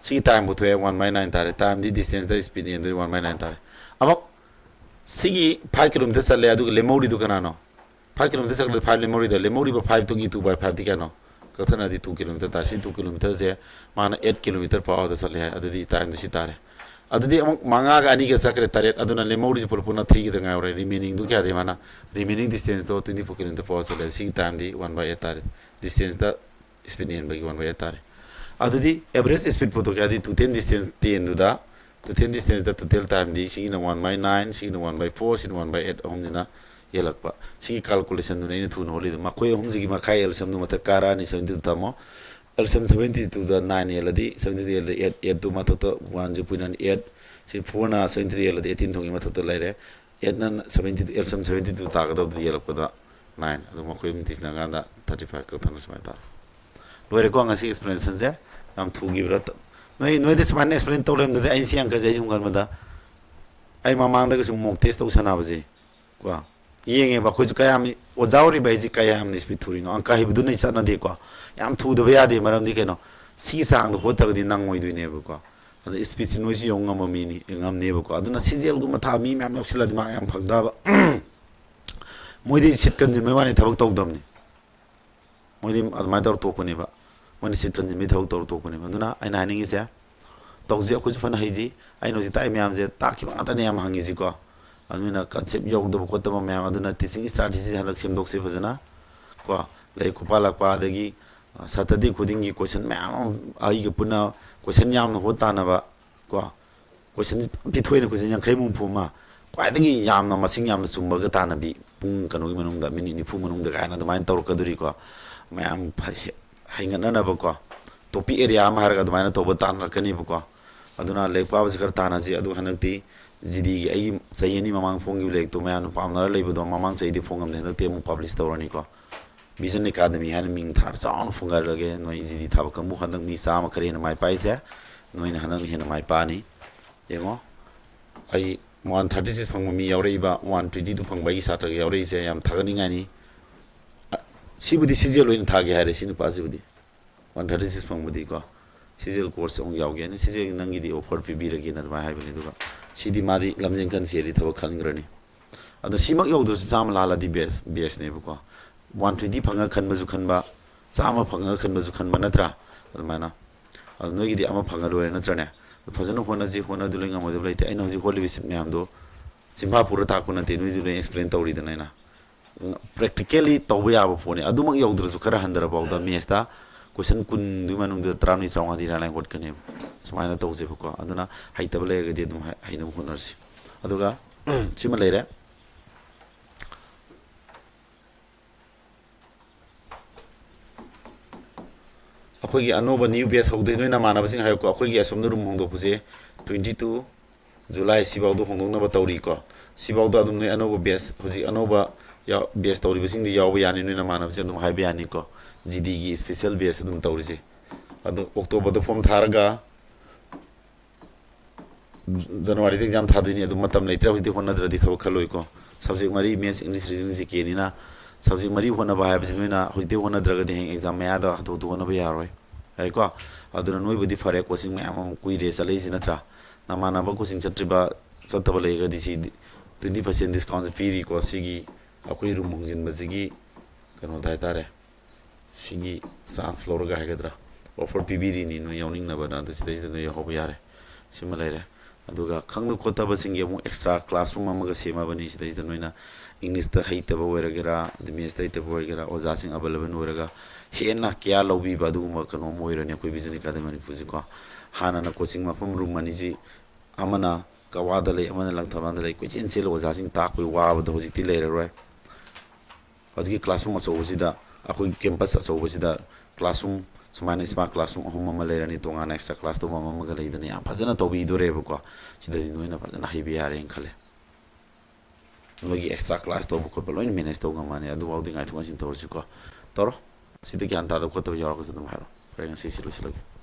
ꯁꯤꯒꯤ time ꯄꯨꯊꯣꯛꯑꯦ, one by nine ꯇꯥꯔꯦ꯫ Time ꯗꯤ distance ꯗ speed ꯅ ꯌꯦꯟꯗꯣꯏ, one by nine ꯇꯥꯔꯦ꯫ ꯑꯃꯨꯛ ꯁꯤꯒꯤ five kilometer ꯆꯠꯂꯦ, ꯑꯗꯨꯒ ꯂꯦꯝꯍꯧꯔꯤꯗꯨ ꯀꯅꯥꯅꯣ? Five kilometer ꯆꯠꯂꯦ, five ꯂꯦꯝꯍꯧꯔꯤꯗꯣ, ꯂꯦꯝꯍꯧꯔꯤꯕ five ꯇꯨꯒꯤ two by five ꯗꯤ ꯀꯌꯥꯅꯣ? ꯀꯛꯊꯠꯅꯗꯤ two kilometer ꯇꯥꯔꯦ꯫ ꯁꯤ two kilometer ꯁꯦ ꯃꯥꯅ eight kilometer per hour ꯗ ꯆꯠꯂꯦ ꯍꯥꯏ꯫ ꯑꯗꯨꯗꯤ time ꯗꯨ ꯁꯤ ꯇꯥꯔꯦ꯫ ꯑꯗꯨꯗꯤ ꯑꯃꯨꯛ ꯃꯉꯥꯒ ꯑꯅꯤꯒ ꯆꯠꯈ꯭ꯔꯦ, ꯇꯔꯦꯠ꯫ ꯑꯗꯨꯅ ꯂꯦꯝꯍꯧꯔꯤꯁꯤ ꯄꯨꯂꯞ ꯄꯨꯟꯅ three ꯈꯛꯇ ꯉꯥꯏꯍꯧꯔꯦ꯫ Remaining ꯗꯨ ꯀꯌꯥꯗꯤ ꯃꯥꯅ? Remaining distance ꯗꯣ twenty four kilometer per hour ꯆꯠꯂꯦ꯫ ꯁꯤꯒꯤ time D one by eight ꯇꯥꯔꯦ꯫ Distance the speed ꯍꯦꯟꯕꯒꯤ one by eight ꯇꯥꯔꯦ꯫ ꯑꯗꯨꯗꯤ average speed ꯄꯨꯊꯣꯛꯀꯦ ꯍꯥꯏꯗꯤ total distance ten ꯗꯨꯗ, total distance the total time D ꯁꯤꯒꯤꯅ one by nine, ꯁꯤꯒꯤꯅ one by four, ꯁꯤꯅ one by eight, ꯑꯍꯨꯝꯁꯤꯅ ꯍꯦꯜꯂꯛꯄ꯫ ꯁꯤꯒꯤ calculation ꯗꯨꯅ ꯑꯩꯅ ꯊꯨꯅ ꯍꯣꯠꯂꯤꯗꯣ꯫ ꯃꯈꯣꯏ ꯑꯍꯨꯝꯁꯤꯒꯤ ꯃꯈꯥꯏ L C M ꯗꯨ ꯃꯊꯛ ꯀꯥꯔꯛꯑꯅꯤ, seventy two ꯇꯥꯃꯣ꯫ L C M seventy two ꯗ nine ꯍꯦꯜꯂꯗꯤ, seventy two ꯍꯦꯜꯂꯗꯤ eight, eight two ꯃꯊꯛꯇ one, zero point nine eight, ꯁꯤ four ꯅ seventy two ꯍꯦꯜꯂꯗꯤ eighteen ꯊꯣꯛꯏ, ꯃꯊꯛꯇ ꯂꯩꯔꯦ꯫ Eight ꯅ seventy two, L C M seventy two ꯇꯥꯒꯗꯕꯗꯨ ꯌꯦꯜꯂꯛꯄꯗ nine꯫ ꯑꯗꯨ ꯃꯈꯣꯏ ꯑꯍꯨꯝ ꯇꯤꯟꯅꯀꯥꯟꯗ thirty five ꯀꯛꯊꯠꯅ ꯁꯨꯃꯥꯏꯅ ꯇꯥꯔꯦ꯫ ꯂꯣꯏꯔꯦꯀꯣ ꯉꯁꯤ explanation ꯁꯦ꯫ ꯌꯥꯝ ꯊꯨꯈꯤꯕ꯭ꯔꯥ? ꯅꯣꯏ, ꯅꯣꯏꯗ ꯁꯨꯃꯥꯏꯅ explain ꯇꯧ ꯂꯩꯔꯝꯗꯗꯤ ꯑꯩꯅ ꯁꯤ ꯑꯪꯀꯁꯦ ꯑꯩ ꯁꯨꯝ ꯈꯟꯕꯗ ꯑꯩ ꯃꯃꯥꯡꯗꯒ ꯁꯨꯝ mock test ꯇꯧ ꯁꯥꯟꯅꯕꯁꯦ ꯀꯣ, ꯌꯦꯡꯉꯦꯕ ꯑꯩꯈꯣꯏꯁꯨ ꯀꯌꯥꯝ, ꯑꯣꯖꯥ ꯑꯣꯏꯔꯤꯕ ꯑꯩꯁꯦ ꯀꯌꯥꯝꯅ speed ꯊꯨꯔꯤꯅꯣ꯫ ꯑꯪꯀ ꯍꯩꯕꯗꯨꯅ ꯆꯠꯅꯗꯦꯀꯣ꯫ ꯌꯥꯝ ꯊꯨꯗꯕ ꯌꯥꯗꯦ, ꯃꯔꯝꯗꯤ ꯀꯩꯅꯣ? ꯁꯤꯒꯤ ꯆꯥꯡꯗꯣ ꯍꯣꯠꯇ꯭ꯔꯒꯗꯤ ꯅꯪꯉꯣꯏꯗꯣꯏꯅꯦꯕꯀꯣ꯫ ꯑꯗ speed ꯁꯤ ꯅꯣꯏꯁꯨ ꯌꯧ ꯉꯝꯕ ꯃꯤꯅꯤ, ꯉꯝꯅꯦꯕꯀꯣ꯫ ꯑꯗꯨꯅ ꯁꯤ ꯖꯦꯜꯒꯨꯝꯕ ꯊꯥꯕ ꯃꯤ ꯃꯌꯥꯝ ꯌꯥꯎꯁꯤꯜꯂꯗꯤ ꯃꯥ ꯌꯥꯝ ꯐꯪꯗꯕ꯫ ꯃꯣꯏꯗꯤ ꯁꯤꯠ ꯀꯟꯁꯤꯟꯕꯩ ꯋꯥꯅꯤ, ꯊꯕꯛ ꯇꯧꯗꯕꯅꯤ꯫ ꯃꯣꯏꯗꯤ ꯑꯗꯨꯃꯥꯏꯅ ꯇꯧꯔ ꯇꯣꯛꯄꯅꯦꯕ꯫ ꯃꯣꯏꯅ ꯁꯤꯠ ꯀꯟꯁꯤꯟꯕꯩ ꯊꯕꯛ ꯇꯧꯔ ꯇꯣꯛꯄꯅꯦꯕ꯫ ꯑꯗꯨꯅ ꯑꯩꯅ ꯍꯥꯏꯅꯤꯡꯉꯤꯁꯦ, ꯇꯧꯁꯤ, ꯑꯩꯈꯣꯏꯁꯨ ꯐꯅ ꯍꯩꯁꯤ꯫ ꯑꯩꯅ ꯍꯧꯖꯤꯛ ꯇꯥꯛꯏ ꯃꯌꯥꯝꯁꯦ ꯇꯥꯛꯈꯤꯕ ꯉꯥꯛꯇꯅꯦ ꯌꯥꯝ ꯍꯪꯉꯤꯁꯤꯀꯣ꯫ ꯑꯗꯨꯅ concept ꯌꯧꯗꯕ ꯈꯣꯠꯇꯕ ꯃꯌꯥꯝ, ꯑꯗꯨꯅ teaching strategy ꯍꯟꯗꯛ ꯁꯦꯝꯗꯣꯛꯁꯤ ꯐꯖꯅ ꯀꯣ꯫ ꯂꯥꯏꯔꯤꯛ ꯈꯨꯄꯥ ꯂꯥꯛꯄ, ꯑꯗꯒꯤ, ꯑ, Saturday ꯈꯨꯗꯤꯡꯒꯤ question ꯃꯌꯥꯝ ꯑꯃ ꯑꯩꯒ ꯄꯨꯟꯅ question ꯌꯥꯝꯅ ꯍꯣꯠ ꯇꯥꯅꯕ ꯀꯣ꯫ Question ꯄꯤꯊꯣꯛꯏꯅ, question ꯌꯥꯡꯈꯩ ꯍꯨꯝꯐꯨ ꯑꯃ, ꯈ꯭ꯋꯥꯏꯗꯒꯤ ꯌꯥꯝꯅ, ꯃꯁꯤꯡ ꯌꯥꯝꯅ ꯆꯨꯝꯕꯒ ꯇꯥꯟꯅꯕꯤ, ꯄꯨꯡ ꯀꯩꯅꯣꯒꯤ ꯃꯅꯨꯡꯗ, minute ꯅꯤꯐꯨ ꯃꯅꯨꯡꯗ ꯀꯥꯏꯅ ꯑꯗꯨꯃꯥꯏꯅ ꯇꯧꯔꯛꯀꯗꯣꯔꯤꯀꯣ꯫ ꯃꯌꯥꯝ ꯐ-, ꯍꯦ-, ꯍꯩꯒꯠꯅꯅꯕꯀꯣ, topic area ꯑꯃ ꯍꯥꯏꯔꯒ ꯑꯗꯨꯃꯥꯏꯅ ꯇꯧꯕ ꯇꯥꯟꯅꯔꯛꯀꯅꯦꯕꯀꯣ꯫ ꯑꯗꯨꯅ ꯂꯥꯏꯔꯤꯛ ꯄꯥꯕꯁꯤ ꯈꯔ ꯇꯥꯟꯅꯁꯤ꯫ ꯑꯗꯨꯒ ꯍꯟꯗꯛꯇꯤ ꯖꯤꯗꯤꯒꯤ ꯑꯩꯒꯤ ꯆꯍꯤ ꯑꯅꯤ ꯃꯃꯥꯡ ꯐꯣꯡꯈꯤꯕ ꯂꯥꯏꯔꯤꯛꯇꯣ ꯃꯌꯥꯝꯅ ꯄꯥꯝꯅꯔ ꯂꯩꯕꯗꯣ ꯃꯃꯥꯡ ꯆꯍꯤꯗꯤ ꯐꯣꯡꯉꯝꯗꯦ, ꯍꯟꯗꯛꯇꯤ ꯑꯃꯨꯛ ꯄꯕ꯭ꯂꯤꯁ ꯇꯧꯔꯅꯤꯀꯣ꯫ ꯚꯤꯖꯟ ꯑꯦꯀꯥꯗꯃꯤ ꯍꯥꯏꯅ ꯃꯤꯡ ꯊꯥꯔ ꯆꯥꯎꯅ ꯐꯣꯡꯒꯠꯂꯒꯦ꯫ ꯅꯣꯏ ꯖꯤꯗꯤ ꯊꯥꯕ ꯀꯥꯡꯕꯨ ꯍꯟꯗꯛ ꯃꯤ ꯆꯥꯝꯃ ꯈꯔ ꯍꯦꯟꯅ ꯃꯥꯏ ꯄꯥꯛꯏꯁꯦ ꯅꯣꯏꯅ ꯍꯟꯗꯛꯅ ꯍꯦꯟꯅ ꯃꯥꯏ ꯄꯥꯛꯑꯅꯤ꯫ ꯌꯦꯡꯉꯣ, ꯑꯩ ꯋꯥꯟ ꯊꯥꯔꯇꯤ ꯁꯤꯛꯁ ꯐꯪꯕ ꯃꯤ ꯌꯥꯎꯔꯛꯏꯕ, ꯋꯥꯟ ꯇ꯭ꯋꯦꯟꯇꯤ ꯇꯨ ꯐꯪꯕ ꯑꯩꯒꯤ ꯁꯥꯇ꯭ꯔꯒ ꯌꯥꯎꯔꯛꯏꯁꯦ ꯌꯥꯝ ꯊꯥꯒꯠꯅꯤꯡꯉꯥꯏꯅꯤ꯫ ꯑ, ꯁꯤꯕꯨꯗꯤ ꯁꯤꯖꯦꯜ ꯑꯣꯏꯅ ꯊꯥꯒꯦ ꯍꯥꯏꯔꯦ ꯁꯤ ꯅꯨꯄꯥꯁꯤꯕꯨꯗꯤ꯫ ꯋꯥꯟ ꯊꯥꯔꯇꯤ ꯁꯤꯛꯁ ꯐꯪꯕꯗꯤꯀꯣ, ꯁꯤꯖꯦꯜ ꯀꯣꯔꯁ ꯑꯃꯨꯛ ꯌꯥꯎꯒꯦꯅ, ꯁꯤꯖꯦꯜ ꯅꯪꯒꯤꯗꯤ ꯑꯣꯐꯔ ꯄꯤꯕꯤꯔꯒꯦꯅ ꯑꯗꯨꯃꯥꯏꯅ ꯍꯥꯏꯕꯅꯤ꯫ ꯑꯗꯨꯒ ꯁꯤꯗꯤ ꯃꯥꯗꯤ ꯂꯝꯖꯦꯟ ꯀꯟ ꯆꯦꯜꯂꯤ, ꯊꯕꯛ ꯈꯟꯈ꯭ꯔꯅꯤ꯫ ꯑꯗꯣ ꯁꯤꯃꯛ ꯌꯧꯗ꯭ꯔꯁꯨ ꯆꯥꯝꯃ ꯂꯥꯜꯂꯗꯤ ꯕꯦꯁ, ꯕꯦꯁꯅꯦꯕꯀꯣ꯫ ꯋꯥꯟ ꯇ꯭ꯋꯦꯟꯇꯤ ꯐꯪꯉ ꯈꯟꯕꯁꯨ ꯈꯟꯕ, ꯆꯥꯝꯃ ꯐꯪꯉꯒ ꯈꯟꯕꯁꯨ ꯈꯟꯕ ꯅꯠꯇ꯭ꯔꯥ? ꯑꯗꯨꯃꯥꯏꯅ꯫ ꯑꯗꯣ ꯅꯣꯏꯒꯤꯗꯤ ꯑꯃ ꯐꯪꯉ ꯂꯣꯏꯔꯦ ꯅꯠꯇ꯭ꯔꯅꯦ? ꯐꯖꯅ ꯍꯣꯠꯅꯁꯤ, ꯍꯣꯠꯅꯗ ꯂꯣꯏ ꯉꯝꯃꯣꯏꯗꯕ ꯂꯩꯇꯦ꯫ ꯑꯩꯅ ꯍꯧꯖꯤꯛ ꯍꯣꯠꯂꯤꯕ ꯁꯤꯞ ꯃꯌꯥꯝꯗꯣ ꯆꯤꯟꯐꯥ ꯄꯨꯔ ꯇꯥꯛꯄ ꯅꯠꯇꯦ, ꯅꯣꯏꯗꯤ ꯂꯣꯏ ꯑꯦꯛꯁꯄ꯭ꯂꯦꯟ ꯇꯧꯔꯤꯗꯅ ꯑꯩꯅ꯫ ꯄ꯭ꯔꯦꯛꯇꯤꯀꯦꯜꯂꯤ ꯇꯧꯕ ꯌꯥꯕ ꯄꯣꯠꯅꯤ꯫ ꯑꯗꯨꯃꯛ ꯌꯧꯗ꯭ꯔꯁꯨ ꯈꯔ ꯍꯟꯊꯔꯐꯥꯎꯗ ꯃꯦꯠꯁꯇ ꯀꯣꯏꯁꯟ ꯀꯨꯟꯗꯨꯒꯤ ꯃꯅꯨꯡꯗ ꯇꯔꯥꯃꯔꯤ ꯇꯔꯥꯃꯉꯥꯗꯤ ꯏꯔꯥꯏ ꯂꯥꯏ ꯍꯣꯠꯀꯅꯦꯕ꯫ ꯁꯨꯃꯥꯏꯅ ꯇꯧꯁꯦꯕꯀꯣ꯫ ꯑꯗꯨꯅ ꯍꯩꯇꯕ ꯂꯩꯔꯒꯗꯤ ꯑꯗꯨꯝ ꯍꯩ-, ꯍꯩꯅꯕ ꯍꯣꯠꯅꯔꯁꯤ꯫ ꯑꯗꯨꯒ ꯁꯤꯃ ꯂꯩꯔꯦ꯫ ꯑꯩꯈꯣꯏꯒꯤ ꯑꯅꯧꯕ ꯅ꯭ꯌꯨ ꯕꯦꯁ ꯍꯧꯗꯣꯏ, ꯅꯣꯏ ꯅꯃꯥꯟꯅꯕꯁꯤꯡ ꯍꯥꯏꯌꯨꯀꯣ꯫ ꯑꯩꯈꯣꯏꯒꯤ ꯑꯁꯣꯝꯗ ꯔꯨꯝ ꯍꯣꯡꯗꯣꯛꯄꯁꯦ ꯇ꯭ꯋꯦꯟꯇꯤ ꯇꯨ ꯖꯨꯂꯥꯏ ꯁꯤꯐꯥꯎꯗ ꯍꯣꯡꯗꯣꯛꯅꯕ ꯇꯧꯔꯤꯀꯣ꯫ ꯁꯤꯐꯥꯎꯗ ꯑꯗꯨꯝ ꯅꯣꯏ ꯑꯅꯧꯕ ꯕꯦꯁ, ꯍꯧꯖꯤꯛ ꯑꯅꯧꯕ ꯌꯥꯎ-, ꯕꯦꯁ ꯇꯧꯔꯤꯕꯁꯤꯡꯗꯤ ꯌꯥꯎꯕ ꯌꯥꯅꯤ, ꯅꯣꯏ ꯅꯃꯥꯟꯅꯕꯁꯤꯡ ꯑꯗꯨꯝ ꯍꯥꯏꯕ ꯌꯥꯅꯤꯀꯣ꯫ ꯖꯤꯗꯤꯒꯤ ꯏꯁꯄꯤꯁꯦꯜ ꯕꯦꯁ ꯑꯗꯨꯝ ꯇꯧꯔꯤꯁꯦ꯫ ꯑꯗꯣ ꯑꯣꯛꯇꯣꯕꯔꯗ ꯐꯣꯝ ꯊꯥꯔꯒ ꯖꯅꯋꯥꯔꯤꯗ ꯑꯦꯛꯖꯥꯝ ꯊꯥꯗꯣꯏꯅꯤ꯫ ꯑꯗꯨ ꯃꯇꯝ ꯂꯩꯇ꯭ꯔꯦ ꯍꯧꯖꯤꯛꯇꯤ, ꯍꯣꯠꯅꯗ꯭ꯔꯗꯤ ꯊꯕꯛ ꯈꯜꯂꯣꯏꯀꯣ꯫ ꯁꯕꯖꯦꯛ ꯃꯔꯤ, ꯃꯦꯠꯁ, ꯏꯪꯂꯤꯁ, ꯔꯤꯖꯅꯤꯡ, ꯖꯤ ꯀꯦꯅꯤꯅ ꯁꯕꯖꯦꯛ ꯃꯔꯤ ꯍꯣꯠꯅꯕ ꯍꯥꯏꯕꯁꯤ ꯅꯣꯏꯅ ꯍꯧꯖꯤꯛꯇꯤ ꯍꯣꯠꯅꯗ꯭ꯔꯒꯗꯤ ꯍꯌꯦꯡ ꯑꯦꯛꯖꯥꯝ ꯃꯌꯥꯗ ꯍꯥꯊꯨ ꯍꯥꯊꯨ ꯍꯣꯠꯅꯕ ꯌꯥꯔꯣꯏ꯫ ꯌꯥꯏꯀꯣ? ꯑꯗꯨꯅ ꯅꯣꯏꯕꯨꯗꯤ ꯐꯔꯦ, ꯀꯣꯆꯤꯡ ꯃꯌꯥꯝ ꯑꯃ ꯀꯨꯏꯔꯦ ꯆꯠꯂꯛꯏꯁꯤ ꯅꯠꯇ꯭ꯔꯥ? ꯅꯃꯥꯟꯅꯕ ꯀꯣꯆꯤꯡ ꯆꯠꯇ꯭ꯔꯤꯕ, ꯆꯠꯇꯕ ꯂꯩꯔꯒꯗꯤ ꯁꯤ ꯇ꯭ꯋꯦꯟꯇꯤ ꯄꯥꯔꯁꯦꯟ ꯗꯤꯁꯀꯥꯎꯟꯁꯦ ꯄꯤꯔꯤꯀꯣ꯫ ꯁꯤꯒꯤ ꯑꯩꯈꯣꯏ ꯔꯨꯝ ꯍꯣꯡꯖꯤꯟꯕꯁꯤꯒꯤ ꯀꯩꯅꯣꯗ ꯍꯥꯏꯇꯥꯔꯦ, ꯁꯤꯒꯤ ꯆꯥꯟꯁ ꯂꯧꯔꯒ ꯍꯥꯏꯒꯗ꯭ꯔꯥ, ꯑꯣꯐꯔ ꯄꯤꯕꯤꯔꯤꯅꯤ ꯅꯣꯏ ꯌꯥꯎꯅꯤꯡꯅꯕꯅ꯫ ꯑꯗꯨ ꯁꯤꯗꯩꯁꯤꯗ ꯅꯣꯏ ꯌꯥꯎꯍꯧꯕ ꯌꯥꯔꯦ꯫ ꯁꯤꯃ ꯂꯩꯔꯦ꯫ ꯑꯗꯨꯒ ꯈꯪꯗ ꯈꯣꯠꯇꯕꯁꯤꯡꯒꯤ ꯑꯃꯨꯛ ꯑꯦꯛꯁꯇ꯭ꯔꯥ ꯀ꯭ꯂꯥꯁꯔꯨꯝ ꯑꯃꯒ ꯁꯦꯝꯃꯕꯅꯤ꯫ ꯁꯤꯗꯩꯁꯤꯗ ꯅꯣꯏꯅ ꯏꯪꯂꯤꯁꯇ ꯍꯩꯇꯕ ꯑꯣꯏꯔꯒꯦꯔꯥ, ꯑꯗꯩ ꯃꯦꯠꯁꯇ ꯍꯩꯇꯕ ꯑꯣꯏꯔꯒꯦꯔꯥ, ꯑꯣꯖꯥꯁꯤꯡ ꯑꯦꯕꯥꯏꯂꯦꯕꯜ ꯑꯣꯏꯔꯒ ꯍꯦꯟꯅ ꯀꯤꯌꯥꯔ ꯂꯧꯕꯤꯕ ꯑꯗꯨꯒꯨꯝꯕ ꯀꯩꯅꯣ ꯑꯃ ꯑꯣꯏꯔꯅꯤ ꯑꯩꯈꯣꯏ ꯚꯤꯖꯟ ꯑꯦꯀꯥꯗꯃꯤ ꯃꯅꯤꯄꯨꯔꯁꯤꯀꯣ꯫ ꯍꯥꯟꯅꯅ ꯀꯣꯆꯤꯡ ꯃꯐꯝ ꯔꯨꯝ ꯑꯅꯤꯁꯤ ꯑꯃꯅ ꯀꯛꯋꯥꯗ ꯂꯩ, ꯑꯃꯅ ꯂꯪꯊꯕꯥꯜꯗ ꯂꯩ, ꯀꯣꯏꯆꯦꯟ ꯆꯦꯜꯂ ꯑꯣꯖꯥꯁꯤꯡ ꯇꯥꯛꯄꯒꯤ ꯋꯥꯕꯗꯣ ꯍꯧꯖꯤꯛꯇꯤ ꯂꯩꯔꯔꯣꯏ꯫ ꯍꯧꯖꯤꯛꯀꯤ ꯀ꯭ꯂꯥꯁꯔꯨꯝ ꯑꯆꯧꯕꯁꯤꯗ, ꯑꯩꯈꯣꯏꯒꯤ ꯀꯦꯝꯄꯁ ꯑꯆꯧꯕꯁꯤꯗ ꯀ꯭ꯂꯥꯁꯔꯨꯝ ꯁꯨꯃꯥꯏꯅ smart classroom ꯑꯍꯨꯝ ꯑꯃ ꯂꯩꯔꯅꯤ, ꯇꯣꯉꯥꯟꯅ extra class ꯇꯧꯕ ꯑꯃ ꯑꯃꯒ ꯂꯩꯗꯅ ꯌꯥꯝ ꯐꯖꯅ ꯇꯧꯕꯤꯗꯣꯔꯦꯕꯀꯣ꯫ ꯁꯤꯗꯗꯤ ꯅꯣꯏꯅ ꯐꯖꯅ ꯍꯩꯕ ꯌꯥꯔꯦꯅ ꯈꯜꯂꯦ꯫ ꯅꯣꯏꯒꯤ extra class ꯇꯧꯕ ꯈꯣꯠꯄ ꯂꯣꯏꯅ manage ꯇꯧ ꯉꯝꯃꯅꯤ꯫ ꯑꯗꯨꯐꯥꯎꯗꯤ ꯉꯥꯏꯊꯣꯛ ꯉꯥꯏꯁꯤꯟ ꯇꯧꯔꯁꯤꯀꯣ꯫ ꯇꯧꯔꯣ꯫ ꯁꯤꯗ ꯒ꯭ꯌꯥꯟ ꯇꯥꯗꯕ ꯈꯣꯠꯇꯕ ꯌꯥꯎꯔꯒꯁꯨ ꯑꯗꯨꯝ ꯍꯥꯏꯔꯣ꯫ ꯐꯔꯦ, ꯉꯁꯤ ꯁꯤ ꯂꯣꯏꯁꯤꯜꯂꯒꯦ꯫